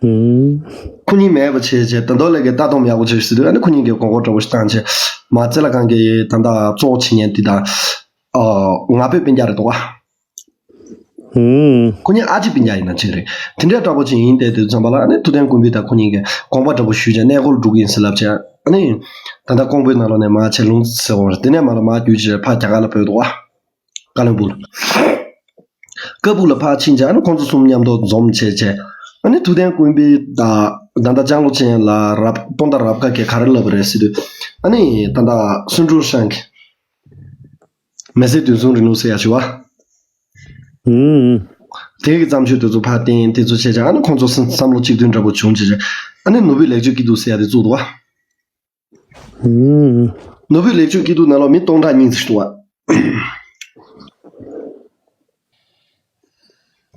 ཨུམ། ཁོ་གཉིས་མེད་པ་བྱས་བྱས་ད་མདོ་ལས་ཀའི་ལྟ་སྡོམ་ཡག་པོ་བྱས་ཟེར་དུས་ཨ་ནི་ཁོ་གཉིས་ཀྱི་མགོ་སྐོར་འདྲ་པོ་ཞིག་བཏང་བྱས་མ་རྩེ་ལ་གང་གི་ད་ལྟ་གཙོ་བོ་བྱེད་མཁན་དེ་དང་ཨོ་ང་ཕོད་སྤུན་ཀྱག་རེད་འདུག་བ། ཨུམ། ཁོ་གཉིས་ཨ་ཅེ་སྤུན་ཀྱག་ཡིན་ན་ཅིག་རེད། དེ་འདྲའི་འདྲ་པོ་ཅིག་ཡིན་བསྡད་དུས་ཙམ་པ་ལ་ཨ་ནི་ཐུབ་བསྟན་ཀུན་འཕེལ་དང་ཁོ་གཉིས་ཀྱི་དགོངས་པ་འདྲ་པོ་ཞུས་བྱས་གནས་སྐོར་འགྲོ་གི་ཡིན་ཟེར་ལབ་བྱས་ཨ་ནི་ད་ལྟ་ཀོང་པོའི་ནང་ལོགས་ནས་མར་ཆེ་ལུང་ཟེར་བ་རེད། དེ་ནས་མར་ལ་མར་བརྒྱུད་བྱས་ཕར་རྒྱ་གར་ལ་བུད་འདུག་བ། ཀ་ལོན་སྦུག་ལ། ཀ་སྦུག་ལ་ཕར་ཕྱིན་བྱས་ཨ་ནི་ཁོང་ཚོ་གསུམ་མཉམ་དུ་འཛོམས་བྱས་བྱས་ཨ་ནི་ཐུབ་བསྟན་ཀུན་འཕེལ་དང་ད་ལྟ་ལྕང་ལོ་ཅན་ལ་རབ་སྤོན་ཟླ་རབ་དགའ་གིས་ག་རེ་ལབ་པ་རེད་ཟེར་དུས་ཨ་ནི་ད་ལྟ་སུན་ཀྲུང་ཧྲན་གྱིས་མི་སེར་བདུན་ཚོགས་རིང་ལུགས་ཟེར་ཡ་ཞུ་བ། ཨུམ། དེ་གི་བརྩམས་ཆོས་དེ་ཚོ་ཕར་བསྟན་དེ་ཚོ་བྱས་བྱས་ཨ་ནི་ཁོང་ཚོ་བསམ་བློ་གཅིག་མཐུན་འདྲ་པོ་བྱུང་བྱས་བྱས་ཨ་ནི་ནོར་བུའི་ལེགས་བཅོས་སྐྱིད་སྡུག་ཟེར་ཡ་དེ་བཙུགས་འདུག་བ། ཨུམ། ནོར་བུའི་ལེགས་བཅོས་སྐྱིད་སྡུག་ནང་ལོགས་མི་སྟོང་ཕྲག་གཉིས་ཙམ་ཞིག་འདུག་བ།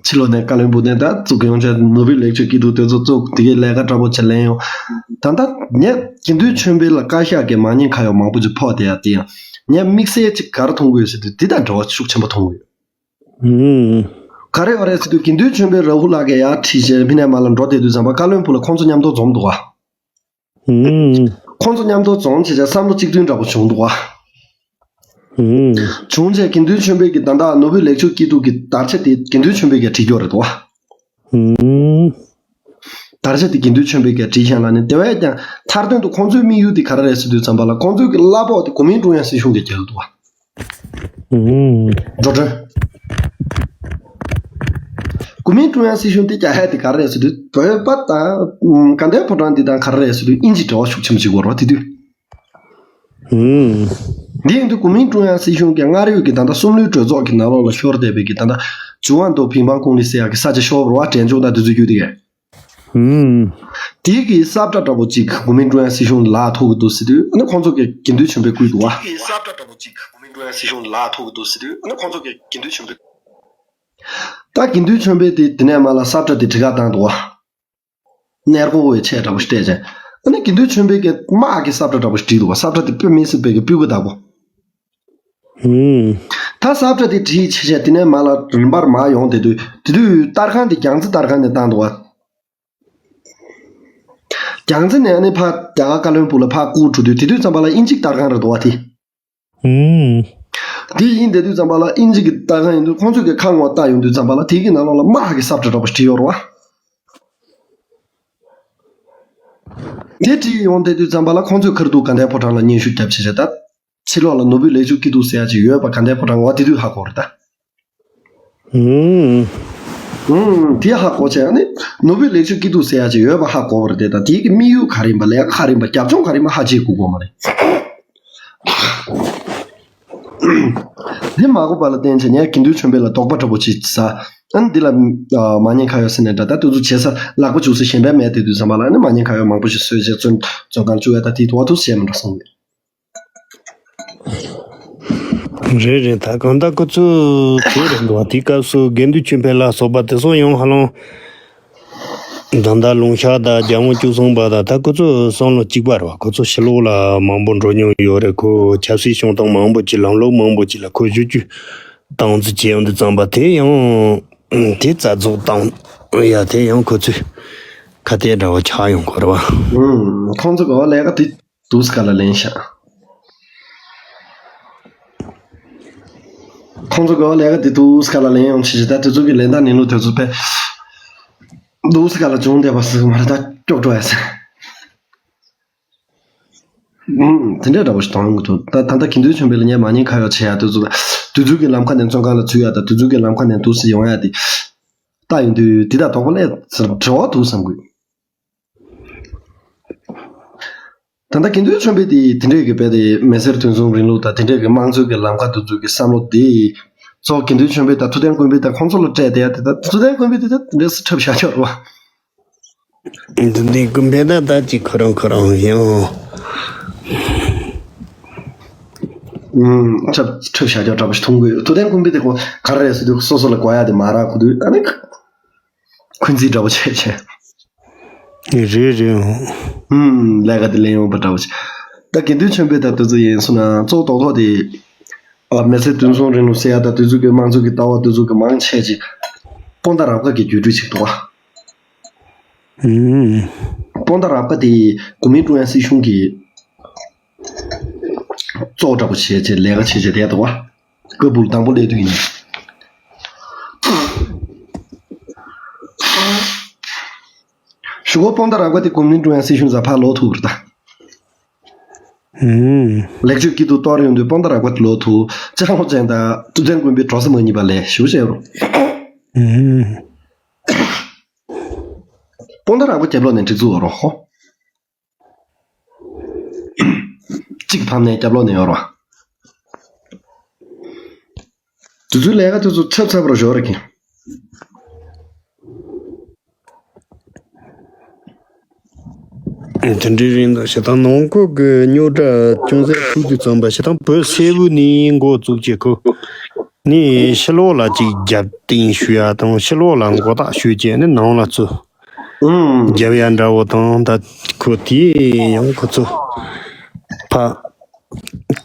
ཕྱི་ལོགས་ནས་ཀ་ལོན་སྦུག་ནས་ད་བཙུགས་ཡོང་བྱས་ནོར་བུའི་ལེགས་བཅོས་སྐྱིད་སྡུག་དེ་ཚོ་བཙུགས་དེ་གའི་ལས་ཀ་འདྲ་པོ་བྱས་ལེན་ཡོང་། ད་ལྟ་ངས་དགེ་འདུན་ཆོས་འཕེལ་ལ་བཀའ་ཤག་གིས་མ་ཉེས་ཁ་གཡོག་མང་པོ་ཅིག་ཕོག་བསྡད་ཡ་དེ་ཡང་ངས་དམིགས་བསལ་ཅིག་ག་རེ་མཐོང་གི་ཡོད་ཟེར་དུས་འདི་དང་འབྲེལ་བ་ཤུགས་ཆེན་པོ་མཐོང་གི་ཡོད། ཨུམ། ག་རེ་ཡོད་རེད་ཟེར་དུས་དགེ་འདུན་ཆོས་འཕེལ་རཱ་ཧུ་ལགས་ཀྱིས་ཡར་ཁྲིད་བྱས་ཕི་ནས་མར་ལ་འགྲོ་བསྡད་དུས་ཙམ་པ་ཀ་ལོན་སྦུག་ལ་ཁོང་ཚོ་མཉམ་དུ་འཛོམས་འདུག་བ། ཨུམ། ཁོང་ཚོ་མཉམ་དུ་འཛོམས་བྱས་བྱས་བསམ་བློ་གཅིག་མཐུན་འདྲ་པོ་བྱུང་འདུག་བ། ཨུམ། བྱུང་བྱས་དགེ་འདུན་ཆོས་འཕེལ་གྱིས་ད་ལྟ་ནོར་བུའི་ལེགས་བཅོས་སྐྱིད་སྡུག་གི་དར་ཆ་དེ་དགེ་འདུན་ཆོས་འཕེལ་གྱིས་བྲིས་ཡོད་རེད་འདུག་བ། ཨུམ། དར་ཆ་དེ་དགེ་འདུན་ཆོས་འཕེལ་གྱིས་བྲིས་ཤག་ལ་ནི་དེ་བས་ཀྱང་མཐར་དོན་དུ་ཁོང་ཚོའི་དམིགས་ཡུལ་དེ་ག་རེ་རེད་ཟེར་དུས་ཙམ་པ་ལ་ཁོང་ཚོའི་གི་གླ་ཕོགས་དེ་གོ་མིན་ཀྲུང་དབྱང་སྲིད་གཞུང་གིས་རྒྱག་གི་འདུག་བ། ཨུམ། འགྲོ་གྲོན། གོ་མིན་ཀྲུང་དབྱང་སྲིད་གཞུང་དེ་རྒྱག་ཡ་དེ་ག་རེ་རེད་ཟེར་དུས་བོད་པ་དང་དགའ་ལྡན་ཕོ་བྲང་འདི་དང་ག་རེ་རེད་ཟེར་དུས་དབྱིན་ཇི་འབྲེལ་བ་ཤུགས་ཆེན་པོ་བྱེད་དགོས་རེད་དེ་དུས། ཨུམ། འདི་ཡིན་དུས་གོ་མིན་ཀྲུང་དབྱང་སྲིད་གཞུང་གིས་སྔར་ཡོད་ཀྱི་ད་ལྟ་གསུམ་ལུས་གྲོས་ཚོགས་ཀྱི་ནང་ལོགས་ལ་ཤོར་བསྡད་པའི་གི་ད་ལྟ་ཇུ་ཝང་ཏོ་ཕིང་ཕང་ཀུང་ལི་ཟེར་ཡ་གི་ས་ཆ་ཤོར་བ་འབྲས་ལྗོངས་དང་དེ་ཚོ་བརྒྱུད་དེ་གས། ཨུམ། དེ་གི་གསབ་ཁྲ་འདྲ་པོ་གཅིག་གོ་མིན་ཀྲུང་དབྱང་སྲིད་གཞུང་ལ་ཐོབ་གི་འདུག་ཟེར་དུས་ཨ་ནི་ཁོང་ཚོ་གི་དགེ་འདུན་ཆོས་འཕེལ་བསྐུལ་འདུག་བ། དེ་གི་གསབ་ཁྲ་འདྲ་པོ་གཅིག་གོ་མིན་ཀྲུང་དབྱང་སྲིད་གཞུང་ལ་ཐོབ་གི་འདུག་ཟེར་དུས་ཨ་ནི་ཁོང་ཚོ་གི་དགེ་འདུན་ཆོས་འཕེལ། ད་དགེ་འདུན་ཆོས་འཕེལ་དེ་དེ་ནས་མར་ལ་གསབ་ཁྲ་དེ་གྲི་ཁ་བཏང་འདུག་བ། གནས་སྐོར་བའི་ཆས་འདྲ་པོ་ཞིག་སྤྲད་བྱས། ཨ་ནི་དགེ་འདུན་ཆོས་འཕེལ་གྱི་དམག་གི་གསབ་ཁྲ་འདྲ་པོ་ཞིག་བྲིས་འདུག་བ། གསབ་ཁྲ་དེ་དཔེ་མི་སྲིད་པའི་གི་སྤུས་ཀ་དག་པོ། ཨུམ། ད་གསབ་ཁྲ་དེ་བྲིས་བྱས་བྱས་དེ་ནས་མར་ལ་རིམ་པར་མར་ཡོང་བསྡད་དུས་དེ་དུས་ཏར་ཁང་དེ་རྒྱལ་རྩེ་ཏར་ཁང་ནས་བཏང་འདུག་བ། རྒྱལ་རྩེ་ནས་ཨ་ནི་ཕར་རྒྱ་གར་ཀ་ལོན་སྦུག་ལ་ཕར་བསྐུར་འགྲོ་དུས་དེ་དུས་ཙམ་པ་ལ་དབྱིན་ཇིའི་ཏར་ཁང་རེད་འདུག་བ་དེ། ཨུམ། དེ་ཡིན་བསྡད་དུས་ཙམ་པ་ལ་དབྱིན་ཇི་གི་ཏར་ཁང་ཡིན་དུས་ཁོང་ཚོས་ཀྱི་ཁ་ངོ་ལྟ་ཡོང་དུས་ཙམ་པ་ལ་དེ་གི་ནང་ལོགས་ལ་དམག་གི་གསབ་ཁྲ་འདྲ་པོ་ཞིག་བྲིས་ཡོད་རེད་བ། དེ་བྲིས་ཡོང་བསྡད་དུས་ཙམ་པ་ལ་ཁོང་ཚོས་ཁ་རྡུང་དགའ་ལྡན་ཕོ་བྲང་ལ་སྙན་ཞུ་བརྒྱབ་བྱས་བྱས་ད། ཕྱི་ལོགས་ལ་ནོར་བུའི་ལེགས་བཅོས་སྐྱིད་སྡུག་ཟེར་ཡ་ཅིག་ཡོད་པ་དགའ་ལྡན་ཕོ་བྲང་ངོ་དེ་དུས་ཧ་གོ་རེད་ད། ཨུམ། ཨུམ། དེ་ཧ་གོ་བྱས་ཨ་ནི་ནོར་བུའི་ལེགས་བཅོས་སྐྱིད་སྡུག་ཟེར་ཡ་ཅིག་ཡོད་པ་ཧ་གོ་བ་རེད་དེ་ད་དེའི་གི་དམིགས་ཡུལ་ག་རེ་ཡིན་པ་ལས་ཀ་ག་རེ་ཡིན་པ་རྒྱབ་ལྗོངས་ག་རེ་ཡིན་པ་ཧ་ཅིག་གོ་གོ་མ་རེད། དེ་མ་གོ་བ་ལ་བརྟེན་བྱས་ངས་དགེ་འདུན་ཆོས་འཕེལ་ལ་དོགས་པ་འདྲ་པོ་ཅིག་ཟ། ཨ་ནི་འདི་ལ་མ་ཉེས་ཁ་གཡོག་ཟེར་ནས་འདྲ། ད་དུས་ཚོད་བྱེད་ས་ལག་པ་འཇུག་ས་གཞན་པ་མེད་དེ་དུས་ཙམ་པ་ལ་ཨ་ནི་མ་ཉེས་ཁ་གཡོག་མང་པོ་ཞིག་བཟོས་བྱས་བཙོན་བཙོན་ཁང་བཅུག་ཡ། ད་དེའི་ཐོག་ཏུ་ཞེད་མི་འགྲོ་བསམ་གི། རེད་རེད། ད་གང་ལྟར་ཁོ་ཚོས་དེ་རེད་འདུག་དེའི་སྐབས་སུ་དགེ་འདུན་ཆོས་འཕེལ་ལ་སོགས་པ་དེ་ཚོ་ཡང་ཧ་ལམ་ད་ལྟ་ལུང་ཤར་དང་རྒྱལ་དབང་བཅུ་གསུམ་པ་དང་ད་ཁོ་ཚོ་བསམ་བློ་གཅིག་པ་རེད་བ། ཁོ་ཚོ་ཕྱི་ལོགས་ལ་མང་པོ་འགྲོ་མྱོང་ཡོད་རེད། ཁོ་ཆབ་སྲིད་བྱུང་སྟངས་མང་པོ་ཅིག་ལམ་ལུགས་མང་པོ་ཅིག་ལ་ཁོ་བཞུགས་རྒྱུ་སྟངས་འཛིན་བྱས་ཡོང་དུས་ཙམ་པ་དེ་ཡང་དེ་རྩ་རྫོགས་བཏང་ཡ་དེ་ཡང་ཁོ་ཚོས་ཁ་གཏད་འདྲ་བོ་ཆགས་ཡོང་གི་རེད་བ། ཁོང་ཚོ་གི་ལས་ཀ་དེ་དུས་སྐབས་ལ་ལེན་ཤག་ཁོང་ཚོ་གི་ལས་ཀ་དེ་དུས་སྐབས་ལ་ལེན་ཡོང་ཆེ་ཆེ། ད་དེ་ཚོ་གི་ལེན་སྟངས་ལེན་ལུགས་དེ་ཚོ་དཔེ་དུས་སྐབས་ལ་བྱུང་བསྡད་པ་ཟིག་མ་རེད། ད་ཀྱོག་འགྲོ་ཡ་ཟེར། ཨུམ། དེ་འདྲ་འདྲ་པོ་ཞིག་མཐོང་ཡོང་གི་འདུག་ད་ད་ལྟ་དགེ་འདུན་ཆོས་འཕེལ་ལ་ངས་མ་ཉེས་ཁ་གཡོག་བྱེད་ཡ་དེ་ཚོ་དུས་ཚོད་ཀྱི་ལམ་ཁ་ནས་བཙོན་ཁང་ལ་ཚུད་ཡ་དང་དུས་ཚོད་ཀྱི་ལམ་ཁ་ནས་འདུག་སེ་ཡོང་ཡ་དེ་ལྟ་ཡོང་དུས་དེ་དང་དོགས་པ་ལས་འབྲེལ་བ་འདུག་བསམ་གི། ད་ལྟ་དགེ་འདུན་ཆོས་འཕེལ་དེ་དེ་འདྲས་ཀྱི་དཔེ་དེ་མི་སེར་དོན་གསུམ་རིང་ལུགས་དང་དེ་འདྲས་ཀྱི་དམངས་གཙོའི་གི་ལམ་ཁ་དེ་ཚོའི་གི་བསམ་བློ་དེ་གཙོ་བོ་དགེ་འདུན་ཆོས་འཕེལ་དང་ཐུབ་བསྟན་ཀུན་འཕེལ་དང་ཁོང་ཚོ་ལ་སྤྲད་བསྡད་ཡ་དེ། ད་ཐུབ་བསྟན་ཀུན་འཕེལ་དེ་ད་དེ་འདྲས་སུ་འཁྲབ་བཞག་ཆོག་རེད་བ། འདི་འདི་ཀུན་ཕན་ད་ད་ཅིག་ཁོ་རང་ཁོ་རང་ཡང་། ཨུམ། འཁྲབ་འཁྲབ་བྱ་རྒྱུ་འདྲ་པོ་ཞིག་མཐོང་གི་ཡོད། ཐུབ་བསྟན་ཀུན་འཕེལ་དེ་ཁོ་ག་རེ་རེད་ཟེར་དུས་སོ་སོ་ལ་དགོས་ཡ་དེ་མ་རག་གི་འདུག་ཨ་ནི་འཁོན་འཛིན་འདྲ་པོ་བྱས་བྱས། རེད་རེད། ཨུམ། ལས་ཀ་དེ་ལེན་ཡོང་པ་འདྲ་པོ་ཞིག་ད་དགེ་འདུན་ཆོས་འཕེལ་དང་དེ་ཚོ་ཡིན་སོང་ན་གཙོ་བོ་རྡོག་རྡོག་དེ། ཨ། མི་སེར་དོན་གསུམ་རིང་ལུགས་ཟེར་ཡ་དང་དེ་ཚོ་གི་དམངས་གཙོ་གི་ལྟ་བ་དེ་ཚོ་གི་མང་ཆེ་ཅིག་སྤོན་ཟླ་རབ་དགའ་གི་བརྒྱུད་སྤྲོད་ཅིག་འདུག་བ། ཨུམ། སྤོན་ཟླ་རབ་དགའ་དེ་གོ་མིན་ཀྲུང་དབྱང་སྲིད་གཞུང་གི་གཙོ་བོ་འདྲ་པོ་བྱས་བྱས་ལས་ཀ་བྱས་བྱས་བསྡད་འདུག་བ། ཀ་སྦུག་དང་པོ་སླེབས་དུས་ཡིན། གཞུག་གུ་སྤོན་ཟླ་རབ་དགའ་དེ་གོ་མིན་ཀྲུང་དབྱང་སྲིད་གཞུང་ཟ་ཕར་ལོག་ཐུབ་རེད་ད། ཨུམ། ལེགས་བཅོས་སྐྱིད་སྡུག་གཏོར་ཡོང་དུས་སྤོན་ཟླ་རབ་དགའ་དེ་ལོག་ཐུབ། ལྕང་ལོ་ཅན་དང་ཐུབ་བསྟན་ཀུན་འཕེལ་འགྲོ་ས་མ་རྙེད་པ་ལས་ཞུ་བྱས་རོགས། ཨུམ། སྤོན་ཟླ་རབ་དགའ་རྒྱབ་ལོགས་ནས་སྒྲིག་འཛུགས་འོ་རོགས་ཧོ། གཅིག་ཕམ་ནས་རྒྱབ་ལོགས་ནས་ཡོང་རོགས། དུས་ཚོད་ལས་ཀ་དུས་ཚོད་ཚབ་ཚབ་རོ་ཞོར་རེ་གིན། དེ་འདྲའི་རིང་དུ་ཞེ་སྡང་ནང་ཁུལ་གྱི་རྙོག་དྲ་ཅུང་ཟད་ཐུག་དུས་ཙམ་པ་ཞེ་སྡང་བོད་སེར་པོ་ནས་འགོ་བཙུགས་བྱས་ཁོ་ནས་ཕྱི་ལོགས་ལ་ཅིག་རྒྱབ་རྟེན་ཞུ་ཡ་དང་ཕྱི་ལོགས་ལ་མགོ་བཏགས་ཞུས་བྱས་ནས་ནང་ལ་ཚུར་ཨུམ། རྒྱབ་ཡ་འདྲ་བོ་དང་། ད་ཁོ་དེ་ཡང་ཁོ་ཚོ་ཕ་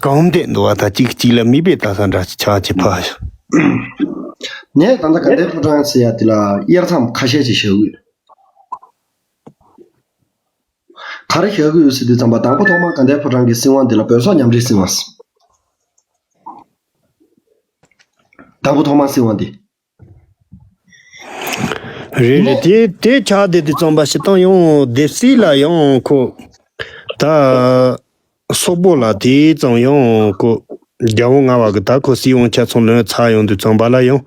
གང་བསྡད་འདུག་བ། ད་གཅིག་གཅིག་ལ་མིག་དཔེ་ལྟ་ས་འདྲ་ཆགས་ཀྱི་ཕ། ངས་ད་ལྟ་དགའ་ལྡན་ཕོ་བྲང་ཟེར་ཡ་དེ་ལ་དབྱེ་མཚམས་ཁ་ཤས་ཅིག་བཞག་གི་ཡོད། ག་རེ་བཞག་གི་ཡོད་ཟེར་དུས་ཙམ་པ་དང་པོ་ཐོག་མར་དགའ་ལྡན་ཕོ་བྲང་གི་སྲིད་དབང་དེ་ལ་བོད་སོག་མཉམ་འབྲེལ་སྲིད་དབང་ཟེར། དང་པོ་ཐོག་མར་སྲིད་དབང་དེ། རེད་རེད། དེ་དེ་ཆགས་བསྡད་དུས་ཙམ་པ་ཞེ་སྡང་ཡང་སྡེ་སྲིད་ལ་ཡང་ཁོ་ད་སོག་པོ་ལ་དེ་ཙམ་ཡང་ཁོ་རྒྱལ་པོ་ལྔ་པ་གི་ད་ཁོ་སྲིད་དབང་ཆ་ཚང་ལོན་ཚར་ཡོང་དུས་ཙམ་པ་ལ་ཡང་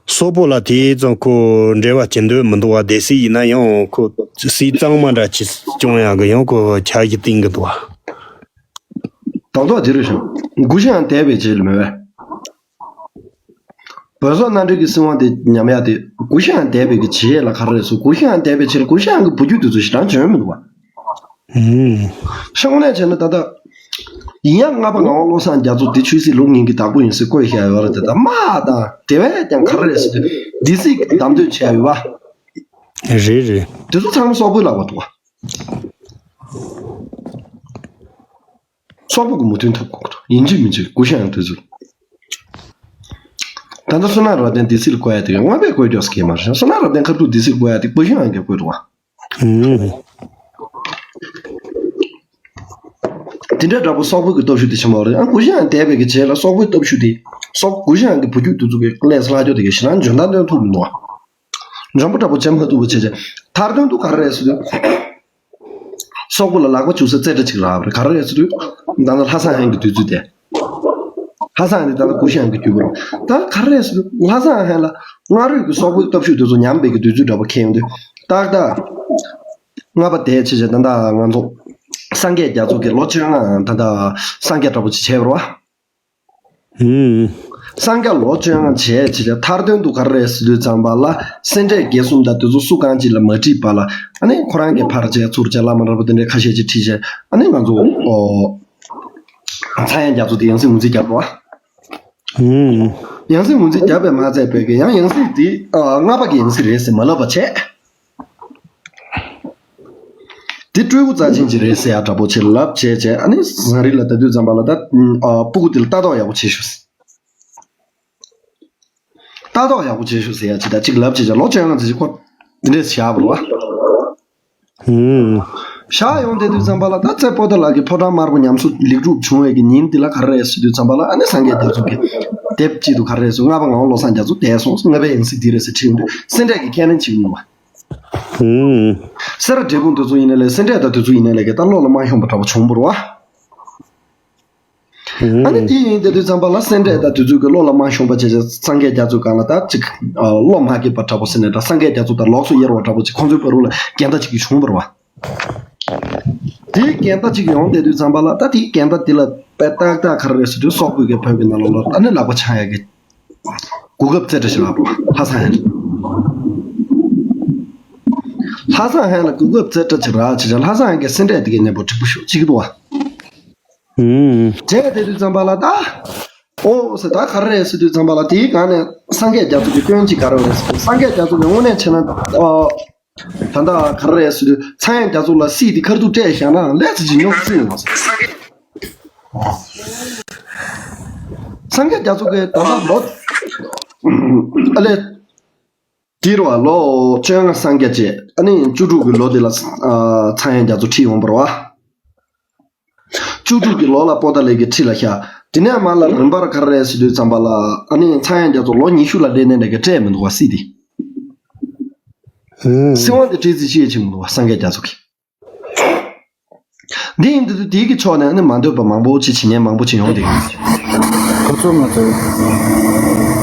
སོག་པོ་ལ་དེ་ཙམ་ཁོ་འབྲེལ་བ་བྱེད་འདོད་མི་འདུག་བ། སྡེ་སྲིད་ཡིན་ན་ཡང་ཁོ་སྲིད་གཙང་མ་འདྲ་ཅིག་སྐྱོང་ཡག་གི་ཡང་ཁོ་འཆར་གཞི་བཏིང་གི་འདུག་བ། དང་ཐོག་དེ་རེད་ཤག་གུ་ཤྲི་ཡང་འདས་པའི་རྗེས་ལ་མེད་པས། བོད་སོག་མནའ་འབྲེལ་གྱི་སྲིད་དབང་དེ་ཉམས་ཡག་དེ་གུ་ཤྲི་ཡང་འདས་པའི་གི་རྗེས་ལ་ག་རེ་རེད་ཟེར། གུ་ཤྲི་ཡང་འདས་པའི་རྗེས་ལ་གུ་ཤྲི་ཡང་གི་བུ་རྒྱུད་དེ་ཚོ་ཞེ་དྲག་བྱོན་མི་འདུག་བ། ཧུམ། ཤོང་ལས་བྱས་ན་ད་ལྟ་ཡིན་ཡང་ལྔ་པ་ངག་དབང་བློ་བཟང་རྒྱ་མཚོ་འདི་ཆོས་སྲིད་ལུགས་གཉིས་ཀྱི་བདག་པོ་ཡིན་ཟེར་བཀོད་བཞག་ཡོད་རེད་དེ། ད་མ་ད་དེ་བས་ཀྱང་ག་རེ་རེད་ཟེར་དུས་སྡེ་སྲིད་ཀྱི་བདམས་ཐོན་བྱས་ཡོད་བ། རེད་རེད། དེ་ཚོ་ཚང་མ་སོག་པོའི་ལག་པ་འདུག་བ། སོག་པོ་གི་མོས་མཐུན་ཐོབ་དགོས་ཀྱི་འདུག་ཡིན་གཅིག་མིན་གཅིག་གུ་ཤྲི་ཡང་དུས་ཚོད། ད་ལྟ་བསོད་ནམས་རབ་བརྟན་སྡེ་སྲིད་ལ་བསྐོ་ཡ་དེ་སྔོན་མས་བསྐོས་རྒྱུ་ཟེར་གྱི་མ་རེད། བསོད་ནམས་རབ་བརྟན་ཁ་ཐུག་སྡེ་སྲིད་ལ་བསྐོ་ཡ་དེ་གུ་ཤྲི་ཡང་གིས་བསྐོས་འདུག་བ། ཨུམ། དེ་འདྲ་འདྲ་པོ་སོག་པོ་གི་སྟོབས་ཤུགས་དེ་ཆེན་པོ་རེད། ཨ་གུ་ཤྲི་ཡང་འདས་པའི་གི་རྗེས་ལ་སོག་པོའི་སྟོབས་ཤུགས་དེ་སོག་གུ་ཤྲི་ཡང་གི་བུ་རྒྱུད་དེ་ཚོ་གི་ཀླད་སླ་ཅོ་དེ་གི་ཞེ་དྲག་འཇོན་ཐང་སྟོན་ཐུབ་མི་འདུག་བ། འཇོན་པོ་འདྲ་པོ་བྱེད་མ་ཐུབ་པ་བྱས་བྱས་མཐར་དོན་དུ་ག་རེ་རེད་ཟེར་དུས། སོག་པོ་ལ་ལག་པ་འཇུ་ས་རྩེ་གྲ་ཅིག་རག་པ་རེད། ག་རེ་རེད་ཟེར་དུས། ད་ནི་ལྷ་བཟང་ཧན་གྱི་དུས་ཚོད་དེ། ལྷ་བཟང་ཧན་དེ་ད་ལྟ་གུ་ཤྲི་ཡང་གི་རྒྱུད་པ་རེད། ད་ག་རེ་རེད་ཟེར་དུས་ལྷ་བཟང་ཧན་ལ་སྔ་རོལ་གྱི་སོག་པོའི་སྟོབས་ཤུགས་དེ་ཚོ་ཉམས་པའི་གི་དུས་ཚོད་འདྲ་པོ་འཁེལ་ཡོང་དུས། ཏག་ཏག་ལྔ་པ་དེ་བྱས་བྱས་ད་ལྟ་ང་ཚོ་སངས་རྒྱས་རྒྱ་མཚོ་གི་ལོ་བཅོ་ལྔ་ད་ལྟ་སངས་རྒྱས་འདྲ་པོ་ཅིག་བྱས་པ་རེད་བ། ཧུམ། སངས་རྒྱས་ལོ་བཅོ་ལྔ་བྱས་བྱས་བྱས་མཐར་དོན་དུ་ག་རེ་རེད་ཟེར་དུས་ཙམ་པ་ལ། སེ་འབྲས་དགེ་གསུམ་དང་དེ་ཚོ་སུ་གང་ཅིག་ལ་མ་ཁྲིད་པ་ལ། ཨ་ནི་ཁོ་རང་གིས་ཕར་བྱས་ཚུར་བྱས་བླ་མ་རབ་དེ་འདྲའི་ཁ་ཤས་ཅིག་ཁྲིད་བྱས། ཨ་ནི་ང་ཚོ་ཨོ། ཚངས་དབྱངས་རྒྱ་མཚོ་དེ་ཡང་སྲིད་ངོས་འཛིན་རྒྱབ་པ། ཡང་སྲིད་ངོས་འཛིན་རྒྱབ་པས་མ་ཚད་པའི་གི་ཡང་ཡང་སྲིད་དེ་ཨ། ལྔ་པ་གི་ཡང་སྲིད་རེད་ཟེར་མ་ལབ་པ་བྱས། དེ་སྤྲུལ་སྐུ་རྩ་ཆེན་གྱི་རེད་ཟེར་ཡ་འདྲ་པོ་ཆེ་ལབ་བྱས་བྱས། ཨ་ནི་ཟངས་རི་ལ་ད་དུས་ཙམ་པ་ལ་ད་ཨ། སྤུ་གུ་དེ་ལ་ལྟ་རྟོག་ཡག་པོ་བྱེད་ཤོག་ཟེར། ལྟ་རྟོག་ཡག་པོ་བྱེད་ཤོག་ཟེར་ཡ་ཅིག་དང་གཅིག་ལབ་བྱས་བྱས། ལོ་བཅོ་ལྔ་ཙམ་ཅིག་ཁོ་འདི་འདྲས་བཞག་པ་རེད་བ། ཧུམ། བཞག་ཡོང་དེ་དུས་ཙམ་པ་ལ་ད་རྩེ་པོ་ཏ་ལ་གི་ཕོ་བྲང་དམར་པོ་ཉམས་གསོ་ལེགས་གྲུབ་བྱུང་བའི་གི་ཉིན་འདི་ལ་ག་རེ་རེད་ཟེར་དུས་ཙམ་པ་ལ། ཨ་ནི་སངས་རྒྱས་རྒྱ་མཚོ་གི་དེབ་གཅིག་ཏུ་ག་རེ་རེད་ཟེར། ལྔ་པ་ངག་དབང་བློ་བཟང་རྒྱ་མཚོ་འདས་སོང་། ལྔ་པའི་ཡང་སྲིད་འདི་རེད་ཟེར་ཁྲིད་ཡོང་དུས་སེ་འབྲས་ཀྱི་ཁས་ལེན་བྱེད་ཀྱི་མིན་པ། ཧུམ། སེ་ར་འབྲས་སྤུངས་དེ་ཚོ་ཡིན་ན་ལས་སེ་འབྲས་དང་དེ་ཚོ་ཡིན་ན་ལས་ཀྱི་ད་བློ་ལ་མ་ཤོང་པ་འདྲ་པོ་བྱུང་བ་རེད་བ། ཨ་ནི་དེ་ཡིན་དེ་དུས་ཙམ་པ་ལ་སེ་འབྲས་དང་དེ་ཚོ་གི་བློ་ལ་མ་ཤོང་པ་བྱས་བྱས། སངས་རྒྱས་རྒྱ་མཚོའི་སྒང་ལ་ད་ཅིག་ཨ། བློ་མ་སྐྱེས་པ་འདྲ་པོ་ཟེར་ནས་འདྲ། སངས་རྒྱས་རྒྱ་མཚོ་དང་ལོགས་སུ་དབྱེར་བ་འདྲ་པོ་ཅིག་ཁོང་ཚོའི་བར་ལ་འགལ་ཟླ་ཅིག་གི་བྱུང་བ་རེད་བ། དེའི་འགལ་ཟླ་ཅིག་ཡོང་དེ་དུས་ཙམ་པ་ལ། ད་དེའི་འགལ་ཟླ་དེ་ལ་དཔེ་ཏག་ཏག་ག་རེ་རེད་ཟེར་དུས་སོག་པོའི་གི་བོད་ཀྱི་ནང་ལོགས་ལ་ཨ་ནི་ལག་པ་འཆང་ཡ་གི་གོ་སྐབས་རྩེ་གྲ་ཞིག་རག་པ། ལྷ་བཟང་ཧན་ལྷ་བཟང་ཧན་ལ་གོ་སྐབས་རྩེ་གྲ་ཅིག་རག་བྱས་བྱས། ལྷ་བཟང་ཧན་གྱིས་སེ་འབྲས་དེ་གའི་གནས་སྤོ་འགྲིག་པོ་ཞེ་པོ་ཅིག་འདུག་བ། ཧུམ། བྱས་དེ་དུས་ཙམ་པ་ལ་ད། ཨོ་ཟེར། ད་ག་རེ་རེད་ཟེར་དུས་ཙམ་པ་ལ། དེའི་སྒང་ནས་སངས་རྒྱས་རྒྱ་མཚོ་གི་སྐྱོན་གཅིག་ག་རེ་རེད་ཟེར། སངས་རྒྱས་རྒྱ་མཚོ་གི་དངོས་གནས་བྱས་ན་ཨོ། ད་ལྟ་ག་རེ་རེད་ཟེར་དུས་ཚངས་དབྱངས་རྒྱ་མཚོ་ལ་སྲིད་དེ་ཁ་ཐུག་སྤྲད་བཞག་ན་ལས་ཚེ་ཇི་ཉོག་སྲིད་ཡོང་ཟེར། སངས་རྒྱས་རྒྱ་མཚོ་གི་ད་ལྟ་ལོ་ཨ་ལས། དེ་རུ་བ་ལོ་བཅོ་ལྔ་སངས་རྒྱས་བྱས། ཨ་ནི་བཅུ་དྲུག་གི་ལོ་དེ་ལ་ཨ། ཚངས་དབྱངས་རྒྱ་མཚོ་ཁྲིད་ཡོང་བ་རེད་བ། བཅུ་དྲུག་གི་ལོ་ལ་པོ་ཏཱ་ལའི་གི་ཁྲི་ལ་བཞག་དེ་ནས་མར་ལ་རིམ་པར་ག་རེ་རེད་ཟེར་དུས་ཙམ་པ་ལ། ཨ་ནི་ཚངས་དབྱངས་རྒྱ་མཚོ་ལོ་ཉི་ཤུ་ལ་སླེབས་ནས་ནས་གི་སྤྲད་མི་འདུག་བ། སྲིད་དེ། ཧུམ། སྲིད་དབང་དེ་སྤྲད་རྩིས་བྱེད་ཀྱི་མི་འདུག་བ། སངས་རྒྱས་རྒྱ་མཚོ་གིས། འདི་ཡིན་དུས་དེའི་གི་ཕྱོགས་ནས་ཨ་ནི་མ་འདོད་པ་མང་པོ་ཅིག་བྱེད་མཁན་མང་པོ་ཅིག་ཡོང་བསྡད་ཀྱི་ཡོད། ཁོ་ཚོ་ང་ཚོའི།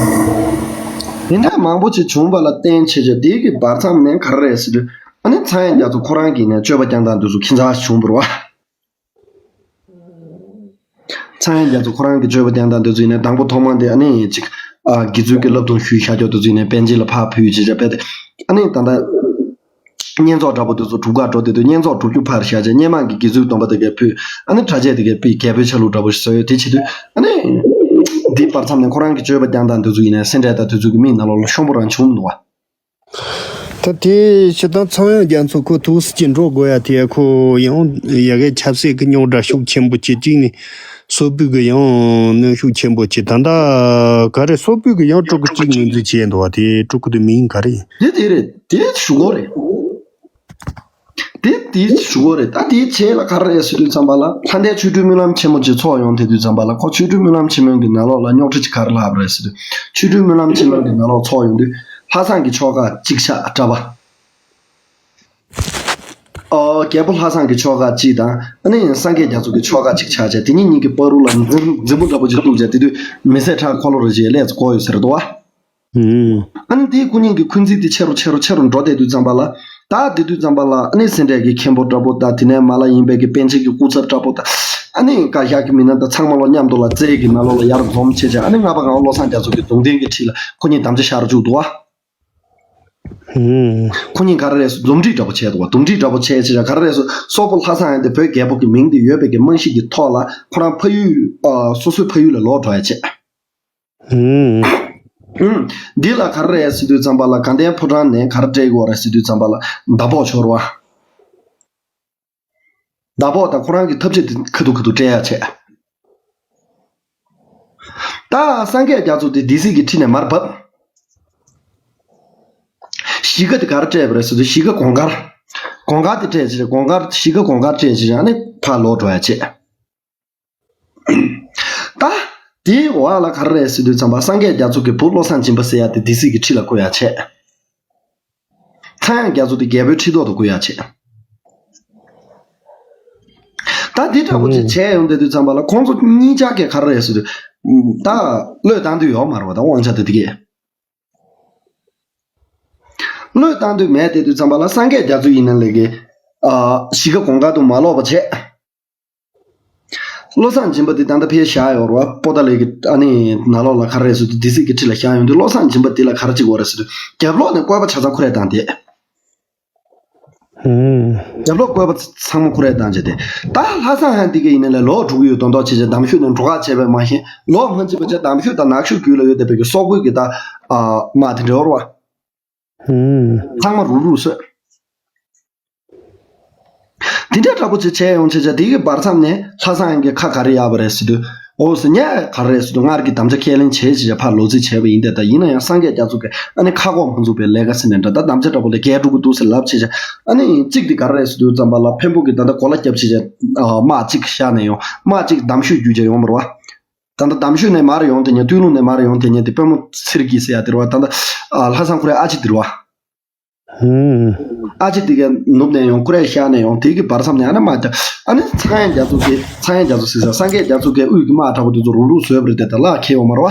དེ་འདྲ་མང་པོ་ཅིག་བྱུང་བ་ལ་བརྟེན་བྱས་བྱས། དེའི་གི་བར་མཚམས་ནས་ག་རེ་རེད་ཟེར་དུས། ཨ་ནི་ཚངས་དབྱངས་རྒྱ་མཚོ་ཁོ་རང་གིས་ནས་སྤྱོད་པ་བསྐྱངས་སྟངས་དེ་ཚོ་ཁྱད་མཚར་བྱུང་བ་རེད་བ། ཚངས་དབྱངས་རྒྱ་མཚོ་ཁོ་རང་གི་སྤྱོད་པ་བསྐྱངས་སྟངས་དེ་ཚོ་ཡིན་ན། དང་པོ་ཐོག་མ་དེ་ཨ་ནི་ཅིག་ཨ། དགེ་ཚུལ་གྱི་བསླབ་སྡོམ་ཞུས་བཞག་རྒྱུ་དེ་ཚོ་ཡིན་ན། པཎ་ཆེན་ལ་ཕར་ཕུལ་བྱས་བྱས་པས་ཏེ། ཨ་ནི་ད་ལྟ་བསྙེན་རྫོགས་འདྲ་པོ་དེ་ཚོ་སྒྲུབ་གར་འགྲོ་དེ་དུས། བསྙེན་རྫོགས་སྒྲུབ་རྒྱུ་ཕར་བཞག་བྱས། སྔོན་མ་གི་དགེ་ཚུལ་སྡོམ་པ་དེ་གས་ཕུལ། ཨ་ནི་གྲྭ་ཆས་དེ་གས་ཕུལ། རྒྱལ་པོའི་ཆ་ལུགས་འདྲ་པོ་ཞིག་བཟོས་ཡོད། དེ་བྱེད་དུས་ཨ་ནི་འདིའི་བར་མཚམས་ནས་ཁོ་རང་གི་སྤྱོད་པ་བསྐྱངས་སྟངས་དེ་ཚོ་ཡིན་ན། སེ་འབྲས་དང་དེ་ཚོ་གི་མིག་ནང་ལོགས་ལ་ཤོང་པོ་རང་བྱུང་མི་འདུག་བ། ད་དེ་སྤྱིར་བཏང་ཚངས་དབྱངས་རྒྱ་མཚོ་ཁོ་ཐུགས་སུ་ཅིག་འགྲོ་དགོས་ཡ་དེ། ཁོ་ཡང་ཡ་གའི་ཆབ་སྲིད་ཀྱི་རྙོག་དྲ་ཤུགས་ཆེན་པོ་བྱེད་ཅིག་ནི། སོག་པོའི་གི་ཡང་གནོན་ཤུགས་ཆེན་པོ་བྱེད། ད་ལྟ་ག་རེ་སོག་པོའི་གི་ཡང་སྤྲུལ་སྐུ་གཅིག་ངོས་འཛིན་བྱས་འདུག་བ། དེ་སྤྲུལ་སྐུ་དེ་མིང་ག་རེ་ཡིན། དེ་དེ་རེད། དེ་ཞུ་དགོས་རེད། དེ་དེ་ཞུ་དགོས་རེད། ད་དེའི་རྗེས་ལ་ག་རེ་རེད་ཟེར་དུས་ཙམ་པ་ལ། ལྷ་ལྡན་ཆོ་འཕྲུལ་སྨོན་ལམ་ཆེན་མོ་ཅིག་ཚོགས་ཡོང་དེ་དུས་ཙམ་པ་ལ། ཁོ་ཆོ་འཕྲུལ་སྨོན་ལམ་ཆེན་མོའི་གི་ནང་ལོགས་ལ་རྙོག་དྲ་ཅིག་ག་རེ་ལྷག་པ་རེད་ཟེར་དུས། ཆོ་འཕྲུལ་སྨོན་ལམ་ཆེན་མོའི་གི་ནང་ལོགས་ཚོགས་ཡོང་དུས་ལྷ་བཟང་གི་ཆོ་ག་གཅིག་ཆགས་གྲྭ་པ། ཨོ། རྒྱལ་པོ་ལྷ་བཟང་གི་ཆོ་ག་གཅིག་དང་། ཨ་ནི་སངས་རྒྱས་རྒྱ་མཚོ་གི་ཆོ་ག་གཅིག་ཆགས་བྱས། དེ་གཉིས་གཉིས་ཀྱི་བར་རུ་ལ་འཛིང་འཛིང་པོ་འདྲ་པོ་ཅིག་གཏུགས་བྱས། དེ་དུས་མི་བཟད་ཁྲག་འཁོར་ལོ་རེ་བཞིན་ལས་ཚོགས་ཡོད་ཟེར་འདུག་བ། ཨ་ནི་དེའི་སྐུ་བརྙན་གྱི་འཁོན་འཛིན་དེ་ཆེ་རུ་ཆེ་རུ་ཆེ་རུ་འགྲོ་བསྡད་དུས་ཙམ་པ་ལ། ད་དེ་དུས་ཙམ་པ་ལ་ཨ་ནི་སེ་འབྲས་ཀྱི་མཁན་པོ་འདྲ་པོ་དང་། དེ་ནས་མར་ལ་ཡིན་པའི་གི་པཎ་ཆེན་གྱི་སྐུ་ཚབ་འདྲ་པོ་དང་། ཨ་ནི་བཀའ་ཤག་གི་མི་སྣ་དང་ཚང་མ་ལོ་མཉམ་དུ་ལ་རྩེ་གི་ནང་ལོགས་ལ་ཡར་འཛོམས་བྱས་བྱས། ཨ་ནི་ལྔ་པ་ངག་དབང་བློ་བཟང་རྒྱ་མཚོ་གི་གདུང་རྟེན་གྱི་འཁྲིས་ལ་ཁོ་གཉིས་དམ་བཅའ་བཞག་རུ་བཅུག་འདུག་བ། ཁོ་གཉིས་ག་རེ་རེད་ཟེར། འཛུམ་འགྲིག་འདྲ་པོ་བྱས་འདུག་བ། འཛུམ་འགྲིག་འདྲ་པོ་བྱས་བྱས་བྱས། ག་རེ་རེད་ཟེར། སོག་པོ་ལྷ་བཟང་ཡང་དེ་བོད་རྒྱལ་པོ་གི་མིང་དེ་ཡོད་པའི་གི་རྨང་གཞི་གི་ཐོག་ལ། ཁོ་རང་ཕ་ཡུལ་ཨ། སོ་སོའི་ཕ་ཡུལ་ལ་ལོག་འགྲོ་ཡ་བྱས། ཨུམ། འདི་ལ་ག་རེ་རེད་ཟེར་དུས་ཙམ་པ་ལ། དགའ་ལྡན་ཕོ་བྲང་ནས་ག་རེ་སྤྲད་དགོས་རེད་ཟེར་དུས་ཙམ་པ་ལ། ཟླ་ཕོགས་འབྱོར་བ། ཟླ་ཕོགས་དང་ཁོ་རང་གི་ཐབས་ཇུས་དེ་ཁ་ཐུག་ཁ་ཐུག་སྤྲད་ཡ་བྱས། ད་སངས་རྒྱས་རྒྱ་མཚོ་དེ་སྡེ་སྲིད་ཀྱི་ཁྲི་ནས་མར་བབས། གཞིས་ཀ་དེ་ག་རེ་སྤྲད་པ་རེད་ཟེར་དུས། གཞིས་ཀ་གོང་དཀར། གོང་དཀར་དེ་སྤྲད་བྱས། གོང་དཀར། གཞིས་ཀ་གོང་དཀར་སྤྲད་བྱས། ཨ་ནི་ཕར་ལོག་འགྲོ་ཡ་བྱས། ད་དེའི་འོག་ལ་ག་རེ་རེད་ཟེར་དུས་ཙམ་པ། སངས་རྒྱས་རྒྱ་མཚོ་གི་བུ་བློ་བཟང་སྦྱིན་པ་ཟེར་ཡ་དེ་སྡེ་སྲིད་ཀྱི་ཁྲི་ལ་བསྐོ་ཡ་བྱས། ཚངས་དབྱངས་རྒྱ་མཚོ་དེ་རྒྱལ་པོའི་ཁྲི་ཐོག་ཏུ་བསྐོ་ཡ་བྱས། ད་འདི་འདྲ་པོ་ཅིག་བྱས་ཡོང་དེ་དུས་ཙམ་པ་ལ། ཁོང་ཚོ་གཉིས་ཆ་གས་ག་རེ་རེད་ཟེར་དུས། ད་བློས་བཏང་འདོད་ཡོད་མ་རེད་བ། ད་དབང་ཆ་དེ་དེ་གས་བློས་བཏང་འདོད་མེད་དེ་དུས་ཙམ་པ་ལ། སངས་རྒྱས་རྒྱ་མཚོ་ཡིན་ན་ལས་ཀའི་ཨ། གཞིས་ཀ་གོང་དཀར་དུ་མ་ལོག་པ་བྱས། བློ་བཟང་སྦྱིན་པ་འདི་ད་ལྟ་ཕེབས་བཞག་ཡོད་རེད་བ། པོ་ཏཱ་ལའི་གི་ཨ་ནི་ནང་ལོགས་ལ་ག་རེ་རེད་ཟེར་དུས་སྡེ་སྲིད་ཀྱི་ཁྲི་ལ་བཞག་ཡོང་དུས་བློ་བཟང་སྦྱིན་པ་འདི་ལ་ག་རེ་བྱེད་དགོས་རེད་ཟེར་དུས་རྒྱབ་ལོགས་ནས་བཀོད་པ་ཆ་ཚང་ཁོ་རས་བཏང་སྟེ། ཧུམ། རྒྱབ་ལོགས་བཀོད་པ་ཚང་མ་ཁོ་རས་བཏང་བྱས་ཏེ། ད་ལྷ་བཟང་ཧན་འདི་ག་ཡིན་ནའི་ལས་ལོག་འགྲོ་གི་ཡོད་མདོག་མདོག་བྱས་བྱས། འདམ་ཤོད་ནས་འགྲོ་ཁ་བྱས་པས་མ་ཤེས། ལོག་མ་བྱས་པ་བྱས། འདམ་ཤོད་དང་ནགས་ཤོད་རྒྱུད་ལ་ཡོད་བསྡད་པའི་གི་སོག་པོའི་གི་ད་ཨ་དམག་དེ་འདྲ་བོ་རེད་བ། ཧུམ། ཚང་མ་རུབ་རུབ་བཟོས། དེ་འདྲ་འདྲ་པོ་ཅིག་བྱས་ཡོང་བྱས་བྱས། དེ་གི་བར་མཚམས་ནས་ལྷ་བཟང་ཧན་གྱིས་ཁ་ག་རེ་གཡར་བ་རེད་ཟེར་དུས། འོ་ཟེར། ངས་ག་རེ་རེད་ཟེར་དུས། སྔར་གྱི་དམ་བཅའ་ཁས་ལེན་བྱས་བྱས་བྱས་ཕར་ལོག་རྩིས་བྱས་པ་ཡིན་ཏེ། ད་ཡིན་ན་ཡང་སངས་རྒྱས་རྒྱ་མཚོ་གིས་ཨ་ནི་ཁ་ཁོག་མ་ཚུགས་པའི་ལས་ཀ་ཟེར་ནས་འདྲ། ད་དམ་བཅའ་འདྲ་པོ་ལས་འགལ་འགྲོ་གི་འདུག་ཟེར་ལབ་བྱས་བྱས། ཨ་ནི་གཅིག་དེ་ག་རེ་རེད་ཟེར་དུས་ཙམ་པ་ལ། འཕན་པོ་གིས་ད་ལྟ་གོ་ལ་བརྒྱབ་བྱས་བྱས། ཨ། དམག་གཅིག་བཞག་ནས་ཡོང་། དམག་གཅིག་འདམ་ཤོད་བརྒྱུད་བྱས་ཡོང་བ་རེད་བ། ད་ལྟ་འདམ་ཤོད་ནས་མར་ཡོང་དེ་ཉིད། སྟོད་ལུང་ནས་མར་ཡོང་དེ་ཉིད་དེ་དཔོན་མོ་ཚེ་རིང་སྐྱིད་ཟེར་ཡ་དེ་རེད་བ། ད་ལྟ་ཨ་ལྷ་བཟང་ཁོ་རའི་ཨ་ཅེ་དེ་རེད་བ། ཧུམ། ཨ་ཅེ་དེ་གས་ནུབ་ནས་ཡོང་། ཁོ་རས་བཞག་ནས་ཡོང་། དེ་གི་བར་མཚམས་ནས་ཨ་ནི་མ་ད་ཨ་ནི་ཚངས་དབྱངས་རྒྱ་མཚོ་གིས། ཚངས་དབྱངས་རྒྱ་མཚོ་ཟེར་ས། སངས་རྒྱས་རྒྱ་མཚོ་གིས་དབུས་ཀྱི་དམག་འདྲ་པོ་དེ་ཚོ་རུག་རུག་བཟོས་པ་རེད་དེ། ད་ལག་ཁེལ་ཡོད་མ་རེད་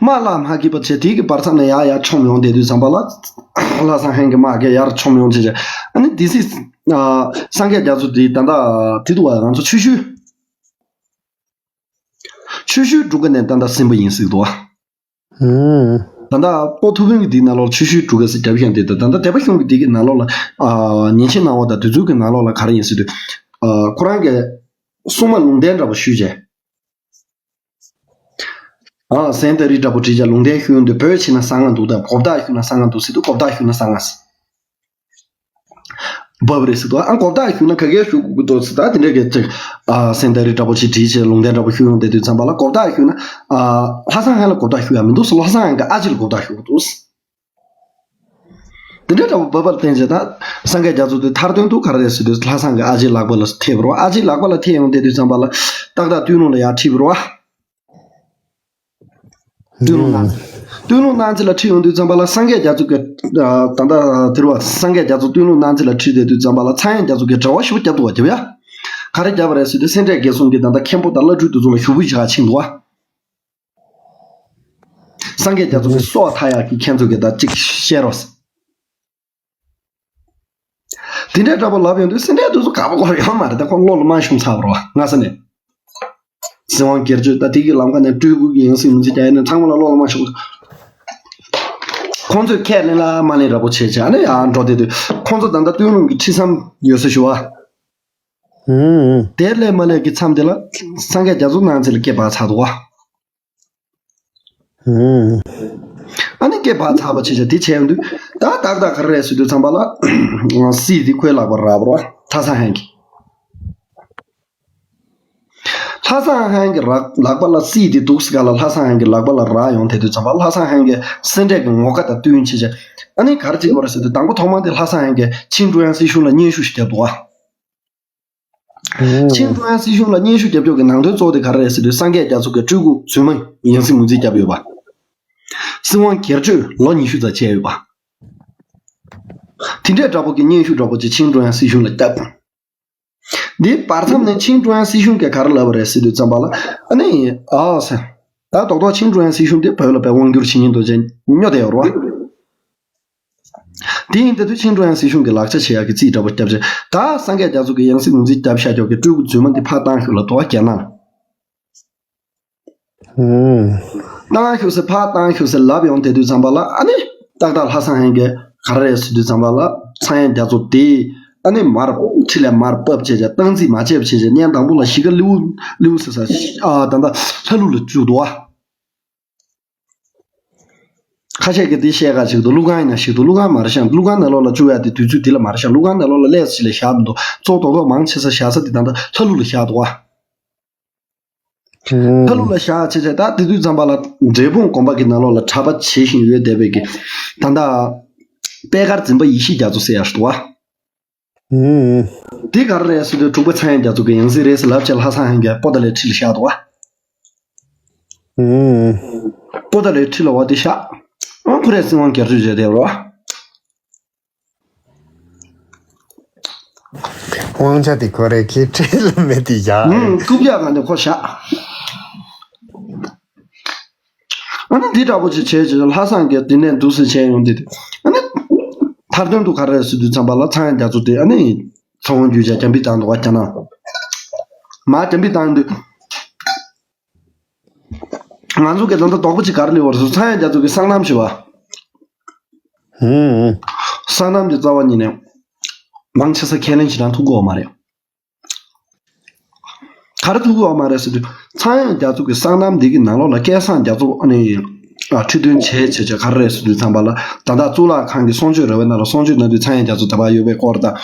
བ། དམག་ལག་མ་ཁེལ་བ་བྱས། དེ་གི་བར་མཚམས་ནས་ཡར་ཡར་མཆོངས་ཡོང་བསྡད་དུས་ཙམ་པ་ལ། ལྷ་བཟང་ཧན་གྱི་དམག་གིས་ཡར་མཆོངས་ཡོང་བྱས་བྱས། ཨ་ནི་སྡེ་སྲིད་ཨ་སངས་རྒྱས་རྒྱ་མཚོ་དེ་ད་ལྟ་དེ་འདུག་བ། ང་ཚོ་ཆུ་ཤུལ། ཆུ་ཤུལ་འབྲུག་སྒར་ནས་ད་ལྟ་ཟིན་པ་ཡིན་ཟེར་འདུག་བ། ཧུམ། ད་ལྟ་པོ་ཐུ་བྷོད་ཀྱི་དེའི་ནང་ལོགས་ལ་ཆུ་ཤུལ་འབྲུག་སྒར་ཟེར་རྒྱབ་བཞག་འདི་དང་། ད་ལྟ་སྡེ་པ་གཞུང་གི་དེ་གི་ནང་ལོགས་ལ། ཨ། ཉིན་བྱེད་སྣང་བ་དང་དེ་ཚོའི་གི་ནང་ལོགས་ལ་ག་རེ་ཡིན་ཟེར་དུས། ཨ། ཁོ་རང་གིས་སྲུང་མ་ལུང་བསྟན་འདྲ་པོ་ཞུས་བྱས། ཨ། ཟན་ཏ་རི་འདྲ་པོ་བྲིས་བྱས་ལུང་བསྟན་ཞུས་ཡོང་དུས། བོད་ཕྱིན་ན་གསང་སྔགས་འདུག་ད། གོ་བརྡ་ཞུས་ན་གསང་སྔགས་འདུག་ཟེར་དུས། གོ་བརྡ་ཞུས་ན་གསང་སྔགས་ཟེར། བབས་རེད་ཟེར་དུས། ཨ། གོ་བརྡ་ཞུས་ན་ག་གེ་ཞུ་དགོས་ཀྱི་འདུག་ཟེར། ད་དེ་འདྲ་གི་ཅིག་ཨ། ཟན་ཏ་རི་འདྲ་པོ་ཞིག་བྲིས་བྱས་ལུང་བསྟན་འདྲ་པོ་ཞུས་ཡོང་བསྡད་དུས་ཙམ་པ་ལ། གོ་བརྡ་ཞུས་ན། ཨ། ལྷ་བཟང་ཧན་ལ་གོ་བརྡ་ཞུ་ཡ་མི་འདུག་ཟེར། ལྷ་བཟང་ཧན་གྱི་ཨ་ཅེ་ལ་གོ་བརྡ་ཞུ་དགོས་འདུག་ཟེར། དེ་འདྲ་འདྲ་པོ་བབས་པར་བརྟེན་བྱས། ད་སངས་རྒྱས་རྒྱ་མཚོ་དེ་མཐར་དོན་དུ་ག་རེ་རེད་ཟེར་དུས། ལྷ་བཟང་གི་ཨ་ཅེ་ལག་པ་ལ་ཐེབས་པ་རེད་བ། ཨ་ཅེ་ལག་པ་ལ་ཐེབས་ཡོང་བསྡད་དུས་ཙམ་པ་ལ། ཏག་ཏག་སྟོད་ལུང་ལ་ཡར་ཁྲིད་པ་རེད་བ། སྟོད་ལུང་གནངས་ཚེ། སྟོད་ལུང་གནངས་ཚེ་ལ་ཁྲིད་ཡོང་དུས་ཙམ་པ་ལ། སངས་རྒྱས་རྒྱ་མཚོ་གི། ཨ། ད་ལྟ་དེ་རུ་བ། སངས་རྒྱས་རྒྱ་མཚོ་སྟོད་ལུང་གནངས་ཚེ་ལ་ཁྲིད་བསྡད་དུས་ཙམ་པ་ལ། ཚངས་དབྱངས་རྒྱ་མཚོ་གིས་དྲི་བ་ཞིབ་པོ་བརྒྱབ་འདུག་བ། རྒྱབ་ཡ། ག་རེ་བརྒྱབ་པ་རེད་ཟེར་དུས། སེ་འབྲས་དགེ་གསུམ་གྱི་ད་ལྟ་མཁན་པོ་དང་བླ་སྤྲུལ་དེ་ཚོ་ལ་ཞུ་འབོད་བྱེད་ག་ཕྱིན་འདུག་བ། སངས་རྒྱས་རྒྱ་མཚོ་གིས་སྲོག་ཐར་ཡག་གི་ཁྱེད་ཚོ་གིས་ད་ཅིག་བཤད་རོགས་ཟེར། དེ་འདྲའི་འདྲ་པོ་ལབ་ཡོང་དུས། སེ་འབྲས་དེ་ཚོ་དགའ་པོ་ཁོ་རང་ཡོད་མ་རེད། ད་ཁོ་བློ་ལ་མ་ཤོང་ཚར་བ་རེད་བ། སྔ་ས་ནས། སྲིད་དབང་སྒེར་གཅོད་ད་དེ་གི་ལམ་ཁ་ནས་སྤྲུལ་སྐུ་གི་ཡང་སྲིད་ངོས་འཛིན་རྒྱག་ཡ་ནས་ཚང་མ་ལ་བློ་ལ་མ་ཤོང་། ཁོང་ཚོས་ཁས་ལེན་ལ་མ་ལེན་འདྲ་པོ་བྱས་བྱས། ཨ་ནི་ཡར་འགྲོ་བསྡད་དུས། ཁོང་ཚོ་ད་ལྟ་སྟོད་ལུང་གི་ཁྲི་ཟམ་ཡོད་ས་ཞུ་བ། ཧུམ། དེ་ལས་མ་ལས་ཀྱི་མཚམས་དེ་ལ་སངས་རྒྱས་རྒྱ་མཚོ་གནངས་ཚེ་ལ་སྐེ་བག་ཚར་འདུག་བ། ཧུམ། ཨ་ནི་སྐེ་བག་ཚར་བ་བྱས་བྱས་དེ་བྱས་ཡོང་དུས། ད་ཏག་ཏག་ག་རེ་རེད་ཟེར་དུས་ཙམ་པ་ལ། སྲིད་དེ་ཁོའི་ལག་པར་རག་པ་རེད་བ། ལྷ་བཟང་ཧན་གྱི། ལྷ་བཟང་ཧན་གྱི་རག་ལག་པ་ལ་སྲིད་དེ་འདུག་ཟེར་ག་ལ། ལྷ་བཟང་ཧན་གྱི་ལག་པ་ལ་རག་ཡོང་བསྡད་དུས་ཙམ་པ། ལྷ་བཟང་ཧན་གྱིས་སེ་འབྲས་ཀྱི་ངོ་དགའ་དང་བསྟུན་བྱས་བྱས། ཨ་ནི་ག་རེ་བྱེད་པ་རེད་ཟེར་དུས། དང་པོ་ཐོག་མ་དེ་ལྷ་བཟང་ཧན་གྱིས་ཆིང་ཀྲུང་དབྱང་སྲིད་གཞུང་ལ་སྙན་ཞུ་ཞིག་བརྒྱབ་འདུག་བ། ཆིང་ཀྲུང་དབྱང་སྲིད་གཞུང་ལ་སྙན་ཞུ་རྒྱབ་ཕྱོགས་ཀྱི་ནང་དོན་གཙོ་བོ་དེ་ག་རེ་རེད་ཟེར་དུས། སངས་རྒྱས་རྒྱ་མཚོ་གིས་སྤྲུལ་སྐུ་རྫུན་མ་ཡང་སྲིད་ངོས་འཛིན་བརྒྱབ་ཡོད་པ། སྲིད་དབང་སྒེར་གཅོད་ལོ་ཉི་ཤུ་ཙམ་བྱས་ཡོད་པ། དེ་འདྲའི་འདྲ་པོ་གི་སྙན་ཞུ་འདྲ་པོ་ཅིག་ཆིང་ཀྲུང་དབྱང་སྲིད་གཞུང་ལ་བརྒྱབ། འདིའི་བར་མཚམས་ནས་ཆིང་ཀྲུང་དབྱང་སྲིད་གཞུང་གིས་ག་རེ་ལབ་པ་རེད་ཟེར་དུས་ཙམ་པ་ལ། ཨ་ནི། ཨ་ཟེར། ད་རྡོག་རྡོག་ཆིང་ཀྲུང་དབྱང་སྲིད་གཞུང་དེ་བོད་ལ་དཔེ་དབང་བསྒྱུར་བྱེད་མཁན་དེ་ཚོ་སྨྱོ་བསྡད་ཡོད་རེད་བ། དེ་ཡིན་དུས་ཆིང་ཀྲུང་དབྱང་སྲིད་གཞུང་གིས་ལག་ཆ་བྱེད་ཡག་གི་རྩིས་འདྲ་པོ་བརྒྱབ་བྱས། ད་སངས་རྒྱས་རྒྱ་མཚོ་གིས་ཡང་སྲིད་ངོས་འཛིན་བརྒྱབ་བཞག་ཕྱོགས་ཀྱི་སྤྲུལ་སྐུ་རྫུན་མ་འདི་ཕར་བཏང་ཤོག་ལབ་འདུག་བ། རྒྱ་ནག་ལ། ཧུམ། བཏང་ཤོག་ཟེར། ཕར་བཏང་ཤོག་ཟེར་ལབ་ཡོང་བསྡད་དུས་ཙམ་པ་ལ། ཨ་ནི་ཏག་ཏག་ལྷ་བཟང་ཧན་གྱིས་ག་རེ་རེད་ཟེར་དུས་ཙམ་པ་ལ། ཚངས་དབྱངས་རྒྱ་མཚོ་དེ་ཨ་ནི་མར་ཁྲི་ལས་མར་ཕབ་བྱས་བྱས། སྟངས་འཛིན་མ་བྱས་པ་བྱས་བྱས། བརྙན་དང་པོ་ལ་གཞིས་ཀ་ལིའུ་ལིའུ་ཟེར་ས། ཨ། ད་ལྟ་ལྷ་ལུང་ལ་བཅུག་འདུག་བ། ཁ་ཤས་ཀྱིས་འདི་བཤད་ག་ཞིག་འདུག། ཀླུ་ཁང་ཡིན་ན་ཞིག་འདུག། ཀླུ་ཁང་མ་རེད་ཤག། ཀླུ་ཁང་ནང་ལོགས་ལ་བཅུག་ཡ་དེ་དུས་ཚོད་འདི་ལ་མ་རེད་ཤག། ཀླུ་ཁང་ནང་ལོགས་ལ་ལས་ཅིག་ལ་བཞག་མི་འདུག། གཙོ་བོ་རྡོག་རྡོག་མང་ཆེ་ས་བཞག་ས་དེ་ད་ལྟ་ལྷ་ལུང་ལ་བཞག་འདུག་བ། ལྷ་ལུང་ལ་བཞག་བྱས་བྱས། ད་དེ་དུས་ཙམ་པ་ལ་འབྲས་སྤུངས་དགོན་པ་གི་ནང་ལོགས་ལ་གྲྭ་པ་བྱེད་བཞིན་ཡོད་བསྡད་པའི་གི། ད་ལྟ་པད་དཀར་འཛིན་པ་ཡེ་ཤེས་རྒྱ་མཚོ་ཟེར་ཡ་ཞིག་འདུག་བ། ཧུམ། འདི་ག་རེ་རེད་ཟེར་དུས། དྲུག་པ་ཚངས་དབྱངས་རྒྱ་མཚོ་གི་ཡང་སྲིད་རེད་ཟེར་ལབ་བྱས། ལྷ་བཟང་ཧན་གྱིས་པོ་ཏཱ་ལའི་ཁྲི་ལ་བཞག་འདུག་བ། ཧུམ། པོ་ཏཱ་ལའི་ཁྲི་ལ་བ་དེ་བཞག། ཨང་། ཁོ་རས་སྲིད་དབང་སྒེར་གཅོད་བྱས་བསྡད་པ་རེད་བ། དབང་ཆ་དེ་ཁོ་རའི་ཁྲིའི་ཁྲི་ལ་མེད་དེ་བཞག། ཨང་། རྐུབ་བཀྱག་གང་དེ་ཁོ་བཞག། ཨ་ནི་འདི་འདྲ་པོ་ཅིག་བྱས་བྱས། ལྷ་བཟང་གིས་དེ་ནས་འདུག་སེ་བྱས་ཡོང་དེ། ཨ་ནི་མཐར་དོན་དུ་ག་རེ་རེད་ཟེར་དུས་ཙམ་པ་ལ། ཚངས་དབྱངས་རྒྱ་མཚོ་དེ་ཨ་ནི་ཚེ་དབང་སྒྱུར་བྱས་རྒྱ་འབུད་བཏང་འདུག་བ། རྒྱ་ནག་མར་རྒྱ་མི་བཏང་དུས། ང་ཚོ་གི་ད་ལྟ་དོགས་པ་ཅིག་ག་རེ་སླེབས་པ་རེད་ཟེར་ན། ཚངས་དབྱངས་རྒྱ་མཚོ་གི་སོ་ནམ་ཞེས་པ། ཧུམ། སོ་ནམ་གྱི་རྩ་བ་ཉིད་ནས་མང་ཆེ་ས་ཁས་ལེན་བྱེད་སྟངས་ཐུབ་ཀྱི་ཡོད་མ་རེད། ག་རེ་ཐུབ་ཀྱི་ཡོད་མ་རེད་ཟེར་དུས། ཚངས་དབྱངས་རྒྱ་མཚོ་གི་སོ་ནམ་འདི་གི་ནང་ལོགས་ལ་སྐལ་བཟང་རྒྱ་མཚོ། ཨ་ནི། ཨ། ཁྲི་སྟོན་བྱས་བྱས་བྱས་ག་རེ་རེད་ཟེར་དུས་ཙམ་པ་ལ། ད་ལྟ་གཙུག་ལག་ཁང་གི་གསུང་ཆོས་ར་བའི་ནང་ལ་གསུང་ཆོས་གནང་དུས་ཚངས་དབྱངས་རྒྱ་མཚོ་དེ་པར་ཡོད་པའི་སྐོར་དང་།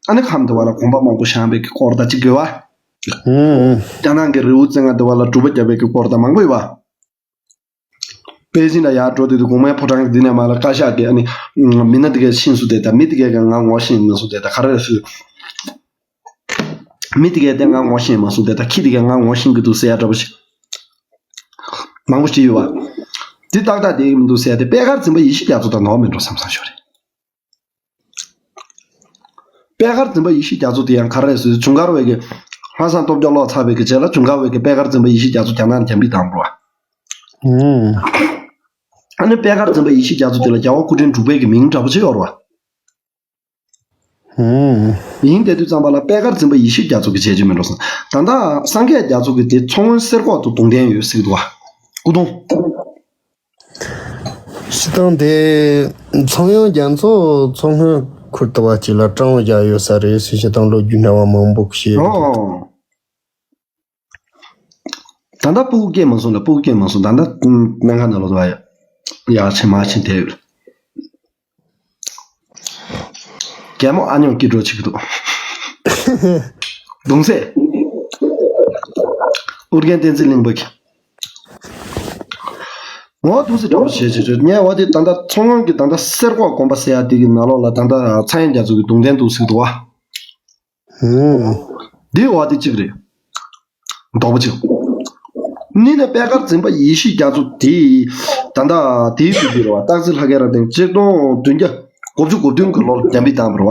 ཨ་ནི་ཁམས་དེ་པ་ལ་དགོན་པ་མང་པོ་བཞེངས་པའི་གི་སྐོར་དང་གཅིག་དགོས་པ། ཧུམ། རྒྱ་ནག་གི་རི་བོ་རྩེ་ལྔ་དེ་པ་ལ་སྒྲུབ་པ་བརྒྱབ་པའི་གི་སྐོར་དང་མང་པོ་ཡོད་པ། པེ་ཅིང་ལ་ཡར་འགྲོ་དུས་དུ་གོང་མའི་ཕོ་བྲང་འདི་ནས་མར་ལ་བཀའ་ཤག་གི། ཨ་ནི། མི་སྣ་དེ་གའི་ཤིང་བཟོ་དེ་དང་། མི་དེ་གའི་གི་ང་ངོ་ཤེས་མ་སོང་དེ་དང་། ག་རེ་ཟེར། མི་དེ་གའི་དེ་ང་ངོ་ཤེས་མ་སོང་དེ་དང་། ཁྱི་དེ་གའི་ང་ངོ་ཤེས་ཀྱི་འདུག་ཟེར་ཡ་འདྲ་པོ་ཞིག་མང་པོ་ཞིག་ཡོད་པ། འདི་ཏག་ཏག་བསྡད་ཀྱི་མི་འདུག་ཟེར་ཡ་དེ་པད་དཀར་འཛིན་པ་ཡེ་ཤེས་རྒྱ་མཚོ་དང་འདྲ་བ་མིན་འགྲོ་བསམ་བསམ་ཞིག་རེད། པད་དཀར་འཛིན་པ་ཡེ་ཤེས་རྒྱ་མཚོ་དེ་ཡང་ག་རེ་རེད་ཟེར་དུས། ཇུན་གར་བའི་གི་ལྷ་བཟང་སྟོབས་རྒྱལ་ལོག་ཚར་བའི་གི་རྗེས་ལ། ཇུན་གར་བའི་གི་པད་དཀར་འཛིན་པ་ཡེ་ཤེས་རྒྱ་མཚོ་རྒྱ་ནག་ནས་རྒྱ་མིས་བཏང་བ། ཨུམ། ཨ་ནི་པད་དཀར་འཛིན་པ་ཡེ་ཤེས་རྒྱ་མཚོ་དེ་ལ་རྒྱལ་བ་སྐུ་ཕྲེང་དྲུག་པའི་གི་མིང་འདྲ་པོ་ཅིག་ཡོད་རེད་པ། ཨུམ། ཡིན་དེ་དུས་ཙམ་པ་ལ་པད་དཀར་འཛིན་པ་ཡེ་ཤེས་རྒྱ་མཚོ་གི་བྱས་རྗེས་མིན་འགྲོ་བསམ། ད་ལྟ་སངས་རྒྱས་རྒྱ་མཚོ་གི་དེ་མཚོ་སྔོན་གསེར་ཁོག་ཏུ་གདུང་རྟེན་ཡོད་ཟེར་གི་འདུག་པ། སྐུ་གདུང་། སྤྱིར་བཏང་དེ་ཚངས་དབྱངས་རྒྱ་མཚོ་མཚོ་སྔོན་ཁུལ་དུ་བ་གཅིག་ལ་སྤྲང་བོ་བཞག་ཡོད་ས་རེད་ཟེར། སྤྱིར་བཏང་ལོ་རྒྱུས་འདྲ་བ་མང་པོ་བཤད་ཡོད། ཨོ། ད་ལྟ་སྤུ་གུ་སྐྱེས་མ་སོང་ལ། སྤུ་གུ་སྐྱེས་མ་སོང་། ད་ལྟ་སྨན་ཁང་ནང་ལོགས་ལ་ཡར་ཕྱིན་མར་ཕྱིན་བསྡད་ཡོད། རྒན་མོ་ཨ་ཉོག་སྐྱིད་འགྲོ་བྱེད་ཀྱི་འདུག་གདུང་སྲས་ཨུ་རྒྱན་བསྟན་འཛིན་གླིང་པ་གིས། འོ་འདུག་སེ་འདྲ་པོ་བྱས་བྱས་བྱས་ཉལ་བ་དེ། ད་ལྟ་མཚོ་སྔོན་གྱི་ད་ལྟ་གསེར་ཁོག་དགོན་པ་ཟེར་ཡ་དེ་གི་ནང་ལོགས་ལ་ད་ལྟ་ཚངས་དབྱངས་རྒྱ་མཚོ་གི་གདུང་རྟེན་འདུག་ཟེར་གི་འདུག་པ། ཧུམ། འདི་འོ་དེ་གཅིག་རེད། རྡོག་པོ་གཅིག་གཉིས་ནས་པད་དཀར་འཛིན་པ་ཡེ་ཤེས་རྒྱ་མཚོ་དེ་ད་ལྟ་དེའི་དུས་ཀྱི་རེད་པ། སྟག་རྩེ་ལྷ་སྐལ་རབ་བརྟན་ཆིག་སྟོང་བདུན་བརྒྱ་དགུ་བཅུ་གོ་བདུན་གྱི་ལོར་རྒྱ་མིས་བཏང་བ་རེད་པ།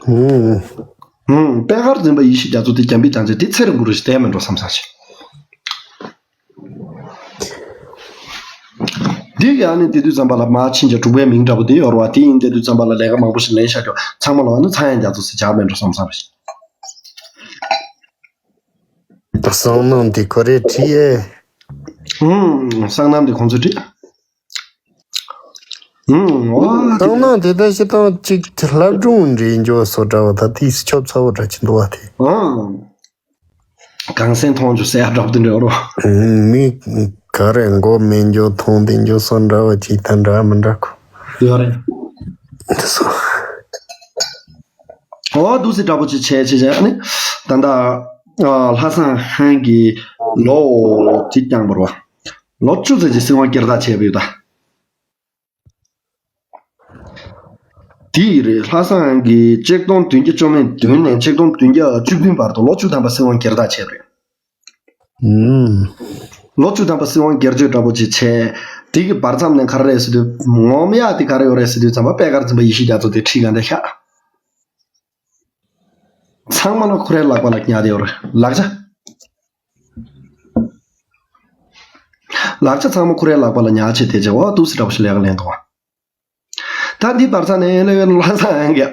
ཧུམ། ཧུམ། པད་དཀར་འཛིན་པ་ཡེ་ཤེས་རྒྱ་མཚོ་དེ་རྒྱ་མིས་བཏང་ཚེ་དེ་ཚེ་རིང་པོ་རེ་ཞིག་བསྡད་མི་འགྲོ་བསམ་བསམ་བྱས། འདི་གི་ཨ་ནི་དེ་དུས་ཙམ་པ་ལ་མར་ཕྱིན་བྱས་དྲུག་པའི་མིང་འདྲ་པོ་དེ་ཡོད་རེད་པ། དེ་ཡིན་དེ་དུས་ཙམ་པ་ལ་ལས་ཀ་མང་པོ་ཞིག་ལས་བཞག་རྒྱུ། ཚང་མ་ལ་ཨ་ནི་ཚངས་དབྱངས་རྒྱ་མཚོ་ཟེར་བྱས་མི་འགྲོ་བསམ་བསམ་བྱས། སོ་ནམ་དེ་ཁོ་རེ་བྲིས་ཨེ། ཧུམ། སོ་ནམ་དེ་ཁོང་ཚོས་བྲིས། ཧུམ། ཨོ། སོ་ནམ་དེ་ད་སྤྱིར་བཏང་གཅིག་ལྷ་སྒྲུང་འདྲ་འགྱོ་སོ་འདྲ་བ། ད་དེ་ཆོབ་ཚ་བོ་འདྲ་ཅིག་འདུག་པ་དེ། ཨང་། གངས་སེང་མཐོང་རྒྱུ་ཟེར་ཡ་འདྲ་པོ་དེ་འདྲ་ཡོད་རེད། མི་ག་རེ་མགོ་མེད་རྒྱུ་མཐོང་བསྡད་རྒྱུ་སོ་འདྲ་བ་ཅིག་ད་འདྲ་མི་འདྲ་ཁོ། ཡོད་རེད། འདི་སོ། ཨོ་འདུག་སེ་འདྲ་པོ་ཅིག་བྱས་བྱས་བྱས། ཨ་ནི་ད་ལྟ་ལྷ་བཟང་ཧན་གྱིས་ལོ་དེ་རྐྱང་པ་རེད་པ། ལོ་བཅུ་ཙམ་ཅིག་སྲིད་དབང་སྒེར་བདག་བྱས་པ་ཡོད་ད། དེ་ཡི་རེད། ལྷ་བཟང་གིས་ཆིག་སྟོང་བདུན་བརྒྱ་བཅོ་ལྔ་བདུན་ནས་ཆིག་སྟོང་བདུན་བརྒྱ་བཅུ་བདུན་བར་དུ་ལོ་བཅུ་ཐམ་པ་སྲིད་དབང་སྒེར་བདག་བྱས་པ་རེད། ཨུམ། ལོ་བཅུ་ཐམ་པ་སྲིད་དབང་སྒེར་གཅོད་འདྲ་པོ་ཅིག་བྱས། དེ་གི་བར་མཚམས་ནས་ག་རེ་རེད་ཟེར་དུས། ངོམ་ཡག་དེ་ག་རེ་ཡོད་རེད་ཟེར་དུས་ཙམ་པ། པད་དཀར་འཛིན་པ་ཡེ་ཤེས་རྒྱ་མཚོ་དེ་ཁྲིད་ག་འདྲ་ཤག་ཚང་མ་ལ་ཁོ་རའི་ལག་པ་ལ་ཉར་བསྡད་ཡོད་རེད། ལག་ཆ། ལག་ཆ་ཚང་མ་ཁོ་རའི་ལག་པ་ལ་ཉར་བྱས་བསྡད་བྱས། འོ་འདུག་སེ་འདྲ་པོ་ཞིག་ལས་ཀ་ལེན་འདུག་པ། ད་འདི་བར་མཚམས་ནས་ཨེ་ལེ་ཝན་ལྷ་བཟང་ཧན་གྱིས་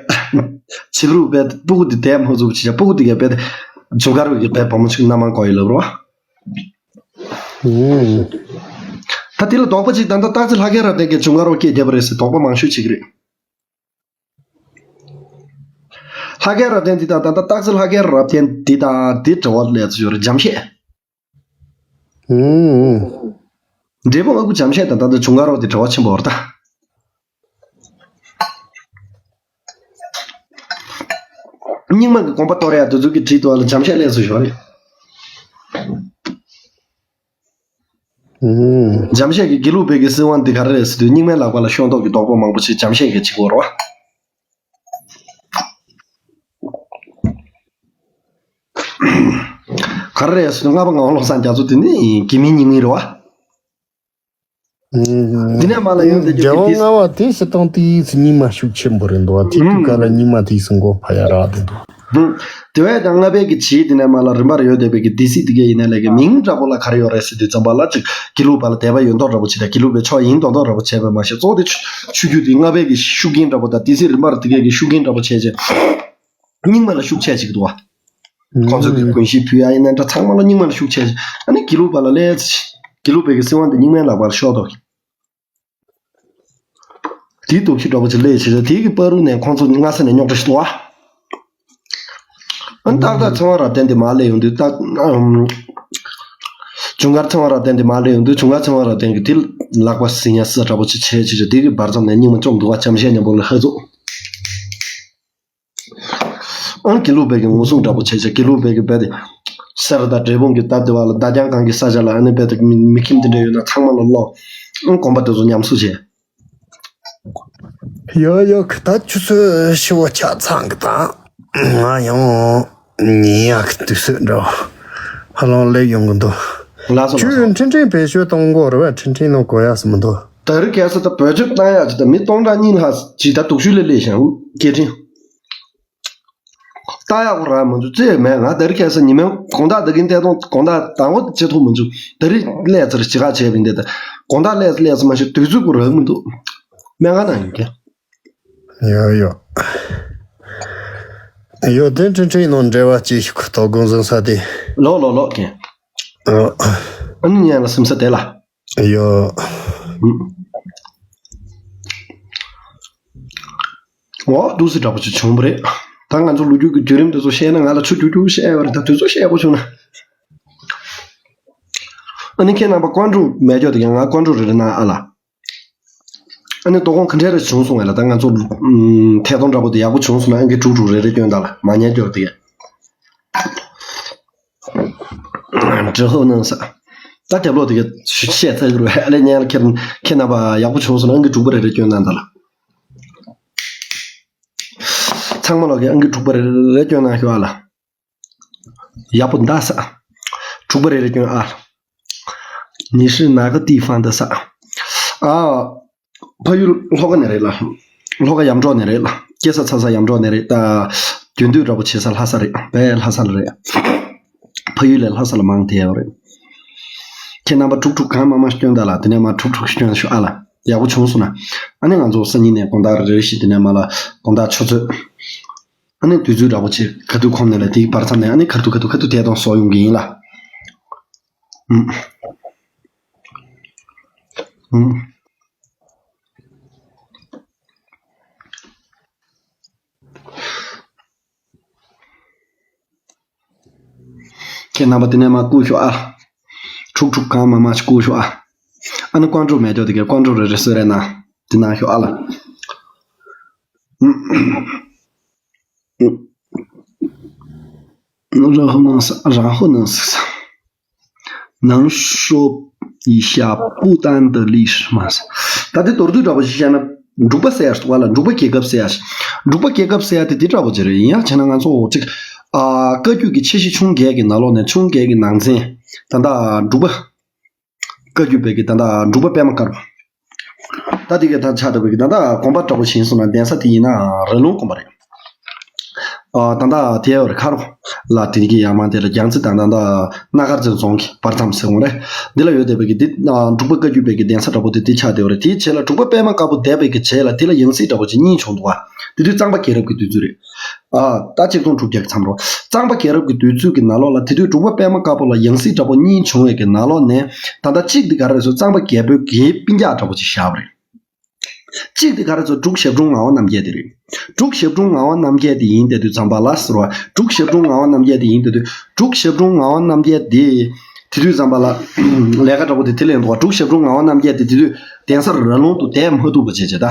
བྱིས་རུ་བས་སྤུ་གུ་དེ་བསྡད་མ་ཚུགས་པ་བྱས་བྱས། སྤུ་གུ་དེ་གས་བས་ཇུན་གར་བའི་གི་བས་བུ་མོ་ཅིག་མནའ་མ་དགོས་ཡོད་ལབ་རེད་པ། ཨུམ། ད་དེ་ལ་དོགས་པ་ཅིག་ད་ལྟ་སྟག་རྩེ་ལྷ་སྐལ་རབ་བརྟན་གྱིས་ཇུན་གར་བ་སྐྱེས་བསྡད་པ་རེད་ཟེར་དོགས་པ་མང་ཤོས་བྱེད་ཀྱི་རེད། ལྷ་སྐལ་རབ་བརྟན་འདི་དང་། ད་ལྟ་སྟག་རྩེ་ལྷ་སྐལ་རབ་བརྟན་འདི་དང་འདི་འབྲེལ་བ་ལས་ཚུལ་ཡོད་རེད། འཇམ་བཤད། ཧུམ། འབྲས་སྤུངས་ཨ་ཁུ་འཇམ་བཤད་དང་ད་ལྟ་ཇུན་གར་བ་དེ་འབྲེལ་བ་ཆེན་པོ་ཡོད་རེད་ད། རྙིང་མ་གི་དགོན་པ་གཏོར་ཡ་དེ་ཚོ་གི་གྲས་དུ་བ་ལ་འཇམ་བཤད་ལས་ཚུལ་ཡོད་རེད། ཨུམ། འཇམ་བཤད་ཀྱི་དགེ་ལུགས་པའི་གི་སྲིད་དབང་འདི་ག་རེ་རེད་ཟེར་དུས། རྙིང་མའི་ལག་པ་ལ་ཤོང་ཐོག་གི་དོགས་པ་མང་པོ་ཞིག་འཇམ་བཤད་ཀྱིས་བྱེད་ཀྱི་ཡོད་རེད་པ། ག་རེ་རེད་ཟེར་དུས། ལྔ་པ་ངག་དབང་བློ་བཟང་རྒྱ་མཚོ་དེ་ནི་དགེ་མིང་རྙིང་མིང་རེད་པ། ཨུམ། འདི་ནས་མར་ལ་ཡོང་བསྡད་རྒྱུ་རྒྱལ་དགེ་དེ། བ་ལྔ་པ་དེ་སྤྱིར་བཏང་དེ་རྙིང་མ་ཤུགས་ཆེན་པོ་རེད་འདུག་པ། དེ་དུས་ཀ་ལ་རྙིང་མ་དེ་ཚོ་མགོ་འཕར་ཡ་རག་བསྡད་འདུག་ཧུམ། དེ་བས་ཀྱང་ལྔ་པའི་གི་ཇིའི་དེ་ནས་མར་ལ་རིམ་པར་ཡོད་བསྡད་པའི་གི་སྡེ་སྲིད་དེ་གས་ཡིན་ན་ལས་ཀའི་མིང་འདྲ་པོ་ལ་ག་རེ་ཡོད་རེད་ཟེར་དུས་ཙམ་པ་ལ། ཅིག་དགེ་ལུགས་པ་ལ་དད་པ་ཡོད་མདོག་འདྲ་པོ་བྱས་དང་། དགེ་ལུགས་པའི་ཕྱོགས་ཡིན་མདོག་མདོག་འདྲ་པོ་བྱས་པ་མ་ཟད། གཙོ་བོ་དེ་ཆོས་བརྒྱུད་དེ་ལྔ་པའི་གི་ཤུགས་རྐྱེན་འདྲ་པོ་དང་། སྡེ་སྲིད་རིམ་པར་དེ་གས་ཀྱི་ཤུགས་རྐྱེན་འདྲ་པོ་བྱས་བྱས། རྙིང་མ་ལ་ཤུགས་ཆེ་ཅིག་འདུག་བ། ཁོང་ཚོ་གི་གོན་གཞི་ཕུད་ཡ་ཡིན་ན་འདྲ་ཚང་མ་ལ་རྙིང་མ་ལ་ཤུགས་ཆེ་ཅིག་ཨ་ནི་དགེ་ལུགས་པ་ལ་ལས་དགེ་ལུགས་པའི་གི་སྲིད་དབང་དེ་རྙིང་མའི་ལག་པར་ཤོར་འདུག་དེའི་སྟོབས་ཤུགས་འདྲ་པོ་ཅིག་སླེབས་བྱས་དེའི་གི་བར་དུ་ནས་ཁོང་ཚོ་སྔ་ས་ནས་རྙོག་དྲ་ཞིག་འདུག་བ། ཨ་ནི་ཏག་ཏག་ཚེ་དབང་རབ་བརྟན་དེ་མར་སླེབས་ཡོང་དུས་ཏག་ཨམ། ཇུན་གར་ཚེ་དབང་རབ་བརྟན་དེ་མར་སླེབས་ཡོང་དུས་ཇུན་གར་ཚེ་དབང་རབ་བརྟན་གྱིས་དེ་ལག་པ་ཟིན་ཡ་ས་འདྲ་པོ་ཅིག་བྱས་བྱས་བྱས་དེ་གི་བར་མཚམས་ནས་རྙིང་མ་བཅོམ་འདུག་བ། འཆམ་གཞས་མཉམ་པོ་ལ་ཧ་ཚོ། ཨང་དགེ་ལུགས་པའི་གི་ངོ་སྲུང་འདྲ་པོ་བྱས་བྱས་དགེ་ལུགས་པའི་གི་རྦད་དེ་གསེར་དང་འབྲས་སྤུངས་ཀྱི་རྟ་དེ་བ་ལ་མདའ་རྒྱང་གང་གི་ས་ཆ་ལ་ཨ་ནི་རྦད་དེ་མི་མི་ཁྱིམ་དེ་འདྲ་ཡོད་ན་ཚང་མ་ལ་སློག་ཨང་དགོན་པ་དེ་ཚོ་ཉམས་གསོ་བྱས། ཡོ་ཡོ་གི་ད་ཆུ་ཚོད་ཕྱི་བོ་ཆ་ཚང་གི་ད་ང་ཡང་ཉིན་ཡག་གི་དུས་ཚོད་འགྲོ་ཧ་ལམ་སླེབས་ཡོང་གི་འདུག་ལགས་སོ་ལགས་ཁྱོད་སོ། འཕྲིན་ཕྲན་བེད་སྤྱོད་གཏོང་གོ་རེད་བས། འཕྲིན་ཕྲན་ནང་གོ་ཡག་སུ་མི་འདུག་ད་རི་ཁ་ས་ད་བེད་སྤྱོད་བཏང་ཡག་ཅིག་ད་མི་སྟོང་ཕྲག་གཉིས་ལྷག་ཅིག་ད་དུག་ཤུལ་ལ་སླེབས་ཤག་སྐད་འཕྲིན། ལྟ་ཡག་པོ་རག་མི་འདུག་ཅེས་མེད། ང་ད་རི་ཁ་ས་ཉི་མའི་དགོང་དག་ད་གིན་ཐད་གཏོང་དགོང་དག་དང་པོ་བྱེད་ཐུབ་མི་འདུག་ད་རི་སླེབས་ཚར་ཅི་ག་བྱས་པ་ཡིན་ཏེ་ད་དགོང་དག་སླེབས་སླེབས་ཚར་མ་ཤེས་དུས་ཚོད་ཀྱི་རག་མི་འདུག་སྨན་ཁང་ནང་ཡིན་ཀྱང་། ཡོ་ཡོ། ཡོ་དེ་འཕྲིན་ཕྲན་ནང་འབྲེལ་བ་ཅིག་ཞིག་ཁུ་ཐོག་དགོངས་ཟིན་ས་དེ། ལོག་ལོག་ལོག་ཀྱེ། ཨ་ནི་ཉན་ལ་སེམས་ས་དེ་ལ། ཡོ། འོ་འདུག་སེ་འདྲ་པོ་ཅིག་བྱུང་བ་རེད། ད་ང་ཚོ་ལོ་རྒྱུས་ཀྱི་བརྒྱུད་རིམ་དེ་ཚོ་བཤད་ན་ང་ལ་ཆུ་རྒྱུག་རྒྱུག་བཤད་ཡོད་རེད། ད་དུས་ཚོད་བཤད་དགོས་བྱུང་ན། ཨ་ནི་ཁྱེད་རྣམ་པ་ཀོན་ཀྲུག་མེད་ཀྱོག་དེ་ཀྱང་ང་ཀོན་ཀྲུག་རེ་རེ་གནང་ཨ་ལ། ཨ་ནི་ལྟོ་གོང་ག་འདྲས་རེ་བྱུང་སོང་བས་ལ། ད་ང་ཚོ་ཐད་གཏོང་འདྲ་པོ་དེ་ཡག་པོ་བྱུང་སོང་ན་ཨང་ཀི་དྲུག་དྲུག་རེ་རེ་སྐྱོན་དང་ལ་མ་ཉན་སྐྱོར་དེ། ཀྲི་ཧོ་ནང་ས། ད་དེབ་ལོག་དེ་ག་བཤད་ཚར་གི་རེད་ཨ་ལས་ཉན་ལ་ཁྱེད་ཁྱེད་རྣམ་པ་ཡག་པོ་བྱུང་སོང་ན་ཨང་ཀི་དྲུག་པ་རེ་རེ་སྐྱོན་དང་ལ། ཚང་མ་ལོག་གི་ཨང་ཀི་དྲུག་པ་རེ་རེ་སྐྱོན་གནང་ཤོག་ཨ་ལ། ཡག་པོ་འདའ་ས། དྲུག་པ་རེ་རེ་སྐྱོན་ཨ། ཉི་ཧྲི་ན་ག་ཏི་ཧྥང་ད་ས། ཨ། ཕ་ཡུལ་ལྷོ་ཁ་ནས་རེད་ལ། ལྷོ་ཁ་ཡམ་འབྲོག་ནས་རེད་ལ། སྐྱེས་ས་འཚར་ས་ཡམ་འབྲོག་ནས་རེད་ད། རྒྱུན་སྡོད་འདྲ་པོ་བྱེད་ས་ལྷ་ས་རེད་བས་ལྷ་ས་ལ་རེད། ཕ་ཡུལ་ལས་ལྷ་ས་ལ་མང་དེ་ཡོད་རེད། ཁྱེད་རྣམ་པ་དྲུག་དྲུག་གང་མང་མང་སྐྱོན་ད་ལ་དེ་ནས་མ་དྲུག་དྲུག་སྐྱོན་ཤོག་ཨ་ལ། ཡག་པོ་བྱུང་སོང་ན། ཨ་ནི་ང་ཚོ་སང་ཉིན་ནས་དགོང་དག་རེ་རེ་བཞིན་དེ་ནས་མ་ལ་དགོང་དག་ཆུ་ཚོད། ཨ་ནི་དུས་ཚོད་འདྲ་པོ་ཅིག་ག་དུས་ཁོམ་ནས་ལ་དེའི་བར་མཚམས་ནས་ཨ་ནི་ག་དུས་ག་དུས་ག་དུས་དེ་དང་སོགས་ཡོང་གི་ཡིན་ལ། ཨུམ། ཨུམ། ཁྱེད་རྣམ་པ་དེ་ནས་མ་བསྐུར་ཤོག་ཨ། དྲུག་དྲུག་གང་མང་མང་ཞིག་བསྐུར་ཤོག་ཨ། ཨ་ནི་ཀོན་ཀྲུག་མེད་ཀྱོག་དེ་གའི་ཀོན་ཀྲུག་རེ་རེ་གསོལ་རས་གནང་དེ་གནང་ཤོག་ཨ་ལ། རང་ཧོ་ནང་ས་རང་ཧོ་ནང་ས་ས། 能说一下不丹的历史吗། ད་དེ་མདོར་བསྡུས་འདྲ་པོ་ཞིག་བཤད་ན་འབྲུག་པ་ཟེར་ཡ་ཞིག་འདུག་བ་ལ། འབྲུག་པ་རྒྱལ་ཁབ་ཟེར་ཡ་ཞིག་འབྲུག་པ་རྒྱལ་ཁབ་ཟེར་ཡ་དེ་དེ་འདྲ་པོ་ཅིག་རེད། ཡིན་ཡང་བྱས་ན་ང་ཚོ་གཅིག་ཨ། བཀའ་བརྒྱུད་ཀྱི་ཆེ་བཞི་ཆུང་བརྒྱད་ཀྱི་ནང་ལོགས་ནས་ཆུང་བརྒྱད་ཀྱི་ནང་ཚན། ད་ལྟ་འབྲུག་པ། བཀའ་བརྒྱུད་པའི་གི་ད་ལྟ་འབྲུག་པ་པད་མ་དཀར་པོ། ད་དེ་གའི་ད་ཆ་འདྲ་པོའི་གི་ད་ལྟ་དགོན་པ་འདྲ་པོ་ཞིག་ཡིན་སོང་ན་གདན་ས་དེ་ཡིན་ན་ར་ལུང་དགོན་པ་རེད། ཨ། ད་ལྟ་དེ་ཡོད་རེད། ཁ་རོ་ལ་དེ་གི་ཡར་མར་དེ་ལ་རྒྱལ་རྩེ་དང་ད་ལྟ་སྣ་དཀར་རྩེ་རྫོང་གི་བར་མཚམས་ཟེར་འོང་རེད། འདི་ལ་ཡོད་བསྡད་པའི་གི་འདི་འབྲུག་པ་བཀའ་བརྒྱུད་པའི་གི་གདན་ས་འདྲ་པོ་དེ་དེ་ཆགས་བསྡད་ཡོད་རེད། དེའི་རྗེས་ལ་འབྲུག་པ་པད་མ་དཀར་པོ་འདས་པའི་གི་རྗེས་ལ་དེ་ལ་ཡང་སྲིད་འདྲ་པོ་ཅིག་གཉིས་བྱུང་འདུག་བ། དེ་དུས་གཙང་པ་རྒྱལ་རབས་ཀྱི་དུས་ཚོད་རེད། ཨ། ད་ཆིག་སྟོང་དྲུག་བརྒྱ་གི་མཚམས་རོ། གཙང་པ་རྒྱལ་རབས་ཀྱི་དུས་ཚོད་ཀྱི་ནང་ལོགས་ལ་དེ་དུས་འབྲུག་པ་པད་མ་དཀར་པོ་ལ་ཡང་སྲིད་འདྲ་པོ་གཉིས་བྱུང་བའི་གི་ནང་ལོགས་ནས་ད་ལྟ་གཅིག་དེ་ག་རེ་རེད་ཟེར་གཙང་པ་རྒྱལ་པོའི་གི་སྤུན་ཀྱག་འདྲ་པོ་ཅིག་བཞག་པ་རེད། གཅིག་དེ་ག་རེ་ཟེར་འབྲུག་ཞབས་དྲུང་ངག་དབང་རྣམ་རྒྱལ་དེ་རེད། འབྲུག་ཞབས་དྲུང་ངག་དབང་རྣམ་རྒྱལ་དེ་ཡིན་བསྡད་དུས་ཙམ་པ་ལ་ཟེར་བ། འབྲུག་ཞབས་དྲུང་ངག་དབང་རྣམ་རྒྱལ་དེ་ཡིན་བསྡད་དུས་འབྲུག་ཞབས་དྲུང་ངག་དབང་རྣམ་རྒྱལ་དེ། དེ་དུས་ཙམ་པ་ལ་ལས་ཀ་འདྲ་པོ་དེ་དེ་ལས་འདུག་བ། འབྲུག་ཞབས་དྲུང་ངག་དབང་རྣམ་རྒྱལ་དེ་དེ་དུས་གདན་ས་ར་ལུང་དུ་བསྡད་མ་ཐུབ་པ་བྱས་བྱས་ད།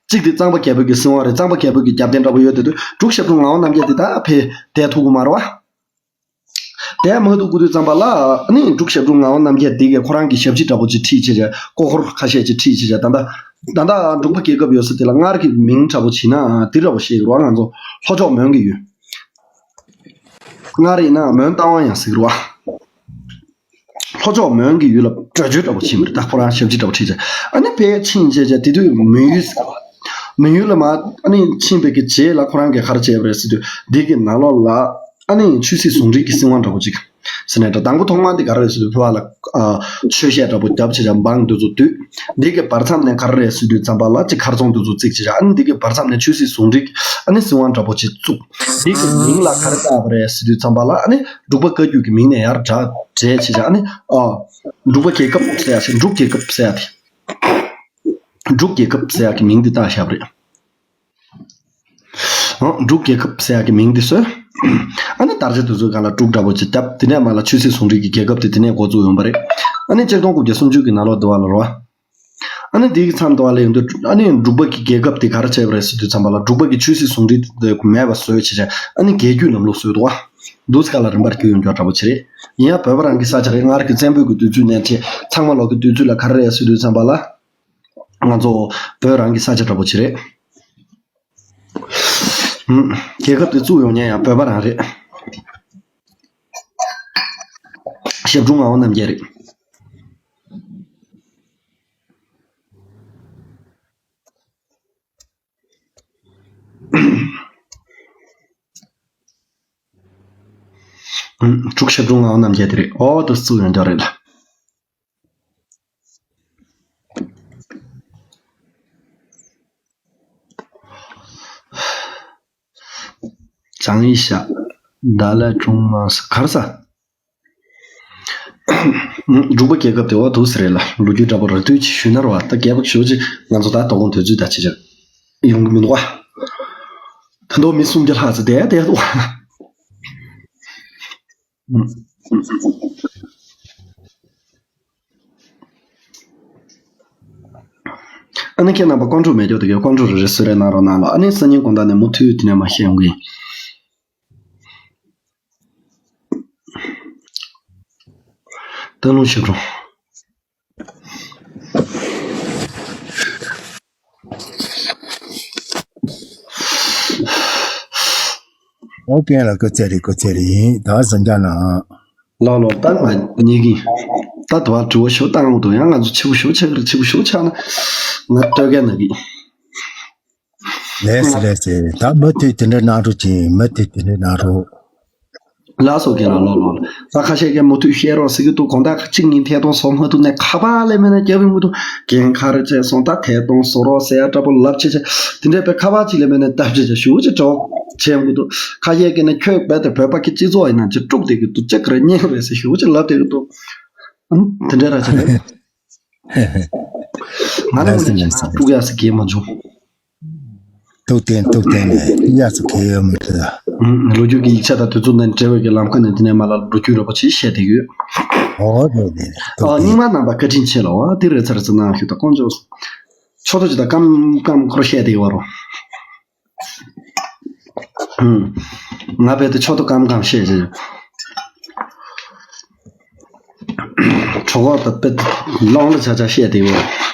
གཅིག་དེ་གཙང་པ་རྒྱལ་པོའི་གི་སྲིད་དབང་རེད། གཙང་པ་རྒྱལ་པོའི་གི་རྒྱབ་རྟེན་འདྲ་པོ་ཡོད་དེ་དུས་འབྲུག་ཞབས་དྲུང་ངག་དབང་རྣམ་རྒྱལ་དེ་ད་ཕེ་བསྡད་ཐུབ་ཀྱི་མ་རེད་བ། བསྡད་མ་ཐུབ་དགོས་དུས་ཙམ་པ་ལ་ནི་འབྲུག་ཞབས་དྲུང་ངག་དབང་རྣམ་རྒྱལ་དེ་གས་ཁོ་རང་གི་ཞབས་ཕྱི་འདྲ་པོ་ཅིག་ཁྲིད་བྱས་བྱས་ཀོ་ཧོར་ཁ་ཤས་ཅིག་ཁྲིད་བྱས་བྱས་ད་ལྟ་ད་ལྟ་འབྲུག་པ་རྒྱལ་ཁབ་ཡོད་ས་དེ་ལ་སྔར་གྱི་མིང་འདྲ་པོ་བྱས་ན་དེ་འདྲ་པོ་ཤེས་དགོས་རེད་བ། ང་ཚོ་ལྷོ་ཕྱོགས་མོན་གྱི་ཡུལ། སྔར་ཡིན་ན་མོན་རྟ་དབང་ཡང་ཟེར་གྱི་རེད་བ། ལྷོ་ཕྱོགས་མོན་གྱི་ཡུལ་ལ་བྲོས་བྱོལ་འདྲ་པོ་ཕྱིན་པ་རེད། ད་ཁོ་རང་ཞབས་ཕྱི་འདྲ་པོ་ཁྲིད་བྱས་ཨ་ནི་ཕར་ཕྱིན་བྱས་བྱས་དེ་དུས་མོན་ཡུལ་ཟེར་བ། མོན་ཡུལ་ལ་མར་ཨ་ནི་ཕྱིན་པའི་གི་རྗེས་ལ་ཁོ་རང་གིས་ག་རེ་བྱས་པ་རེད་ཟེར་དུས་འདི་གི་ནང་ལོགས་ལ་ཨ་ནི་ཆོས་སྲིད་ཟུང་འབྲེལ་གྱི་སྲིད་དབང་འདྲ་པོ་ཅིག་ ཟེར་ནས་འདྲ། དང་པོ་ཐོག་མ་འདི་ག་རེ་རེད་ཟེར་དུས་བོད་པ་ལ་ཨ་ཆོས་བཤད་འདྲ་པོ་རྒྱབ་བྱས་བྱས་འབངས་འདི་ཚོ་བསྡུས། འདི་གི་བར་མཚམས་ནས་ག་རེ་རེད་ཟེར་དུས་ཙམ་པ་ལ་ཅིག་མཁར་རྫོང་འདི་ཚོ་བརྩིགས་བྱས་བྱས། ཨ་ནི་འདི་གི་བར་མཚམས་ནས་ཆོས་སྲིད་ཟུང་འབྲེལ་ཨ་ནི་སྲིད་དབང་འདྲ་པོ་ཅིག་བཙུགས། འདི་གི་མིང་ལ་ག་རེ་བཏགས་པ་རེད་ཟེར་དུས་ཙམ་པ་ལ་ཨ་ནི་འབྲུག་པ་བཀའ་བརྒྱུད་ཀྱི་མིང་ནས་ཡར་སྦྲགས་བྱས་བྱས་བྱས། ཨ་ནི་ཨ་འབྲུག་པ་རྒྱལ་ཁབ་ཟེར་ཡ་ཞིག་འབྲུག་རྒྱལ་ཁབ་ཟེར་ཡ་དེ། འབྲུག་རྒྱལ་ཁབ་ཟེར་ཡག་གི་མིང་འདི་བཏགས་བཞག་པ་རེད། ཨང་། འབྲུག་རྒྱལ་ཁབ་ཟེར་ཡག་གི་མིང་འདི་བཟོས། ཨ་ནི་དར་ཆ་དེ་ཚོའི་སྒང་ལ་འབྲུག་འདྲ་པོ་ཅིག་བརྒྱབ། དེ་ནས་མར་ལ་ཆོས་སྲིད་ཟུང་འབྲེལ་གྱི་རྒྱལ་ཁབ་དེ་དེ་ནས་འགོ་བཙུགས་ཡོང་པ་རེད། ཨ་ནི་ཆིག་སྟོང་དགུ་བརྒྱ་སུམ་ཅུ་གི་ནང་ལོགས་དེ་བ་ལ་རོ། ཨ་ནི་དེའི་མཚམས་དེ་བ་ལ་ཡོང་དུས་ཨ་ནི་འབྲུག་པ་གི་རྒྱལ་ཁབ་དེ་ག་རེ་བྱས་པ་རེད་ཟེར་དུས་ཙམ་པ་ལ་འབྲུག་པ་གི་ཆོས་སྲིད་ཟུང་འབྲེལ་དེ་མེད་པ་བཟོས་བྱས་བྱས། ཨ་ནི་རྒྱལ་བརྒྱུད་ལམ་ལུགས་བཟོས་འདུག་བ། འདུག་སེ་ག་ལ་རིམ་པར་བརྒྱུད་ཡོང་རྒྱུ་འདྲ་པོ་ཅིག་རེད། ཡིན་ཡང་བོད་པ་རང་གི་ས་ཆ་རེད། སྔར་གྱི་བཙན་པོའི་གི་དུས་ཚོད་ནས་བྱས་ཚང་མ་ལོག་གི་དུས་ཚོད་ལ་ག་རེ་རེད་ཟེར་དུས་ཙམ་པ་ལ། ང་ཚོ་བོད་རང་གི་ས་ཆ་འདྲ་པོ་ཅིག་རེད། ཨུམ། རྒྱལ་ཁབ་དེ་བཙུགས་ཡོང་མཁན་ཡང་བོད་པ་རང་རེད། ཞབས་དྲུང་ངག་དབང་རྣམ་རྒྱལ་རེད། ཨུམ། འབྲུག་ཞབས་དྲུང་ངག་དབང་རྣམ་རྒྱལ་དེ་རེད། ཨོ་དེ་བཙུགས་ཡོང་རྒྱུ་རེད་ལ། ཅང་ཡི་ཤ། ད་ལ་ཀྲུང་མ་ས་གར་ས། འབྲུག་པ་རྒྱལ་ཁབ་དེ་འོ་འདུག་སེ་རེད་ལ། ལོ་རྒྱུས་འདྲ་པོ་རེ་ལྟོས་ཅིག་ཞུས་ན་རོ། ད་རྒྱལ་པོ་ཞུ་ཅིག་ང་ཚོ་ད་དོ་དགོང་དུས་ཚོད་ད་ཅི་ཅིག་ཡོང་གི་མི་འདུག་བ། ད་དུང་མི་སུམ་བརྒྱ་ལྷག་ཙམ་བསྡད་བསྡད་འདུག་བ། ཨ་ནི་ཁྱེད་རྣམ་པ་ཀོང་ཀྲུག་མེད་རྒྱུ་དེ་གའི་ཀོང་ཀྲུག་རེ་རེ་གསོལ་རས་གནང་རོགས་གནང་ལ། ཨ་ནི་སང་ཉིན་དགོང་དག་ནས་མུ་མཐུད་དེ་ནས་མར་བཤད་ཡོང་གི་ཡིན། སྟག་ལུང་ཞབས་དྲུང་། ཨོ་ཀེ་ལ་སྐུ་ཚེ་རིང་སྐུ་ཚེ་རིང་ད་གཟིམ་འཇག་གནང་། ལོ་ལོ་ད་ང་གཉིས་ཀྱིས་ད་དུ་བ་དྲི་བ་ཞུ་བཏང་འདུག་ཡང་ང་ཚོ་ཆེ་པོ་ཞུ་ཆེ་གི་ཆེ་པོ་ཞུ་ཆགས་ན་ང་ལྟོས་གས་ན་གི། ལས་སི་ལས་སི་ད་མུ་མཐུད་དེ་འདྲ་གནང་རོགས་གྱིས། མུ་མཐུད་དེ་འདྲ་གནང་རོགས། ལགས་སོ་རྒན་ལགས། ལོ་ལོ་ལོ་ད་ཁ་ཤས་ཀྱིས་མུ་མཐུད་བཤད་རོགས་ཟེར་གྱི་འདུག་དགོང་དག་གཅིག་ཉིན་ཐད་གཏོང་བཟོ་མ་ཐུབ་ནས་ཁ་པར་ལས་མེད་ན་རྒྱབ་ཡོང་གི་འདུག་རྒན་ག་རེ་བྱས་སོང་ད་ཐད་གཏོང་བཟོ་རོགས་ཟེར་ཡ་འདྲ་པོ་ལབ་བྱས་བྱས་དེ་འདྲས་པའི་ཁ་པར་གཅིག་ལས་མེད་ན་སྟབས་བྱས་བྱས་ཞུ་ཅིག་འདྲ་པོ་བྱས་ཡོང་གི་འདུག་ཁ་ཤས་ཀྱིས་ནི་ཁྱོད་རྦད་དེ་བོད་པ་གི་སྤྱི་ཚོགས་ཡིན་ན་ཅིག་དཀྲུག་བསྡད་ཀྱི་འདུག་ཅིག་ག་རེ་ཉན་རེད་ཟེར་ཞུ་ཅིག་ལབ་བསྡད་ཀྱི་འདུག་ཨ་ནི་དེ་འདྲས་ར་བྱས་རེད། ང་རང་ལས་སེ་ངོས་ནས་ལས་སེ་ལས་དཀྲུག་ཡག་ཟེར་གྱི་མ་བྱུང་། ཐུགས་བརྟན་ཐུགས་བརྟན་ནས་ཡག་ཙམ་གལ་ཡོད་མི་འདུག་ཨུམ། ལོ་རྒྱུས་ཀྱི་ཡིག་ཆ་དང་དུས་ཚོད་དང་འབྲེལ་བའི་གི་ལམ་ཁ་ནས་དེ་ནས་མ་ལ་ལོ་རྒྱུས་རོབ་པོ་ཅིག་བཤད་བསྡད་ཡོད། ཨོ་རེད་རེད་རེད། ཨ་ཐུགས་བརྟན། རྙིང་མ་རྣམ་པ་བཀའ་དྲིན་ཆེ་ལ་བ་དེ་རེད་ཚར་ཚར་གནང་ཞུ་དང་ཀོང་ཇོ། ཆོ་ཐོ་ཅི་དང་ཀམ་ཀམ་ཁོར་བཤད་བསྡད་ཡོད་བ་རོ། ཨུམ། ང་བས་དེ་ཆོ་ཐོ་ཀམ་ཀམ་བཤད་ཅེས། གྲོགས་པོ་དང་དཔེ་ལོང་ལ་ཆ་ཆ་བཤད་བསྡད་ཡོད།